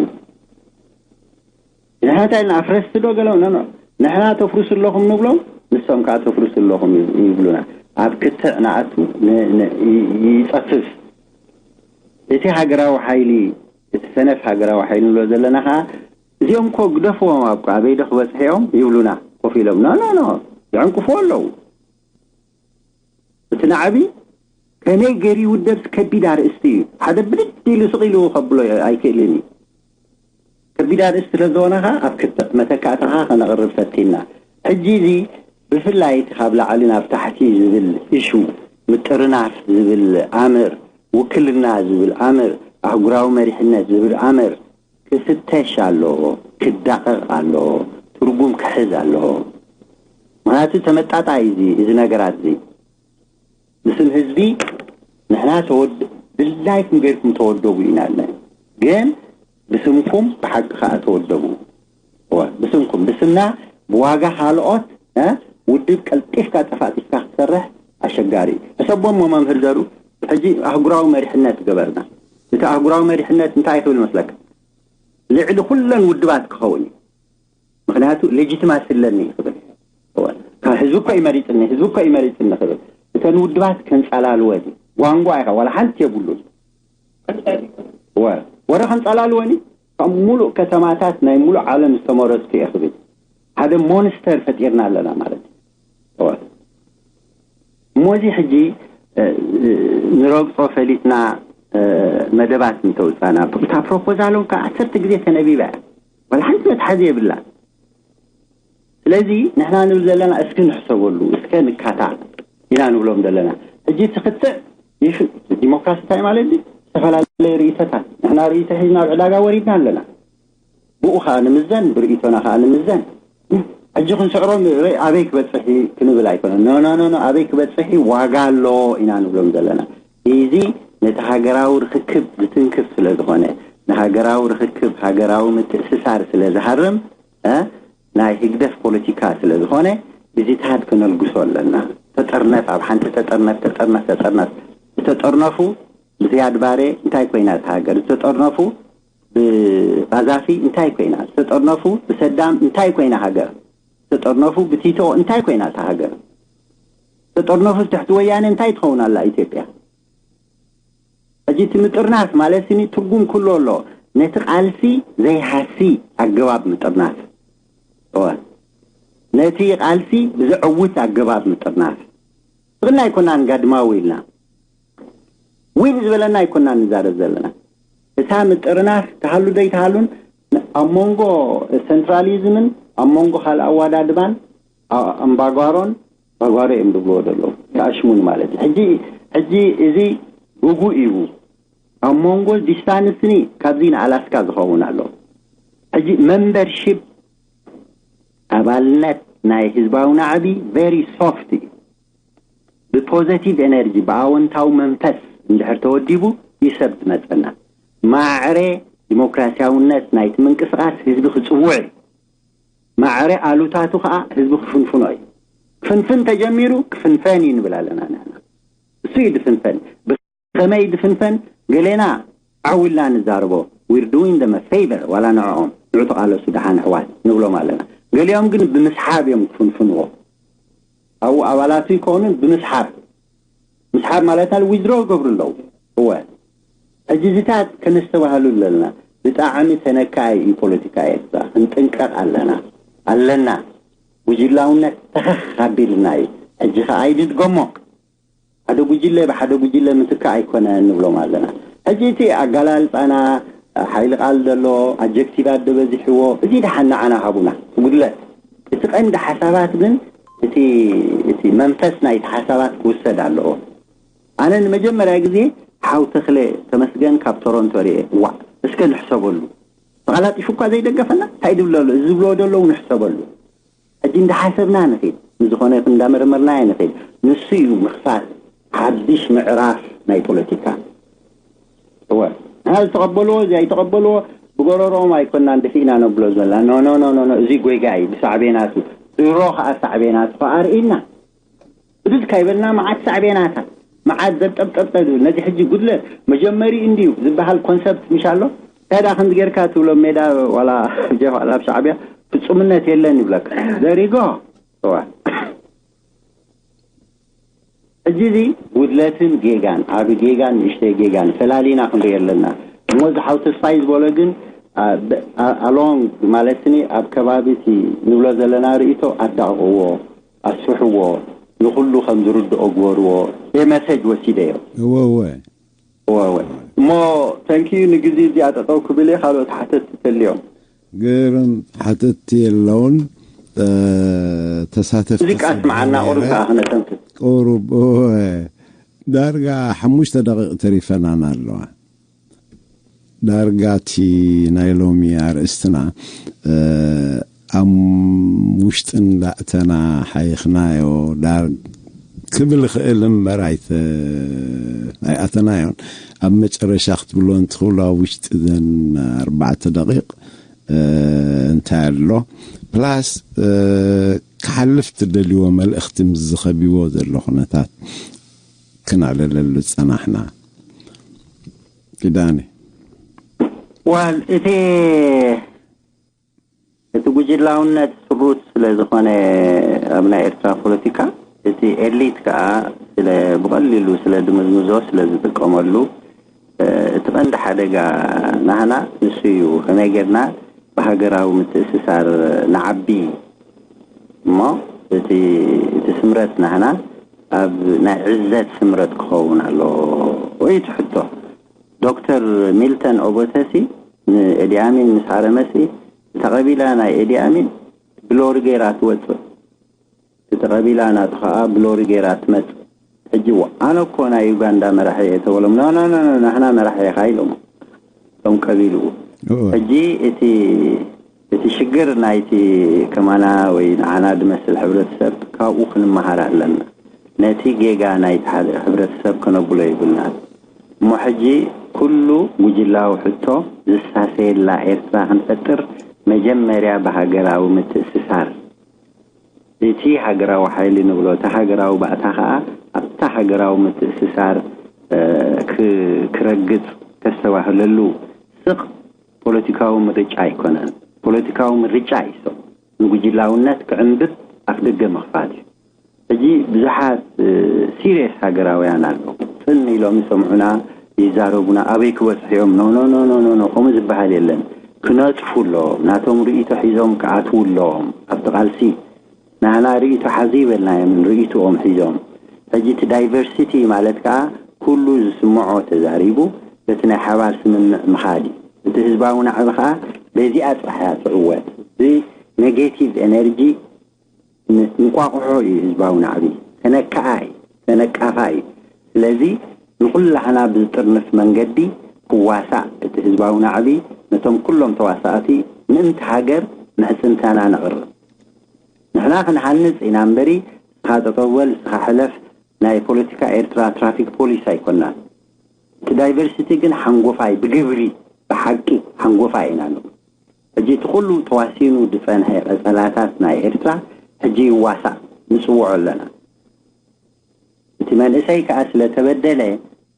ንሕና እንታይ ኢልና ኣፍረስቲ ዶ ገለ? ኖ፣ ኖ። ንሕና ተፍርሱ ኣለኹም ንብሎም፣ ንሶም ከኣ ተፍርሱ ኣለኹም ይብ-፣ ይብሉና። ኣብ ክትዕ ንኣቱ ን-፣ ን-፣ ይ-፣ ይጸፍፍ። እቲ ሃገራዊ ሓይሊ፣ እቲ ሰነፍ ሃገራዊ ሓይሊ ንብሎ ዘለና ከኣ፣ እዚኦም እኮ ግደፍዎም፣ ኣብ ኣበይ ዶ ክበጽሑ እዮም ይብሉና ኮፍ ኢሎም። ኖ፣ ኖ፣ ኖ። ይዕንቅፍዎ ኣለዉ። እቲ ናዕቢ ከመይ ገይሩ ይውደብስ ከቢድ ኣርእስቲ እዩ። ሓደ ብድድ ኢሉ ስቕ ኢሉ ከብሎ ኣይክእልን እዩ። ከቢድ ኣርእስቲ ስለ ዝኾነ ኸኣ ኣብ ክትዕ መተካእታኻ ከነቕርብ ፈቲና። ሕጂ እዚ ብፍላይ እቲ ካብ ላዕሊ ናብ ታሕቲ ዝብል ኢሹ፣ ምጥርናፍ ዝብል ኣምር፣ ውክልና ዝብል ኣምር፣ ኣህጉራዊ መሪሕነት ዝብል ኣምር ክፍተሽ ኣለዎ፣ ክዳቐቕ ኣለዎ፣ ትርጉም ክሕዝ ኣለዎ። ምክንያቱ ተመጣጣይ እዚ እዚ ነገራት እዚ ብስም ህዝቢ ንሕና ተወድ ድላይኩም ገይርኩም ተወደቡ ኢና ኣለና። ግን ብስምኩም ብሓቂ ከዓ ተወደቡ። እወ፣ ብስምኩም ብስምና ብዋጋ ካልኦት እ ውድብ ቀልጢፍካ ጠፋጢፍካ ክትሰርሕ ኣሸጋሪ እዩ። ሕሰቦም መምህር ዘሩ ሕጂ ኣህጉራዊ መሪሕነት ገበርና። እቲ ኣህጉራዊ መሪሕነት እንታይ ክብል መስለካ? ልዕሊ ኩለን ውድባት ክኸውን እዩ። ምክንያቱ ሌጂቲማሲ ኣለኒ ክብል እወ፣ ካብ ህዝቢ እኮ ይመሪፅኒ ህዝቢ እኮ ይመሪፅኒ ክብል እተን ውድባት ከንፃላልወን እዩ። ጓንጓ ኢኻ ዋላ ሓንቲ የብሉን። እወ፣ ወረ ከንፃላልወን እዩ። ካብ ሙሉእ ከተማታት ናይ ሙሉእ ዓለም ዝተመረፅኩ እየ ክብል ሓደ ሞንስተር ፈጢርና ኣለና ማለት እዩ። እወ፣ እሞ እዚ ሕጂ እ፣ ንረግፆ ፈሊጥና እ፣ መደባት እንተውፃና እታ ፕሮፖዛሎም ካብ ዓሰርተ ግዜ ተነቢባ እያ። ዋላ ሓንቲ መትሓዚ የብላ። ስለዚ ንሕና ንብል ዘለና እስኪ ንሕሰበሉ እስከ ንካታዕ ኢና ንብሎም ዘለና። ሕጂ እቲ ክትዕ ይፍ- ዲሞክራሲ እንታይ ማለት እዩ? ዝተፈላለየ ርእይቶታት ንሕና ርእይቶ ሒዝና ኣብ ዕዳጋ ወሪድና ኣለና። ብኡ ከዓ ንምዘን ብርእይቶና ከዓ ንምዘን። ሕጂ ክንስዕሮም ረ- ኣበይ ክበፅሕ እዩ ክንብል ኣይኮነን። ኖ ኖ ኖ ኖ ኣበይ ክበፅሕ እዩ ዋጋ ኣሎ ኢና ንብሎም ዘለና። እዚ ነቲ ሃገራዊ ርክክብ ዝትንክፍ ስለ ዝኾነ ንሃገራዊ ርክክብ ሃገራዊ ምትእስሳር ስለ ዝሃርም እ፣ ናይ ህግደፍ ፖለቲካ ስለ ዝኾነ ብዚታት ክነልግሶ ኣለና። ተጠርነፍ ኣብ ሓንቲ ተጠርነፍ ተጠርነፍ ተጠርነፍ ዝተጠርነፉ ብዝያድ ባሬ እንታይ ኮይና እታ ሃገር ዝተጠርነፉ ብቃዛፊ እንታይ ኮይና ዝተጠርነፉ ብሰዳም እንታይ ኮይና ሃገር ዝተጠርነፉ ብቲቶ እንታይ ኮይና እታ ሃገር ዝተጠርነፉ ትሕቲ ወያነ እንታይ ትኸውን ኣላ ኢትዮጵያ? ሕጂ እቲ ምጥርናፍ ማለት ስኒ ትርጉም ክህልዎ ኣሎ። ነቲ ቃልሲ ዘይሃሲ ኣገባብ ምጥርናፍ። እወ። ነቲ ቃልሲ ብዘዕውት ኣገባብ ምጥርናፍ። ስቕና ኣይኮናን ጋድማዊ ኢልና ዊን ዝበለና ኣይኮናን ንዛረብ ዘለና። እታ ምጥርናፍ ትሃሉ ዶ ኣይትሃሉን ኣብ መንጎ ሴንትራሊዝምን ኣብ መንጎ ካልእ ኣዋዳድባን ኣምባጓሮን ባጓሮ እዮም ዝብልዎ ዘለዉ። ተኣሽሙን ማለት እዩ። ሕጂ ሕጂ እዚ ግጉእ እዩ። ኣብ መንጎ ዲስታንስኒ ካብዚ ንኣላስካ ዝኸውን ኣሎ። ሕጂ መምበርሺፕ ኣባልነት ናይ ህዝባዊ ናዕቢ ቨሪ ሶፍት እዩ። ብፖዘቲቭ ኤነርጂ ብኣወንታዊ መንፈስ እንድሕር ተወዲቡ እዩ ሰብ ዝመፀና። ማዕረ ዲሞክራሲያውነት ናይቲ ምንቅስቃስ ህዝቢ ክፅውዕ እዩ። ማዕረ ኣሉታቱ ከዓ ህዝቢ ክፍንፍኖ እዩ። ክፍንፍን ተጀሚሩ ክፍንፈን እዩ ንብል ኣለና ንሕና። እሱ እዩ ዝፍንፈን። ብኸመይ ዝፍንፈን ገሌና ዓው ኢልና ንዛረቦ። We're doing them a favor ዋላ ንዕኦም ንዑ ተቓለሱ ደሓን ኣሕዋት ንብሎም ኣለና። ገሊኦም ግን ብምስሓብ እዮም ክፍንፍንዎ። ኣብኡ ኣባላቱ ይኮኑን ብምስሓብ ምስሓብ ማለትና ዊዝድሮ ይገብሩ ኣለዉ። እወ ሕጂ እዚታት ከነስተባህሉ ኣለና። ብጣዕሚ ተነካይ እዩ ፖለቲካ ኤርትራ። ክንጥንቀቕ ኣለና ኣለና። ጉጅላውነት ተኸኽ ኣቢልና እዩ። ሕጂ ከኣ ኣይድድገሞ። ሓደ ጉጅለ ብሓደ ጉጅለ ምትካእ ኣይኮነ ንብሎም ኣለና። ሕጂ እቲ ኣጋላልጻና ሓይሊ ቃል ዘሎ ኣጀክቲቫት ዶ በዚሕዎ እዚ ደሓን ንዓና ሃቡና። ጉድለት እቲ ቀንዲ ሓሳባት ግን እቲ እቲ መንፈስ ናይቲ ሓሳባት ክውሰድ ኣለዎ። ኣነ ንመጀመርያ ግዜ ሓው ተኽለ ተመስገን ካብ ቶሮንቶ ርኤ። ዋእ እስከ ንሕሰበሉ። ተቓላጢፉ እኳ ዘይደገፈና እንታይ ድብሎ ኣሎ? እዚ ዝብልዎ ዘለዉ ንሕሰበሉ። ሕጂ እንዳሓሰብና ንኺድ፣ ንዝኾነ ይኹን እንዳመረመርናዮ ንኺድ። ንሱ እዩ ምኽፋት ሓድሽ ምዕራፍ ናይ ፖለቲካ። እወ ንሕና ዝተቐበልዎ እዚ ኣይተቐበልዎ ብጎረሮኦም ኣይኮናን ደፊእና ነብሎ ዘለና። ኖ ኖ ኖ ኖ እዚ ጎይጋ እዩ ብሳዕቤናቱ። ድሮ ከዓ ሳዕቤናቱ ከዓ ርኢና። ብድድ ካይበልና መዓት ሳዕቤናታት መዓት ዘብጠብጠብጠብ ዝብል ነዚ ሕጂ ጉድለት መጀመሪ እንድዩ ዝበሃል ኮንሰፕት ምሽ ኣሎ። እንታይ ደኣ ከምዚ ጌርካ ትብሎ ሜዳ ዋላ ጀ ዋላ ኣብ ሻዕብያ ፍጹምነት የለን ይብለካ። ዘሪጎ እዋ ሕጂ እዚ ጉድለትን ጌጋን ዓቢ ጌጋን ንእሽተይ ጌጋን ፈላሊና ክንሪኦ ኣለና። እሞ እዚ ሓው ተስፋይ ዝበሎ ግን ኣሎንግ ማለትኒ ኣብ ከባቢ እቲ ንብሎ ዘለና ርእይቶ ኣዳቕቕዎ፣ ኣስፍሕዎ፣ ንኹሉ ከም ዝርድኦ ግበርዎ። የ መሰጅ ወሲደዮ። እወ እወ። እወ እወ። እሞ ተንኪዩ ንግዜ እዚኣ ጠጠው ክብል እየ። ካልኦት ሓተት ተልዮም። ግርም ሓተት የለውን። ተሳተፍቲ እዚ ቃስ መዓና ቁሩብ ከዓ ክነተንፍስ። ቁሩብ እወ። ዳርጋ ሓሙሽተ ደቂቕ ተሪፈናን ኣለዋ። ዳርጋ እቲ ናይ ሎሚ ኣርእስትና ኣብ ውሽጢ እንዳእተና ሓይኽናዮ ዳር ክብል ይኽእል እምበር ኣይተ-፣ ኣይኣተናዮን። ኣብ መጨረሻ ክትብሎ እንትኽእሉ ኣብ ውሽጢ ዘን ኣርባዕተ ደቂቕ፣ እ፣ እንታይ ኣሎ ፕላስ፣ እ፣ ክሓልፍ ትደልይዎ መልእኽቲ ምስ ዝኸቢዎ ዘሎ ኩነታት ክናለለሉ ጸናሕና። ኪዳነ። ዋል እቲ እቲ ጉጅላውነት ስሩት ስለ ዝኾነ ኣብ ናይ ኤርትራ ፖለቲካ እቲ ኤሊት ከዓ ስለ ብቐሊሉ ስለ ድምዝምዞ ስለ ዝጥቀመሉ፣ እ፣ እቲ ቀንዲ ሓደጋ ናህና ንሱ እዩ። ከመይ ጌርና ብሃገራዊ ምትእስሳር ንዓቢ እሞ እቲ እቲ ስምረት ናህና ኣብ ናይ ዕዘት ስምረት ክኸውን ኣለዎ ወይ ትሕቶ ዶክተር ሚልተን ኦቦተሲ ንኤዲ ኣሚን ምስ ሃረመሲ፣ እታ ቀቢላ ናይ ኤዲ ኣሚን ብሎሪ ገይራ ትወፅእ፣ እቲ ቀቢላ ናቱ ከዓ ብሎሪ ገይራ ትመፅእ። ሕጂ ዋ ኣነ እኮ ናይ ዩጋንዳ መራሒ እየ ተበሎም፣ ኖ ኖ ኖ ኖ፣ ናህና መራሒ ኢኻ ኢሎም እቶም ቀቢልኡ። ሕጂ እቲ እቲ ሽግር ናይቲ ከማና ወይ ንዓና ዝመስል ሕብረተሰብ ካብኡ ክንመሃር ኣለና። ነቲ ጌጋ ናይቲ ሓደ ሕብረተሰብ ከነብሎ ይብልናን። እሞ ሕጂ ኩሉ ጉጅላዊ ሕቶ ዝሳሰየላ ኤርትራ ክንፈጥር መጀመርያ ብሃገራዊ ምትእስሳር እቲ ሃገራዊ ሓይሊ ንብሎ፣ እቲ ሃገራዊ ባእታ ከኣ ኣብታ ሃገራዊ ምትእስሳር፣ እ፣ ክ-፣ ክረግጽ ከስተባህለሉ ስቕ ፖለቲካዊ ምርጫ ኣይኮነን። ፖለቲካዊ ምርጫ እዩ ስቕ ንጉጅላውነት ክዕንብብ ኣፍደገ ምኽፋት እዩ። ሕጂ ብዙሓት፣ እ፣ ሲሪየስ ሃገራውያን ኣለዉ። ጽን ኢሎም ይሰምዑና፣ ይዛረቡና፣ ኣበይ ክበጽሑ እዮም? ኖ፣ ኖ፣ ኖ፣ ኖ፣ ኖ፣ ኖ፣ ከምኡ ዝበሃል የለን። ክነጥፉ ኣለዎም። ናቶም ርእይቶ ሒዞም ክኣትዉ ኣለዎም ኣብቲ ቃልሲ። ንሕና ርእይቶ ሓዚ ይበልናዮም፣ ርእይቶኦም ሒዞም። ሕጂ እቲ ዳይቨርሲቲ ማለት ከኣ ኩሉ ዝስምዖ ተዛሪቡ በቲ ናይ ሓባር ስምምዕ ምኻድ እዩ። እቲ ህዝባዊ ናዕቢ ከኣ በዚኣ ጥራሕ እያ ትዕወት። ብኔጌቲቭ ኤነርጂ ን-፣ እንቋቑሖ እዩ ህዝባዊ ናዕቢ። ተነካኣ እዩ፣ ተነቃፋ እዩ። ስለዚ ንኹላህና ብዝጥርንፍ መንገዲ ክዋሳእ እቲ ህዝባዊ ናዕቢ ነቶም ኩሎም ተዋሳእቲ ምእንቲ ሃገር ምሕጽንታና ነቕርብ። ንሕና ክንሃንጽ ኢና እምበሪ፣ ንስኻ ጠጠው በል፣ ንስኻ ሕለፍ ናይ ፖለቲካ ኤርትራ ትራፊክ ፖሊስ ኣይኮናን። እቲ ዳይቨርሲቲ ግን ሓንጎፋይ፣ ብግብሪ፣ ብሓቂ ሓንጎፋይ ኢና ንብል። ሕጂ እቲ ኩሉ ተዋሲኑ ዝጸንሐ ቀጸላታት ናይ ኤርትራ ሕጂ ይዋሳእ፣ ንጽውዖ ኣለና። እቲ መንእሰይ ከኣ ስለ ተበደለ፣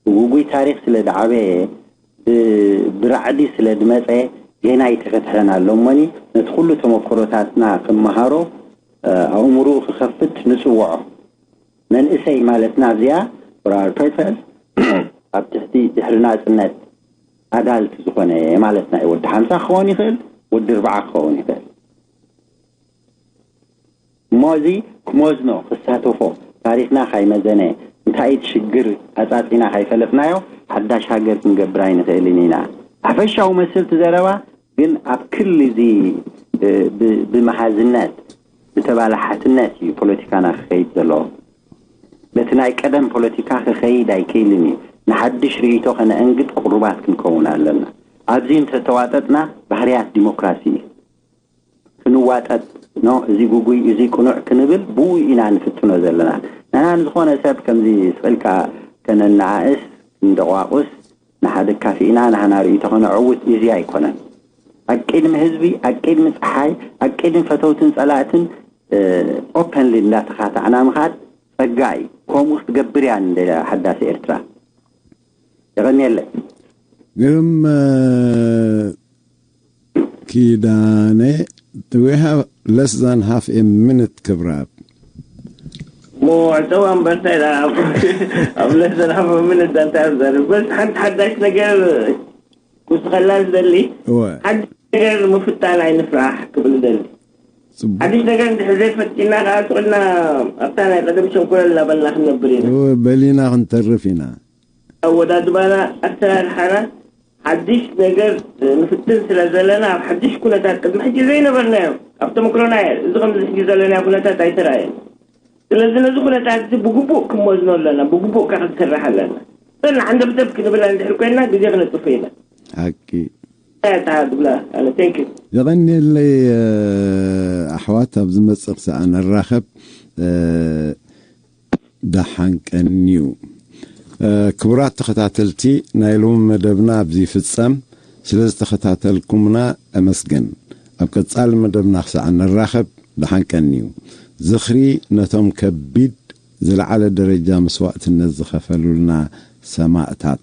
ብጉጉይ ታሪኽ ስለ ዝዓበየ፣ ብ-፣ ብራዕዲ ስለ ዝመጸ፣ ጌና ኣይተፈትሐን ኣሎ። እሞኒ ነቲ ኩሉ ተመክሮታትና ክመሃሮ፣ እ፣ ኣእምሮኡ ክኸፍት ንጽውዖ። መንእሰይ ማለትና እዚኣ፣ ኦራል ፕሪፈር፣ ኣብ ትሕቲ ድሕሪ ናጽነት ኣዳልት ዝኾነ ማለትና እዩ። ወዲ ሓምሳ ክኸውን ይኽእል፣ ወዲ ኣርብዓ ክኸውን ይኽእል። እሞ እዚ ክመዝኖ፣ ክሳተፎ፣ ታሪኽና ካይመዘነ፣ እንታይ እቲ ሽግር ኣጻጺና ካይፈለጥናዮ፣ ሓዳሽ ሃገር ክንገብር ኣይንኽእልን ኢና። ሓፈሻዊ መስል እቲ ዘረባ ግን ኣብ ክሊ እዚ፣ እ፣ ብ-፣ ብመሃዝነት፣ ብተባላሓትነት እዩ ፖለቲካና ክኸይድ ዘለዎ። በቲ ናይ ቀደም ፖለቲካ ክኸይድ ኣይክእልን እዩ። ንሓድሽ ርእይቶ ከነአንግድ ቅሩባት ክንከውን ኣለና። ኣብዚ እንተተዋጠጥና ባህርያት ዲሞክራሲ እዩ። ክንዋጠጥ፣ ኖ፣ እዚ ጉጉይ፣ እዚ ቅኑዕ ክንብል ብኡ ኢና ንፍትኖ ዘለና። ንሕና ንዝኾነ ሰብ ከምዚ ስቕ ኢልካ ከነነኣእስ፣ ክንደቋቑስ፣ ንሓደ ካፊእና ናህና ርእይቶ ከነዐውት እዚ ኣይኮነን። ኣብ ቅድሚ ህዝቢ፣ ኣብ ቅድሚ ጸሓይ፣ ኣብ ቅድሚ ፈተውትን ጸላእትን፣ እ፣ ኦፐንሊ እንዳተኻታዕና ምኻድ ጸጋ እዩ። ከምኡ ክትገብር እያ ንደልያ ሓዳስ ኤርትራ። የቐንየለይ። ግርም፣ እ፣ ኪዳነ፣ we have less than half a minute ክብራት። እሞ ዕጸዋ እምበር እንታይ ደኣ ኣብ ለስ ዘን ሃፍ ሚኒት እንታይ ኣብ ዘርብ በስ ሓንቲ ሓዳሽ ነገር ክውስኸላ ዝደሊ እወ። ሓድሽ ነገር ምፍጣን ኣይንፍራሕ ክብል ደሊ። ጽቡቅ። ሓድሽ ነገር እንድሕር ዘይፈጢና ከዓ ስቕልና ኣብታ ናይ ቀደም ሸንኮለል እናበልና ክንነብር ኢና። እወ፣ በሊና ክንተርፍ ኢና። ኣወዳድባና፣ ኣሰራርሓና ሓድሽ ነገር ንፍትን ስለ ዘለና ኣብ ሓድሽ ኩነታት ቅድሚ ሕጂ ዘይነበርናዮ ኣብ ተመክሮና እዚ ከምዚ ሕጂ ዘለናዮ ኩነታት ኣይተራእየን። ስለዚ ነዚ ኩነታት እዚ ብግቡእ ክንመዝኖ ኣለና፣ ብግቡእ ከ ክንሰርሕ ኣለና። ንዓንደብደብ ክንብል እንድሕር ኮይና ግዜ ክነጥፍ ኢና። ሓቂ። እንታይ ትብላ? ኣለ፣ thank you። የቐንየለይ፣ እ፣ ኣሕዋት፣ ኣብ ዝመጽእ ክሳዕ ንራኸብ፣ እ፣ ደሓን ቀንዩ። እ፣ ክቡራት ተኸታተልቲ፣ ናይ ሎሚ መደብና ኣብዚ ይፍጸም። ስለ ዝተኸታተልኩምና እመስግን። ኣብ ቀጻሊ መደብና ክሳዕ ንራኸብ፣ ደሓን ቀንዩ። ዝኽሪ ነቶም ከቢድ ዝለዓለ ደረጃ መስዋእትነት ዝኸፈሉልና ሰማእታት።